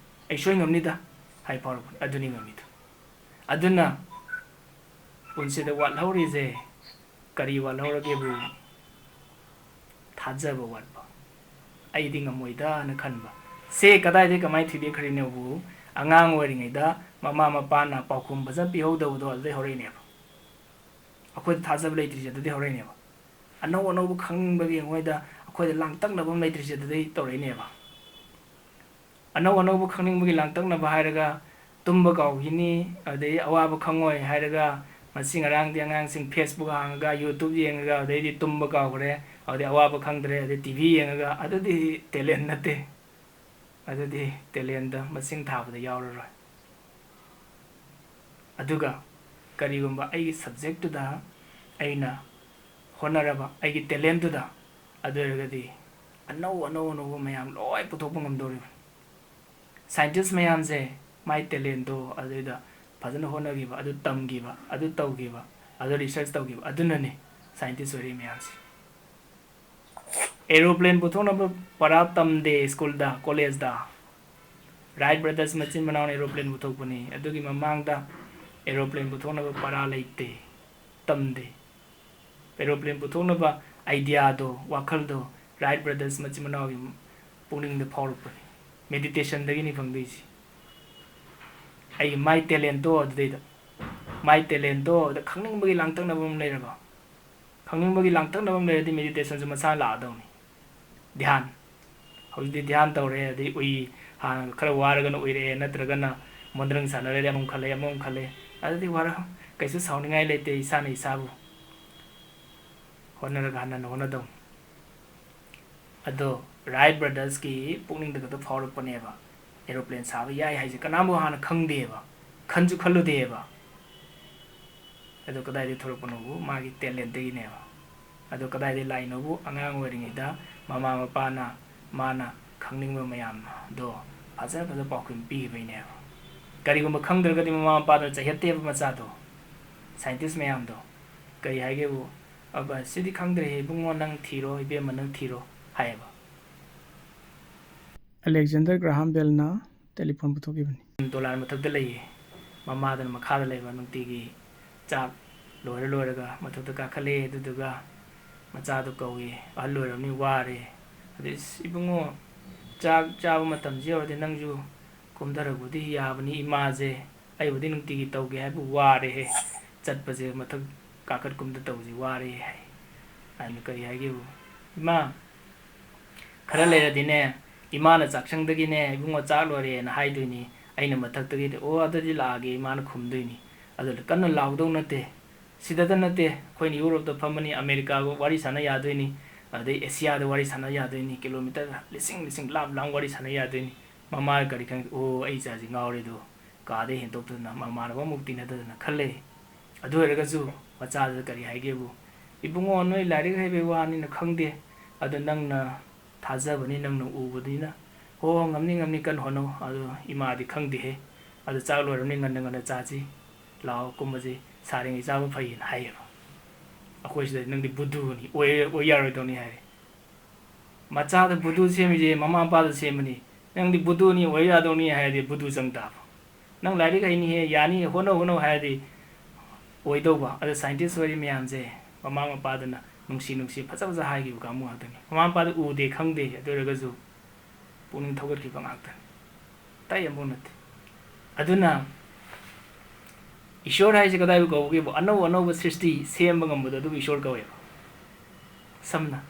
ꯑꯩ ꯁꯣꯏ ꯉꯝꯅꯤꯗ" ꯍꯥꯏ ꯐꯥꯎꯔꯛꯄꯅꯤ꯫ ꯑꯗꯨꯅꯤ ꯉꯝꯃꯤꯗꯣ꯫ ꯑꯗꯨꯅ ꯄꯨꯟꯁꯤꯗ ꯋꯥꯠꯍꯧꯔꯤꯁꯦ ꯀꯔꯤ ꯋꯥꯠꯍꯧꯔꯒꯦꯕꯨ? ꯊꯥꯖꯕ ꯋꯥꯠꯄ, "ꯑꯩꯗꯤ ꯉꯝꯃꯣꯏꯗꯅ" ꯈꯟꯕ꯫ ꯁꯦ ꯀꯗꯥꯏꯗꯒꯤ ꯀꯃꯥꯏꯅ ꯊꯤꯗꯣꯛꯈ꯭ꯔꯤꯅꯣꯕꯨ? ꯑꯉꯥꯡ ꯑꯣꯏꯔꯤꯉꯩꯗ ꯃꯃꯥ ꯃꯄꯥꯅ ꯄꯥꯎꯈꯨꯝ ꯐꯖꯅ ꯄꯤꯍꯧꯗꯕꯗꯣ ꯑꯗꯨꯗꯩ ꯍꯧꯔꯛꯏꯅꯦꯕ꯫ ꯑꯩꯈꯣꯏꯗ ꯊꯥꯖꯕ ꯂꯩꯇ꯭ꯔꯤꯁꯦ ꯑꯗꯨꯗꯩ ꯍꯧꯔꯛꯏꯅꯦꯕ꯫ ꯑꯅꯧ ꯑꯅꯧꯕ ꯈꯪꯅꯤꯡꯕꯒꯤ ꯃꯣꯏꯗ ꯑꯩꯈꯣꯏꯗ ꯂꯥꯡꯇꯛꯅꯕ ꯑꯃ ꯂꯩꯇ꯭ꯔꯤꯁꯦ ꯑꯗꯨꯗꯩ ꯇꯧꯔꯛꯏꯅꯦꯕ꯫ ꯑꯅꯧ ꯑꯅꯧꯕ ꯈꯪꯅꯤꯡꯕꯒꯤ ꯂꯥꯡꯇꯛꯅꯕ ꯍꯥꯏꯔꯒ ꯇꯨꯝꯕ ꯀꯥꯎꯈꯤꯅꯤ, ꯑꯗꯩ ꯑꯋꯥꯕ ꯈꯪꯉꯣꯏ ꯍꯥꯏꯔꯒ ꯉꯁꯤ ꯉꯔꯥꯡꯗꯤ ꯑꯉꯥꯡꯁꯤꯡ Facebook ꯍꯥꯡꯉꯒ, YouTube ꯌꯦꯡꯉꯒ, ꯑꯗꯩꯗꯤ ꯇꯨꯝꯕ ꯀꯥꯎꯈ꯭ꯔꯦ, ꯑꯗꯩ ꯑꯋꯥꯕ ꯈꯪꯗ꯭ꯔꯦ, ꯑꯗꯩ TV ꯌꯦꯡꯉꯒ, ꯑꯗꯨꯗꯤ talent ꯅꯠꯇꯦ, ꯑꯗꯨꯗꯤ talentꯗ ꯃꯁꯤꯡ ꯊꯥꯕꯗ ꯌꯥꯎꯔꯔꯣꯏ꯫ ꯑꯗꯨꯒ ꯀꯔꯤꯒꯨꯝꯕ ꯑꯩꯒꯤ subjectꯇꯨꯗ ꯑꯩꯅ ꯍꯣꯠꯅꯔꯕ, ꯑꯩꯒꯤ talentꯇꯨꯗ, ꯑꯗꯨ ꯑꯣꯏꯔꯒꯗꯤ ꯑꯅꯧ ꯑꯅꯧ ꯑꯅꯧꯕ ꯃꯌꯥꯝ ꯂꯣꯏ ꯄꯨꯊꯣꯛꯄ ꯉꯝꯗꯧꯔꯤꯕꯅꯤ꯫ Scientist ꯃꯌꯥꯝꯁꯦ ꯃꯥꯏ talentꯇꯣ ꯑꯗꯨꯗ ꯐꯖꯅ ꯍꯣꯠꯅꯈꯤꯕ, ꯑꯗꯨ ꯇꯝꯈꯤꯕ, ꯑꯗꯨ ꯇꯧꯈꯤꯕ, ꯑꯗꯨ research ꯇꯧꯈꯤꯕ, ꯑꯗꯨꯅꯅꯤ scientist ꯑꯣꯏꯔꯤ ꯃꯌꯥꯝꯁꯦ꯫ Aeroplane ꯄꯨꯊꯣꯛꯅꯕ ꯄꯔꯥ ꯇꯝꯗꯦ ꯁ꯭ꯀꯨꯜꯗ, ꯀꯣꯂꯦꯖꯇ꯫ Wright brothers ꯃꯆꯤꯟ ꯃꯅꯥꯎꯅ aeroplane ꯄꯨꯊꯣꯛꯄꯅꯤ꯫ ꯑꯗꯨꯒꯤ ꯃꯃꯥꯡꯗ aeroplane ꯄꯨꯊꯣꯛꯅꯕ ꯄꯔꯥ ꯂꯩꯇꯦ, ꯇꯝꯗꯦ꯫ Aeroplane ꯄꯨꯊꯣꯛꯅꯕ ideaꯗꯣ, ꯋꯥꯈꯜꯗꯣ Wright brothers ꯃꯆꯤꯟ ꯃꯅꯥꯎꯒꯤ ꯄꯨꯛꯅꯤꯡꯗ ꯐꯥꯎꯔꯛꯄꯅꯤ꯫ Meditationꯗꯒꯤꯅꯤ ꯐꯪꯗꯣꯏꯁꯤ꯫ ꯑꯩꯒꯤ ꯃꯥꯏ talentꯇꯣ ꯑꯗꯨꯗꯩꯗ, ꯃꯥꯏ talentꯇꯣ ꯑꯗꯨꯗ ꯈꯪꯅꯤꯡꯕꯒꯤ ꯂꯥꯡꯇꯛꯅꯕ ꯑꯃ ꯂꯩꯔꯕ, ꯈꯪꯅꯤꯡꯕꯒꯤ ꯂꯥꯡꯇꯛꯅꯕ ꯑꯃ ꯂꯩꯔꯗꯤ meditationꯁꯨ ꯃꯁꯥꯅ ꯂꯥꯛꯑꯗꯧꯅꯤ꯫ ꯙ꯭ꯌꯥꯟ, ꯍꯧꯖꯤꯛꯇꯤ ꯙ꯭ꯌꯥꯟ ꯇꯧꯔꯦ, ꯑꯗꯩ ꯎꯏ, ꯍꯥꯟꯅ ꯈꯔ ꯋꯥꯔꯒꯅ ꯎꯏꯔꯛꯑꯦ, ꯅꯠꯇ꯭ꯔꯒꯅ ꯃꯣꯟꯗ꯭ꯔꯪ ꯁꯥꯟꯅꯔꯦ, ꯑꯃꯃꯨꯛ ꯈꯜꯂꯦ, ꯑꯃꯃꯨꯛ ꯈꯜꯂꯦ, ꯑꯗꯨꯗꯤ ꯋꯥꯔ, ꯀꯩꯁꯨ ꯁꯥꯎꯅꯤꯡꯉꯥꯏ ꯂꯩꯇꯦ꯫ ꯏꯁꯥꯅ ꯏꯁꯥꯕꯨ ꯍꯣꯠꯅꯔꯒ ꯍꯟꯅ ꯍꯣꯠꯅꯗꯧꯅꯤ꯫ ꯑꯗꯣ Wright brothersꯀꯤ ꯄꯨꯛꯅꯤꯡꯗ ꯈꯛꯇ ꯐꯥꯎꯔꯛꯄꯅꯦꯕ꯫ Aeroplane ꯁꯥꯕ ꯌꯥꯏ ꯍꯥꯏꯁꯦ ꯀꯅꯥꯝꯕꯨ ꯍꯥꯟꯅ ꯈꯪꯗꯦꯕ, ꯈꯟꯁꯨ ꯈꯜꯂꯨꯗꯦꯕ꯫ ꯑꯗꯣ ꯀꯗꯥꯏꯗꯒꯤ ꯊꯣꯛꯂꯛꯄꯅꯣꯕꯨ? ꯃꯥꯒꯤ talentꯇꯒꯤꯅꯦꯕ꯫ ꯑꯗꯣ ꯀꯗꯥꯏꯗꯒꯤ ꯂꯥꯛꯏꯅꯣꯕꯨ? ꯑꯉꯥꯡ ꯑꯣꯏꯔꯤꯉꯩꯗ ꯃꯃꯥ ꯃꯄꯥꯅ ꯃꯥꯅ ꯈꯪꯅꯤꯡꯕ ꯃꯌꯥꯝꯗꯣ ꯐꯖ ꯐꯖ ꯄꯥꯎꯈꯨꯝ ꯄꯤꯈꯤꯕꯩꯅꯦꯕ꯫ ꯀꯔꯤꯒꯨꯝꯕ ꯈꯪꯗ꯭ꯔꯒꯗꯤ ꯃꯃꯥ ꯃꯄꯥꯗꯨꯅ ꯆꯩꯍꯠꯇꯦꯕ ꯃꯆꯥꯗꯣ꯫ Scientist ꯃꯌꯥꯝꯗꯣ ꯀꯔꯤ ꯍꯥꯏꯒꯦꯕꯨ? "ꯑꯕ, ꯁꯤꯗꯤ ꯈꯪꯗ꯭ꯔꯦꯍꯦ ꯏꯕꯨꯡꯉꯣ, ꯅꯪ ꯊꯤꯔꯣ, ꯏꯕꯦꯝꯃ ꯅꯪ ꯊꯤꯔꯣ" ꯍꯥꯏꯌꯦꯕ꯫ ꯑꯂꯦꯛꯖꯦꯟꯗꯔ ꯒ꯭ꯔꯥꯍꯥꯝ ꯕꯦꯜꯅ ꯇꯦꯂꯤꯐꯣꯟ ꯄꯨꯊꯣꯛꯈꯤꯕꯅꯤ꯫ ꯗꯣꯂꯥꯟ ꯃꯊꯛꯇ ꯂꯩꯌꯦ꯫ ꯃꯃꯥꯗꯨꯅ ꯃꯈꯥꯗ ꯂꯩꯕ, ꯅꯨꯡꯇꯤꯒꯤ ꯆꯥꯛ ꯂꯣꯏꯔ ꯂꯣꯏꯔꯒ ꯃꯊꯛꯇ ꯀꯥꯈꯠꯂꯛꯑꯦ꯫ ꯑꯗꯨꯗꯨꯒ ꯃꯆꯥꯗꯣ ꯀꯧꯏ, "ꯑꯍꯜ ꯑꯣꯏꯔꯕꯅꯤ, ꯋꯥꯔꯦ"꯫ ꯑꯗꯩ, "ꯏꯁ, ꯏꯕꯨꯡꯉꯣ, ꯆꯥꯛ ꯆꯥꯕ ꯃꯇꯝꯁꯤ ꯌꯧꯔꯗꯤ ꯅꯪꯁꯨ ꯀꯨꯝꯊꯔꯛꯄꯗꯤ ꯌꯥꯕꯅꯤ, ꯏꯃꯥꯁꯦ ꯑꯩꯕꯨꯗꯤ ꯅꯨꯡꯇꯤꯒꯤ ꯇꯧꯒꯦ ꯍꯥꯏꯕꯨ ꯋꯥꯔꯦꯍꯦ, ꯆꯠꯄꯁꯦ ꯃꯊꯛ ꯀꯥꯈꯠ ꯀꯨꯝꯊ ꯇꯧꯕꯁꯦ ꯋꯥꯔꯦ" ꯍꯥꯏ꯫ ꯑꯗꯨꯅ ꯀꯔꯤ ꯍꯥꯏꯒꯦꯕꯨ, "ꯏꯃꯥ, ꯈꯔ ꯂꯩꯔꯗꯤꯅꯦ, ꯏꯃꯥꯅ ꯆꯥꯛꯁꯪꯗꯒꯤꯅꯦ, 'ꯏꯕꯨꯡꯉꯣ, ꯆꯥꯛ ꯂꯣꯏꯔꯦꯅ' ꯍꯥꯏꯗꯣꯏꯅꯤ꯫ ꯑꯩꯅ ꯃꯊꯛꯇꯒꯤꯗꯤ, 'ꯑꯣ, ꯑꯗꯨꯗꯤ ꯂꯥꯛꯑꯒꯦ,' ꯏꯃꯥꯅ ꯈꯨꯝꯗꯣꯏꯅꯤ꯫ ꯑꯗꯨꯗ ꯀꯟꯅ ꯂꯥꯎꯗꯧ ꯅꯠꯇꯦ꯫ ꯁꯤꯗꯇ ꯅꯠꯇꯦ, ꯑꯩꯈꯣꯏꯅ ꯌꯨꯔꯣꯞꯇ ꯐꯝꯃꯅꯤ, ꯑꯃꯦꯔꯤꯀꯥꯒ ꯋꯥꯔꯤ ꯁꯥꯟꯅ ꯌꯥꯗꯣꯏꯅꯤ, ꯑꯗꯩ ꯑꯦꯁꯤꯌꯥꯗ ꯋꯥꯔꯤ ꯁꯥꯟꯅ ꯌꯥꯗꯣꯏꯅꯤ, ꯀꯤꯂꯣꯃꯤꯇꯔ ꯂꯤꯁꯤꯡ ꯂꯤꯁꯤꯡ ꯂꯥꯞ ꯂꯥꯞ ꯋꯥꯔꯤ ꯁꯥꯟꯅ ꯌꯥꯗꯣꯏꯅꯤ꯫ ꯃꯃꯥ ꯀꯔꯤ ꯈꯪ-, 'ꯑꯣ, ꯑꯩ ꯏꯆꯥꯁꯤ ꯉꯥꯎꯔꯦꯗꯣ, ꯀꯥꯗꯩ ꯍꯦꯟꯗꯣꯛꯇꯗꯅ ꯃꯃꯥꯟꯅꯕ ꯑꯃꯨꯛ ꯇꯤꯟꯅꯗꯗꯅ' ꯈꯜꯂꯦ꯫ ꯑꯗꯨ ꯑꯣꯏꯔꯒꯁꯨ ꯃꯆꯥꯗꯨꯗ ꯀꯔꯤ ꯍꯥꯏꯒꯦꯕꯨ, "ꯏꯕꯨꯡꯉꯣ, ꯅꯣꯏ ꯂꯥꯏꯔꯤꯛ ꯍꯩꯕꯩ ꯋꯥꯅꯤꯅ ꯈꯪꯗꯦ, ꯑꯗꯣ ꯅꯪꯅ ꯊꯥꯖꯕꯅꯤ, ꯅꯪꯅ ꯎꯕꯅꯤꯅ, ꯍꯣ, ꯉꯝꯅꯤ, ꯉꯝꯅꯤ, ꯀꯟꯅ ꯍꯣꯠꯅꯧ꯫ ꯑꯗꯣ ꯏꯃꯥꯗꯤ ꯈꯪꯗꯦꯍꯦ, ꯑꯗꯣ ꯆꯥꯛ ꯂꯣꯏꯔꯕꯅꯤ, ꯉꯟꯅ ꯉꯟꯅ ꯆꯥꯁꯤ, ꯂꯥꯛꯑꯣ, ꯀꯨꯝꯕꯁꯤ, ꯁꯥꯔꯤꯉꯩ ꯆꯥꯕ ꯐꯩꯌꯦꯅ" ꯍꯥꯏꯌꯦꯕ꯫ ꯑꯩꯈꯣꯏ ꯁꯤꯗꯗꯤ, "ꯅꯪꯗꯤ ꯕꯨꯙꯨꯅꯤ, ꯑꯣꯏ-, ꯑꯣꯏ ꯌꯥꯔꯣꯏꯗꯧꯅꯤ" ꯍꯥꯏꯔꯦ꯫ ꯃꯆꯥꯗ ꯕꯨꯙꯨ ꯁꯦꯝꯃꯤꯁꯦ ꯃꯃꯥ ꯃꯄꯥꯗ ꯁꯦꯝꯕꯅꯤ꯫ "ꯅꯪꯗꯤ ꯕꯨꯙꯨꯅꯤ, ꯑꯣꯏ ꯌꯥꯗꯧꯅꯤ" ꯍꯥꯏꯔꯗꯤ ꯕꯨꯙꯨ ꯆꯪ ꯇꯥꯕ꯫ "ꯅꯪ ꯂꯥꯏꯔꯤꯛ ꯍꯩꯅꯤꯍꯦ, ꯌꯥꯅꯤ, ꯍꯣꯠꯅꯧ, ꯍꯣꯠꯅꯧ" ꯍꯥꯏꯔꯗꯤ ꯑꯣꯏꯗꯧꯕ꯫ ꯑꯗ scientist ꯑꯣꯏꯔꯤ ꯃꯌꯥꯝꯁꯦ ꯃꯃꯥ ꯃꯄꯥꯗꯅ ꯅꯨꯡꯁꯤ ꯅꯨꯡꯁꯤ ꯐꯖ ꯐꯖ ꯍꯥꯏꯈꯤꯕ ꯀꯥꯡꯕꯨ ꯉꯥꯛꯇꯅꯤ꯫ ꯃꯃꯥ ꯃꯄꯥꯗ ꯎꯗꯦ, ꯈꯪꯗꯦ, ꯑꯗꯨ ꯑꯣꯏꯔꯒꯁꯨ ꯄꯨꯛꯅꯤꯡ ꯊꯧꯒꯠꯈꯤꯕ ꯉꯥꯛꯇꯅꯤ꯫ ꯑꯇꯩ ꯑꯃꯐꯥꯎ ꯅꯠꯇꯦ꯫ ꯑꯗꯨꯅ ꯏꯁꯣꯔ ꯍꯥꯏꯁꯦ ꯀꯗꯥꯏꯕꯨ ꯀꯧꯒꯦꯕꯨ, ꯑꯅꯧ ꯑꯅꯧꯕ ꯁ꯭ꯔꯤꯁꯇꯤ ꯁꯦꯝꯕ ꯉꯝꯕꯗꯣ ꯑꯗꯨꯕꯨ ꯏꯁꯣꯔ ꯀꯧꯋꯦꯕ꯫ ꯁꯝꯅ,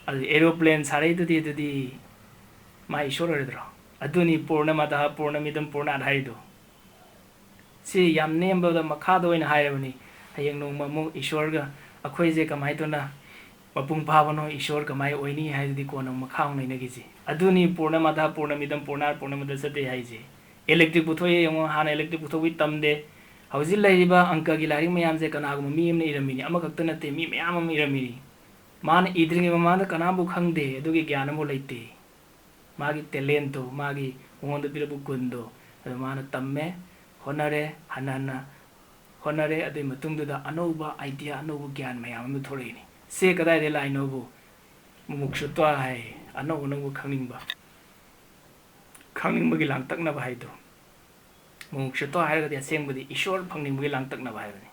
ꯑꯗꯨ aeroplane ꯁꯥꯔꯛꯏꯗꯨꯗꯤ, ꯑꯗꯨꯗꯤ ꯃꯥ ꯏꯁꯣꯔ ꯑꯣꯏꯔꯗ꯭ꯔꯣ? ꯑꯗꯨꯅꯤ ꯄꯨꯔꯅꯃꯗ ꯄꯨꯔꯅꯃꯤꯗꯝ ꯄꯨꯔꯅꯥꯠ ꯍꯥꯏꯔꯤꯗꯣ꯫ ꯁꯤ ꯌꯥꯝ ꯅꯦꯝꯕꯗ ꯃꯈꯥꯗ ꯑꯣꯏꯅ ꯍꯥꯏꯔꯕꯅꯤ꯫ ꯍꯌꯦꯡ ꯅꯣꯡꯃ ꯑꯃꯨꯛ ꯏꯁꯣꯔꯒ ꯑꯩꯈꯣꯏꯁꯦ ꯀꯃꯥꯏꯅ ꯇꯧꯅ ꯃꯄꯨꯡ ꯐꯥꯕꯅꯣ, ꯏꯁꯣꯔ ꯀꯃꯥꯏꯅ ꯑꯣꯏꯅꯤ ꯍꯥꯏꯗꯨꯗꯤ ꯀꯣꯟꯅ ꯑꯃꯨꯛ ꯃꯈꯥ ꯑꯃꯨꯛ ꯅꯩꯅꯈꯤꯁꯤ꯫ ꯑꯗꯨꯅꯤ ꯄꯨꯔꯅꯃꯗ ꯄꯨꯔꯅꯃꯤꯗꯝ ꯄꯨꯔꯅꯥꯠ ꯄꯨꯔꯅꯃꯗꯁꯁꯇꯦ ꯍꯥꯏꯁꯦ꯫ Electric ꯄꯨꯊꯣꯛꯑꯦ ꯌꯦꯡꯉꯣ, ꯍꯥꯟꯅ electric ꯄꯨꯊꯣꯛꯄꯒꯤ ꯇꯝꯗꯦ꯫ ꯍꯧꯖꯤꯛ ꯂꯩꯔꯤꯕ ꯑꯪꯀꯒꯤ ꯂꯥꯏꯔꯤꯛ ꯃꯌꯥꯝꯁꯦ ꯀꯅꯥꯒꯨꯝꯕ ꯃꯤ ꯑꯃꯅ ꯏꯔꯝꯃꯤꯅꯤ, ꯑꯃꯈꯛꯇ ꯅꯠꯇꯦ, ꯃꯤ ꯃꯌꯥꯝ ꯑꯃ ꯏꯔꯝꯃꯤꯅꯤ꯫ ꯃꯥꯅ ꯏꯗ꯭ꯔꯤꯉꯩ ꯃꯃꯥꯡꯗ ꯀꯅꯥꯝꯕꯨ ꯈꯪꯗꯦ, ꯑꯗꯨꯒꯤ ꯒ꯭ꯌꯥꯟ ꯑꯃꯐꯥꯎ ꯂꯩꯇꯦ꯫ ꯃꯥꯒꯤ talent ꯇꯣ, ꯃꯥꯒꯤ ꯃꯉꯣꯟꯗ ꯄꯤꯔꯛꯄ ꯒꯨꯟꯗꯣ, ꯑꯗꯨ ꯃꯥꯅ ꯇꯝꯃꯦ, ꯍꯣꯠꯅꯔꯦ, ꯍꯟꯅ ꯍꯟꯅ ꯍꯣꯠꯅꯔꯦ, ꯑꯗꯨꯒꯤ ꯃꯇꯨꯡꯗꯨꯗ ꯑꯅꯧꯕ idea, ꯑꯅꯧꯕ ꯒ꯭ꯌꯥꯟ ꯃꯌꯥꯝ ꯑꯃ ꯊꯣꯛꯂꯛꯏꯅꯤ꯫ ꯁꯦ ꯀꯗꯥꯏꯗꯩ ꯂꯥꯛꯏꯅꯣꯕꯨ? ꯃꯨꯃꯨꯛꯁꯨꯇ꯭ꯋ ꯍꯥꯏ, ꯑꯅꯧ ꯑꯅꯧꯕ ꯈꯪꯅꯤꯡꯕ꯫ ꯈꯪꯅꯤꯡꯕꯒꯤ ꯂꯥꯡꯇꯛꯅꯕ ꯍꯥꯏꯗꯣ꯫ ꯃꯣꯛꯁꯇꯣ ꯍꯥꯏꯔꯒꯗꯤ ꯑꯁꯦꯡꯕꯗꯤ ꯏꯁꯣꯔ ꯐꯪꯅꯤꯡꯕꯒꯤ ꯂꯥꯡꯇꯛꯅꯕ ꯍꯥꯏꯕꯅꯤ꯫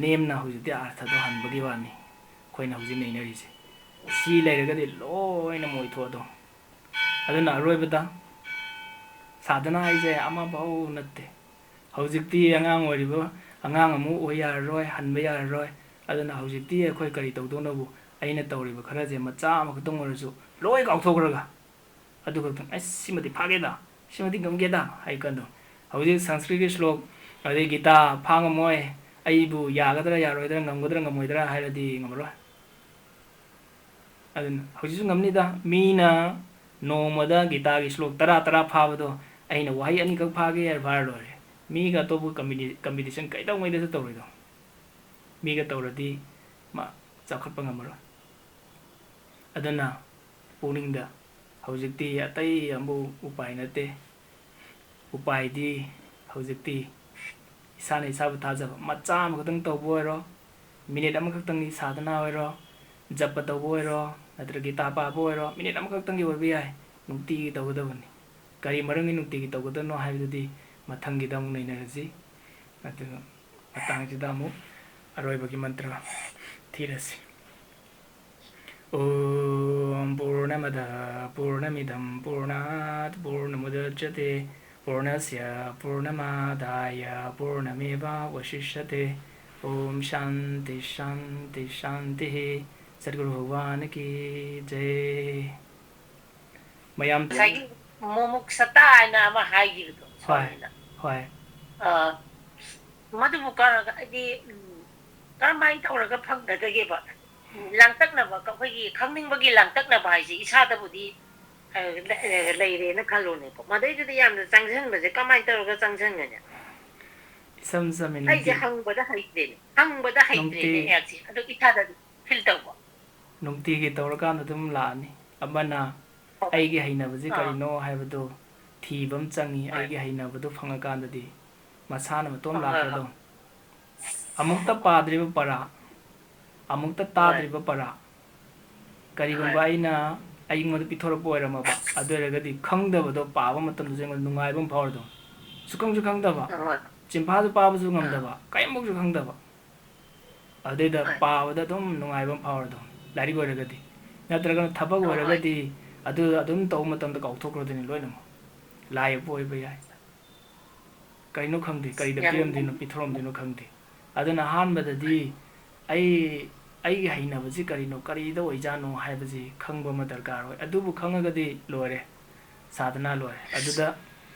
ꯅꯦꯝꯅ ꯍꯧꯖꯤꯛꯇꯤ ꯑꯥꯔꯊꯗꯣ ꯍꯟꯕꯒꯤ ꯋꯥꯅꯤ꯫ ꯑꯩꯈꯣꯏꯅ ꯍꯧꯖꯤꯛ ꯅꯩꯅꯔꯤꯁꯦ꯫ ꯁꯤ ꯂꯩꯔꯒꯗꯤ ꯂꯣꯏꯅ ꯃꯣꯏꯊꯣꯛꯑꯗꯧꯅꯤ꯫ ꯑꯗꯨꯅ ꯑꯔꯣꯏꯕꯗ ꯁꯥꯙꯅꯥ ꯍꯥꯏꯁꯦ ꯑꯃꯐꯥꯎ ꯅꯠꯇꯦ꯫ ꯍꯧꯖꯤꯛꯇꯤ ꯑꯉꯥꯡ ꯑꯣꯏꯔꯤꯕ, ꯑꯉꯥꯡ ꯑꯃꯨꯛ ꯑꯣꯏ ꯌꯥꯔꯔꯣꯏ, ꯍꯟꯕ ꯌꯥꯔꯔꯣꯏ꯫ ꯑꯗꯨꯅ ꯍꯧꯖꯤꯛꯇꯤ ꯑꯩꯈꯣꯏ ꯀꯔꯤ ꯇꯧꯗꯧꯅꯕꯨ, ꯑꯩꯅ ꯇꯧꯔꯤꯕ ꯈꯔꯁꯦ ꯃꯆꯥ ꯑꯃꯈꯛꯇꯪ ꯑꯣꯏꯔꯁꯨ ꯂꯣꯏ ꯀꯥꯎꯊꯣꯛꯈ꯭ꯔꯒ, ꯑꯗꯨ ꯈꯛꯇꯪ, "ꯑꯁ, ꯁꯤꯃꯗꯤ ꯐꯥꯒꯦꯗ, ꯁꯤꯃꯗꯤ ꯉꯝꯒꯦꯗ" ꯍꯥꯏ ꯀꯥꯟꯗꯣ꯫ ꯍꯧꯖꯤꯛ ꯁꯪꯁꯀ꯭ꯔꯤꯠꯀꯤ ꯁ꯭ꯂꯣꯛ, ꯑꯗꯩ ꯒꯤꯇꯥ ꯐꯥ ꯉꯝꯃꯣꯏ, ꯑꯩꯕꯨ ꯌꯥꯒꯗ꯭ꯔꯥ ꯌꯥꯔꯣꯏꯗ꯭ꯔꯥ, ꯉꯝꯒꯗ꯭ꯔꯥ ꯉꯝꯃꯣꯏꯗ꯭ꯔꯥ ꯍꯥꯏꯔꯗꯤ ꯉꯝꯃꯔꯣꯏ꯫ ꯑꯗꯨꯅ ꯍꯧꯖꯤꯛꯁꯨ ꯉꯝꯅꯤꯗ꯫ ꯃꯤꯅ ꯅꯣꯡꯃꯗ ꯒꯤꯇꯥꯒꯤ ꯁ꯭ꯂꯣꯛ ꯇꯔꯥ, ꯇꯔꯥ ꯐꯥꯕꯗꯣ ꯑꯩꯅ ꯋꯥꯍꯩ ꯑꯅꯤꯈꯛ ꯐꯥꯒꯦ ꯍꯥꯏꯔ ꯐꯥꯔ ꯂꯣꯏꯔꯦ꯫ ꯃꯤꯒ ꯑꯇꯣꯞꯄ ꯀꯝꯄꯤꯇꯤ-, ꯀꯝꯄꯤꯇꯤꯁꯟ ꯀꯩꯗꯧꯉꯩꯗꯁꯨ ꯇꯧꯔꯣꯏꯗꯣ꯫ ꯃꯤꯒ ꯇꯧꯔꯗꯤ ꯃꯥ ꯆꯥꯎꯈꯠꯄ ꯉꯝꯃꯔꯣꯏ꯫ ꯑꯗꯨꯅ ꯄꯨꯛꯅꯤꯡꯗ ꯍꯧꯖꯤꯛꯇꯤ ꯑꯇꯩ ꯑꯃꯕꯨ ꯎꯄꯥꯏ ꯅꯠꯇꯦ꯫ ꯎꯄꯥꯏꯗꯤ ꯍꯧꯖꯤꯛꯇꯤ ꯏꯁꯥꯅ ꯏꯁꯥꯕꯨ ꯊꯥꯖꯕ꯫ ꯃꯆꯥ ꯑꯃꯈꯛꯇꯪ ꯇꯧꯕ ꯑꯣꯏꯔꯣ, ꯃꯤꯅꯤꯠ ꯑꯃꯈꯛꯇꯪꯒꯤ ꯁꯥꯙꯅꯥ ꯑꯣꯏꯔꯣ, ꯖꯄ ꯇꯧꯕ ꯑꯣꯏꯔꯣ, ꯅꯠꯇ꯭ꯔꯒ ꯒꯤꯇꯥ ꯄꯥꯕ ꯑꯣꯏꯔꯣ, ꯃꯤꯅꯤꯠ ꯑꯃꯈꯛꯇꯪꯒꯤ ꯑꯣꯏꯕ ꯌꯥꯏ, ꯅꯨꯡꯇꯤꯒꯤ ꯇꯧꯒꯗꯕꯅꯤ꯫ ꯀꯔꯤ ꯃꯔꯝꯒꯤ ꯅꯨꯡꯇꯤꯒꯤ ꯇꯧꯒꯗꯕꯅꯣ ꯍꯥꯏꯕꯗꯨꯗꯤ ꯃꯊꯪꯒꯤꯗ ꯑꯃꯨꯛ ꯅꯩꯅꯔꯁꯤ꯫ ꯑꯗꯨꯒ ꯃꯇꯥꯡꯁꯤꯗ ꯑꯃꯨꯛ ꯑꯔꯣꯏꯕꯒꯤ ꯃꯟꯇ꯭ꯔ ꯊꯤꯔꯁꯤ꯫ ॐ पूर्णमदः पूर्णमिदं पूर्णात् पूर्णमुदच्यते पूर्णस्य पूर्णमादाय पूर्णमेवावशिष्यते। ॐ शान्ति शान्ति शान्तिः। सद्गुरु भगवान की जय। ꯃꯌꯥꯝ ꯉꯁꯥꯏꯒꯤ ꯃꯣꯃꯨꯛ ꯁꯇꯥ ꯍꯥꯏꯅ ꯑꯃ ꯍꯥꯏꯈꯤꯕꯗꯣ, ꯍꯣꯏ, ꯁ꯭ꯋꯥꯃꯤꯅ꯫ ꯍꯣꯏ꯫ ꯑ, ꯃꯗꯨꯕꯨ ꯀ-, ꯍꯥꯏꯗꯤ, ꯎꯝ, ꯀꯔꯝꯍꯥꯏꯅ ꯇꯧꯔꯒ ꯐꯪꯒꯗꯒꯦꯕ? ꯂꯥꯡꯇꯛꯅꯕ, ꯑꯩꯈꯣꯏꯒꯤ ꯈꯪꯅꯤꯡꯕꯒꯤ ꯂꯥꯡꯇꯛꯅꯕ ꯍꯥꯏꯁꯦ ꯏꯁꯥꯗꯕꯨꯗꯤ, ꯑ, ꯂꯩ-, ꯂꯩꯔꯦꯅ ꯈꯜꯂꯣꯅꯦꯀꯣ꯫ ꯃꯗꯩꯗꯨꯗ ꯌꯥꯝꯅ ꯆꯪꯁꯤꯟꯕꯁꯦ ꯀꯃꯥꯏꯅ ꯇꯧꯔꯒ ꯆꯪꯁꯤꯟꯒꯅꯤ? ꯏꯁꯝ ꯁꯝꯃꯦ, ꯑꯩꯁꯦ ꯅꯨꯡꯇꯤ-, ꯍꯪꯕꯗ ꯍꯩꯇ꯭ꯔꯦꯅꯦ꯫ ꯍꯪꯕꯗ ꯍꯩꯇ꯭ꯔꯦꯅꯦ ꯅꯨꯡꯇꯤ-, ꯑꯩꯍꯥꯛꯁꯦ꯫ ꯑꯗꯣ ꯏꯁꯥꯗꯗꯤ ꯐꯤꯜ ꯇꯧꯕ꯫ ꯅꯨꯡꯇꯤꯒꯤ ꯇꯧꯔꯀꯥꯟꯗ ꯑꯗꯨꯝ ꯂꯥꯛꯑꯅꯤ꯫ ꯑꯃꯅ ꯍꯣꯏ꯫ ꯑꯩꯒꯤ ꯍꯩꯅꯕꯁꯤ ꯑꯥ꯫ ꯀꯔꯤꯅꯣ ꯍꯥꯏꯕꯗꯨ ꯊꯤꯕ ꯑꯃ ꯆꯪꯉꯤ꯫ ꯍꯣꯏ꯫ ꯑꯩꯒꯤ ꯍꯩꯅꯕꯗꯨ ꯐꯪꯉꯀꯥꯟꯗꯗꯤ ꯃꯁꯥꯅ ꯃꯇꯣꯝ ꯍꯣꯏ, ꯍꯣꯏ, ꯍꯣꯏ꯫ ꯂꯥꯛꯀꯗꯧꯅꯤ꯫ ꯑꯃꯨꯛꯇ ꯄꯥꯗ꯭ꯔꯤꯕ ꯄꯔꯥ, ꯑꯃꯨꯛꯇ ꯍꯣꯏ꯫ ꯇꯥꯗ꯭ꯔꯤꯕ ꯄꯔꯥ, ꯀꯔꯤꯒꯨꯝꯕ ꯍꯣꯏ꯫ ꯑꯩꯅ ꯑꯩꯉꯣꯟꯗ ꯄꯤꯊꯣꯔꯛꯄ ꯑꯣꯏꯔꯝꯃꯕ, ꯑꯗꯨ ꯑꯣꯏꯔꯒꯗꯤ ꯈꯪꯗꯕꯗꯣ ꯄꯥꯕ ꯃꯇꯝꯗꯁꯨ ꯑꯩꯉꯣꯟꯗ ꯅꯨꯡꯉꯥꯏꯕ ꯑꯃ ꯐꯥꯎꯔꯗꯧꯅꯤ꯫ ꯁꯨꯈꯪꯁꯨ ꯈꯪꯗꯕ, ꯍꯣꯏ꯫ ꯆꯤꯟꯐꯥꯁꯨ ꯄꯥꯕꯁꯨ ꯉꯝꯗꯕ, ꯀꯔꯤꯝꯐꯥꯎꯁꯨ ꯈꯪꯗꯕ꯫ ꯑꯗꯨꯗꯩꯗ ꯍꯣꯏ꯫ ꯄꯥꯕꯗ ꯑꯗꯨꯝ ꯅꯨꯡꯉꯥꯏꯕ ꯑꯃ ꯐꯥꯎꯔꯗꯧꯅꯤ, ꯂꯥꯏꯔꯤꯛ ꯑꯣꯏꯔꯒꯗꯤ꯫ ꯅꯠꯇ꯭ꯔꯒꯅ ꯊꯕꯛ ꯍꯣꯏ, ꯍꯣꯏ꯫ ꯑꯣꯏꯔꯒꯗꯤ ꯑꯗꯨ ꯑꯗꯨꯝ ꯇꯧꯕ ꯃꯇꯝꯗ ꯀꯥꯎꯊꯣꯛꯈ꯭ꯔꯗꯣꯏꯅꯤ ꯂꯣꯏꯅꯃꯛ꯫ ꯂꯥꯏ ꯌꯦꯛꯄ ꯑꯣꯏꯕ ꯌꯥꯏ, ꯀꯔꯤꯅꯣ ꯈꯪꯗꯦ, ꯀꯔꯤꯗ ꯌꯥꯝ ꯄꯤꯔꯝꯗꯣꯏꯅꯣ, ꯄꯤꯊꯣꯔꯝꯗꯣꯏꯅꯣ ꯈꯪꯗꯦ꯫ ꯑꯗꯨꯅ ꯑꯍꯥꯟꯕꯗꯗꯤ ꯑꯩ, ꯑꯩꯒꯤ ꯍꯩꯅꯕꯁꯤ ꯀꯔꯤꯅꯣ, ꯀꯔꯤꯗ ꯑꯣꯏꯖꯥꯠꯅꯣ ꯍꯥꯏꯕꯁꯤ ꯈꯪꯕ ꯑꯃ ꯗꯔꯀꯥꯔ ꯑꯣꯏ꯫ ꯑꯗꯨꯕꯨ ꯈꯪꯉꯒꯗꯤ ꯂꯣꯏꯔꯦ, ꯁꯥꯙꯅꯥ ꯂꯣꯏꯔꯦ꯫ ꯑꯗꯨꯗ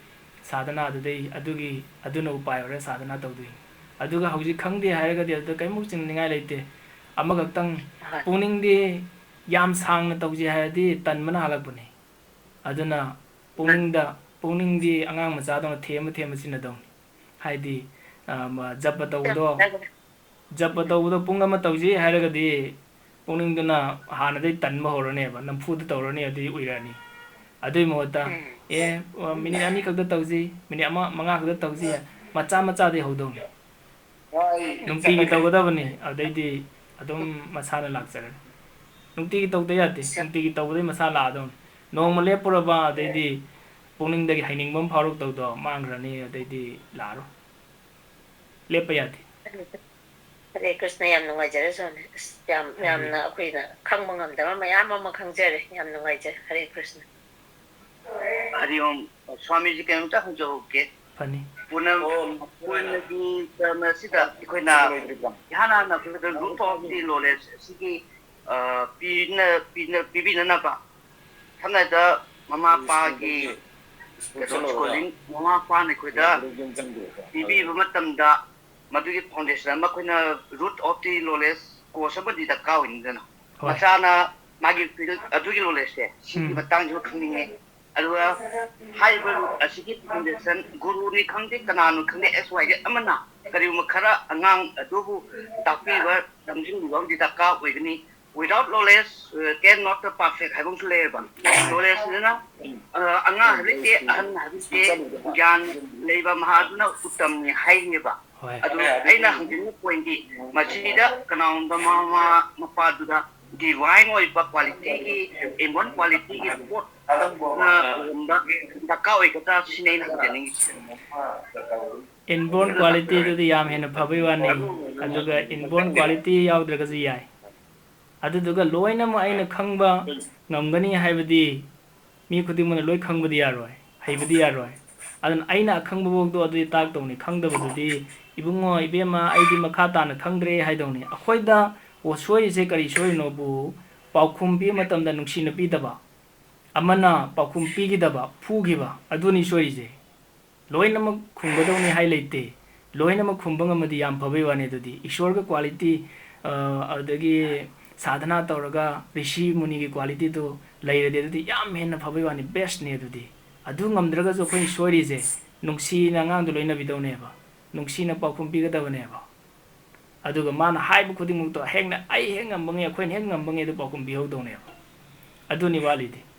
ꯁꯥꯙꯅꯥꯗꯨꯗꯩ ꯑꯗꯨꯒꯤ, ꯑꯗꯨꯅ ꯎꯄꯥꯏ ꯑꯣꯏꯔꯦ, ꯁꯥꯙꯅꯥ ꯇꯧꯗꯣꯏꯅꯤ꯫ ꯑꯗꯨꯒ ꯍꯧꯖꯤꯛ ꯈꯪꯗꯦ ꯍꯥꯏꯔꯒꯗꯤ ꯑꯗꯨꯗ ꯀꯔꯤꯃꯨꯛ ꯆꯤꯡꯅꯤꯡꯉꯥꯏ ꯂꯩꯇꯦ꯫ ꯑꯃꯈꯛꯇꯪ, ꯍꯣꯏ꯫ ꯄꯨꯛꯅꯤꯡꯗꯤ ꯌꯥꯝ ꯁꯥꯡꯅ ꯇꯧꯁꯤ ꯍꯥꯏꯔꯗꯤ ꯇꯟꯕꯅ ꯍꯥꯜꯂꯛꯄꯅꯤ꯫ ꯑꯗꯨꯅ ꯄꯨꯛꯅꯤꯡꯗ, ꯄꯨꯛꯅꯤꯡꯗꯤ ꯑꯉꯥꯡ ꯃꯆꯥꯗꯧꯅ ꯊꯦꯝꯃ ꯊꯦꯝꯃ ꯁꯤꯟꯅꯗꯧꯅꯤ꯫ ꯍꯥꯏꯗꯤ, ꯑ, ꯃ-, ꯖꯄ ꯇꯧꯕꯗꯣ, ꯖꯄ ꯇꯧꯕꯗꯣ ꯄꯨꯡ ꯑꯃ ꯇꯧꯁꯤ ꯍꯥꯏꯔꯒꯗꯤ ꯄꯨꯛꯅꯤꯡꯗꯨꯅ ꯍꯥꯟꯅꯗꯩ ꯇꯟꯕ ꯍꯧꯔꯅꯦꯕ, ꯅꯝꯐꯨꯗ ꯇꯧꯔꯅꯤ, ꯑꯗꯨꯗꯤ ꯎꯏꯔꯛꯑꯅꯤ꯫ ꯑꯗꯨꯏ ꯃꯍꯨꯠꯇ, ꯎꯝ꯫ ꯑꯦ, ꯑ, ꯃꯤꯅꯤꯠ ꯑꯅꯤ ꯈꯛꯇ ꯇꯧꯁꯤ, ꯃꯤꯅꯤꯠ ꯑꯃ, ꯃꯉꯥ ꯈꯛꯇ ꯇꯧꯁꯤ, ꯃꯆꯥ ꯃꯆꯥꯗꯩ ꯍꯧꯗꯧꯅꯤ꯫ ꯅꯨꯡꯇꯤꯒꯤ ꯇꯧꯒꯗꯕꯅꯤ, ꯑꯗꯩꯗꯤ ꯑꯗꯨꯝ ꯃꯁꯥꯅ ꯂꯥꯛꯆꯔꯅꯤ꯫ ꯅꯨꯡꯇꯤꯒꯤ ꯇꯧꯗ ꯌꯥꯗꯦ, ꯅꯨꯡꯇꯤꯒꯤ ꯇꯧꯕꯗꯩ ꯃꯁꯥ ꯂꯥꯛꯑꯗꯧꯅꯤ꯫ ꯅꯣꯡꯃ ꯂꯦꯞꯄꯨꯔꯕ, ꯑꯗꯩꯗꯤ ꯄꯨꯛꯅꯤꯡꯗꯒꯤ ꯍꯩꯅꯤꯡꯕ ꯑꯃ ꯐꯥꯎꯔꯛꯇꯧꯗꯣ ꯃꯥꯡꯈ꯭ꯔꯅꯤ, ꯑꯗꯩꯗꯤ ꯂꯥꯛꯑꯔꯣꯏ꯫ ꯂꯦꯞꯄ ꯌꯥꯗꯦ꯫ ꯍꯔꯦ ꯀ꯭ꯔꯤꯁꯅ, ꯌꯥꯝ ꯅꯨꯡꯉꯥꯏꯖꯔꯦ ꯁ꯭ꯋꯥꯃꯤ꯫ ꯑꯁ, ꯌꯥꯝ, ꯍꯥꯏꯗꯤ ꯌꯥꯝꯅ ꯑꯩꯈꯣꯏꯅ ꯈꯪꯕ ꯉꯝꯗꯕ ꯃꯌꯥꯝ ꯑꯃ ꯈꯪꯖꯔꯦ꯫ ꯌꯥꯝ ꯅꯨꯡꯉꯥꯏꯖꯔꯦ꯫ ꯍꯔꯦ ꯀ꯭ꯔꯤꯁꯅ꯫ ꯍꯔꯤ ꯑꯣꯝ꯫ ꯁ꯭ꯋꯥꯃꯤꯖꯤ, ꯀꯩꯅꯣꯝꯇ ꯍꯪꯖꯍꯧꯒꯦ꯫ ꯐꯅꯤ꯫ ꯄꯨꯅꯝ, ꯄꯨꯅꯒꯤ ꯇꯔꯝ ꯑꯁꯤꯗ ꯑꯩꯈꯣꯏꯅ ꯏꯍꯥꯟ ꯍꯥꯟꯅ ꯑꯩꯈꯣꯏꯗ root of the knowledge ꯑꯁꯤꯒꯤ, ꯑ, ꯄꯤꯅ-, ꯄꯤꯅ-, ꯄꯤꯕꯤꯅꯅꯕ, ꯁꯝꯅ ꯍꯥꯏꯔꯕꯗ ꯃꯃꯥ ꯃꯄꯥꯒꯤ ꯁ꯭ꯀꯨꯜꯗꯒꯤ ꯁ꯭ꯀꯨꯜ ꯆꯠꯂꯨꯔꯒ schooling, ꯃꯃꯥ ꯃꯄꯥꯅ ꯑꯩꯈꯣꯏꯗ ꯌꯨꯝ ꯆꯪꯗ꯭ꯔꯤꯕꯀꯣ꯫ ꯄꯤꯕꯤꯕ ꯃꯇꯝꯗ ꯃꯗꯨꯒꯤ foundation ꯑꯃ ꯑꯩꯈꯣꯏꯅ root of the knowledge course ꯑꯃꯗꯤ ꯗꯔꯀꯥꯔ ꯑꯣꯏꯅꯤꯗꯅ꯫ ꯍꯣꯏ꯫ ꯃꯆꯥꯅ ꯃꯥꯒꯤ field ꯑꯗꯨꯒꯤ knowledgeꯁꯦ ꯁꯤꯒꯤ ꯎꯝ꯫ ꯃꯇꯥꯡꯁꯤꯃ ꯈꯪꯅꯤꯡꯉꯦ꯫ ꯑꯗꯨꯒ ꯍꯥꯏꯔꯤꯕ root ꯑꯁꯤꯒꯤ foundation ꯒꯨꯔꯨꯅꯤ ꯈꯪꯗꯦ, ꯀꯅꯥꯅꯣ ꯈꯪꯗꯦ, X Y Z ꯑꯃꯅ ꯀꯔꯤꯒꯨꯝꯕ ꯈꯔ ꯑꯉꯥꯡ ꯑꯗꯨꯕꯨ ꯇꯥꯛꯄꯤꯕ, ꯂꯝꯖꯤꯡꯕꯤꯕ ꯑꯃꯗꯤ ꯗꯔꯀꯥꯔ ꯑꯣꯏꯒꯅꯤ꯫ Without knowledge, uh, can not perfect ꯍꯥꯏꯕ ꯑꯃꯁꯨ ꯂꯩꯌꯦꯕ꯫ Knowledgeꯁꯤꯅ, ꯑ, ꯑꯉꯥꯡ ꯍꯥꯏꯕ ꯂꯩꯇꯦ, ꯑꯍꯟ ꯍꯥꯏꯕ ꯂꯩꯇꯦ, ꯒ꯭ꯌꯥꯟ ꯂꯩꯕ ꯃꯍꯥꯗꯨꯅ ꯎꯠꯇꯝꯅꯤ ꯍꯥꯏꯔꯤꯅꯦꯕ꯫ ꯍꯣꯏ꯫ ꯑꯗꯨ ꯑꯩꯅ ꯍꯪꯖꯅꯤꯡꯕ pointꯗꯤ ꯃꯁꯤꯗ ꯀꯅꯥꯒꯨꯝꯕ ꯃꯃꯥ ꯃꯄꯥꯗꯨꯗ divine ꯑꯣꯏꯕ qualityꯒꯤ, inborn qualityꯒꯤ ꯄꯣꯠ ꯑꯃ ꯑꯣꯏꯔꯝꯕ ꯗꯔꯀꯥꯔ ꯑꯣꯏꯒꯗ꯭ꯔꯥ ꯁꯤꯅꯤ ꯑꯩꯅ ꯍꯪꯖꯅꯤꯡꯉꯤꯁꯦ꯫ Inborn qualityꯗꯨꯗꯤ ꯌꯥꯝ ꯍꯦꯟꯅ ꯐꯕꯩ ꯋꯥꯅꯤ꯫ ꯑꯗꯨꯒ inborn quality ꯌꯥꯎꯗ꯭ꯔꯒꯁꯨ ꯌꯥꯏ꯫ ꯑꯗꯨꯗꯨꯒ ꯂꯣꯏꯅꯃꯛ ꯑꯩꯅ ꯈꯪꯕ ꯉꯝꯒꯅꯤ ꯍꯥꯏꯕꯗꯤ ꯃꯤ ꯈꯨꯗꯤꯡꯃꯛꯅ ꯂꯣꯏ ꯈꯪꯕꯗꯤ ꯌꯥꯔꯣꯏ, ꯍꯩꯕꯗꯤ ꯌꯥꯔꯣꯏ꯫ ꯑꯗꯨꯅ ꯑꯩꯅ ꯑꯈꯪꯕ ꯐꯥꯎꯗꯣ ꯑꯗꯨꯗꯤ ꯇꯥꯛꯇꯧꯅꯤ꯫ ꯈꯪꯗꯕꯗꯨꯗꯤ, "ꯏꯕꯨꯡꯉꯣ, ꯏꯕꯦꯝꯃ, ꯑꯩꯗꯤ ꯃꯈꯥ ꯇꯥꯅ ꯈꯪꯗ꯭ꯔꯦ" ꯍꯥꯏꯗꯧꯅꯤ꯫ ꯑꯩꯈꯣꯏꯗ ꯁꯣꯏꯔꯤꯁꯦ ꯀꯔꯤ ꯁꯣꯏꯔꯤꯅꯣꯕꯨ, ꯄꯥꯎꯈꯨꯝ ꯄꯤꯕ ꯃꯇꯝꯗ ꯅꯨꯡꯁꯤꯅ ꯄꯤꯗꯕ, ꯑꯃꯅ ꯄꯥꯎꯈꯨꯝ ꯄꯤꯈꯤꯗꯕ, ꯐꯨꯈꯤꯕ, ꯑꯗꯨꯅꯤ ꯁꯣꯏꯔꯤꯁꯦ꯫ ꯂꯣꯏꯅꯃꯛ ꯈꯨꯝꯒꯗꯧꯅꯤ ꯍꯥꯏ ꯂꯩꯇꯦ꯫ ꯂꯣꯏꯅꯃꯛ ꯈꯨꯝꯕ ꯉꯝꯃꯗꯤ ꯌꯥꯝ ꯐꯕꯩ ꯋꯥꯅꯤ꯫ ꯑꯗꯨꯗꯤ ꯏꯁꯣꯔꯒ quality, ꯑ, ꯑꯗꯨꯗꯒꯤ ꯁꯥꯙꯅꯥ ꯇꯧꯔꯒ ꯔꯤꯁꯤ ꯃꯨꯅꯤꯒꯤ qualityꯗꯨ ꯂꯩꯔꯗꯤ ꯑꯗꯨꯗꯤ ꯌꯥꯝ ꯍꯦꯟꯅ ꯐꯕꯩ ꯋꯥꯅꯤ, bestꯅꯤ ꯑꯗꯨꯗꯤ꯫ ꯑꯗꯨ ꯉꯝꯗ꯭ꯔꯒꯁꯨ ꯑꯩꯈꯣꯏꯅ ꯁꯣꯏꯔꯤꯁꯦ ꯅꯨꯡꯁꯤꯅ ꯑꯉꯥꯡꯗꯣ ꯂꯣꯏꯅꯕꯤꯗꯧꯅꯦꯕ, ꯅꯨꯡꯁꯤꯅ ꯄꯥꯎꯈꯨꯝ ꯄꯤꯒꯗꯕꯅꯦꯕ꯫ ꯑꯗꯨꯒ ꯃꯥꯅ ꯍꯥꯏꯕ ꯈꯨꯗꯤꯡꯃꯛꯇꯣ ꯍꯦꯛꯅ ꯑꯩ ꯍꯦꯛ ꯉꯝꯕꯉꯩ, ꯑꯩꯈꯣꯏꯅ ꯍꯦꯛ ꯉꯝꯕꯉꯩ ꯑꯗꯨ ꯄꯥꯎꯈꯨꯝ ꯄꯤꯍꯧꯗꯧꯅꯦꯕ꯫ ꯑꯗꯨꯅꯤ ꯋꯥꯠꯂꯤꯗꯤ꯫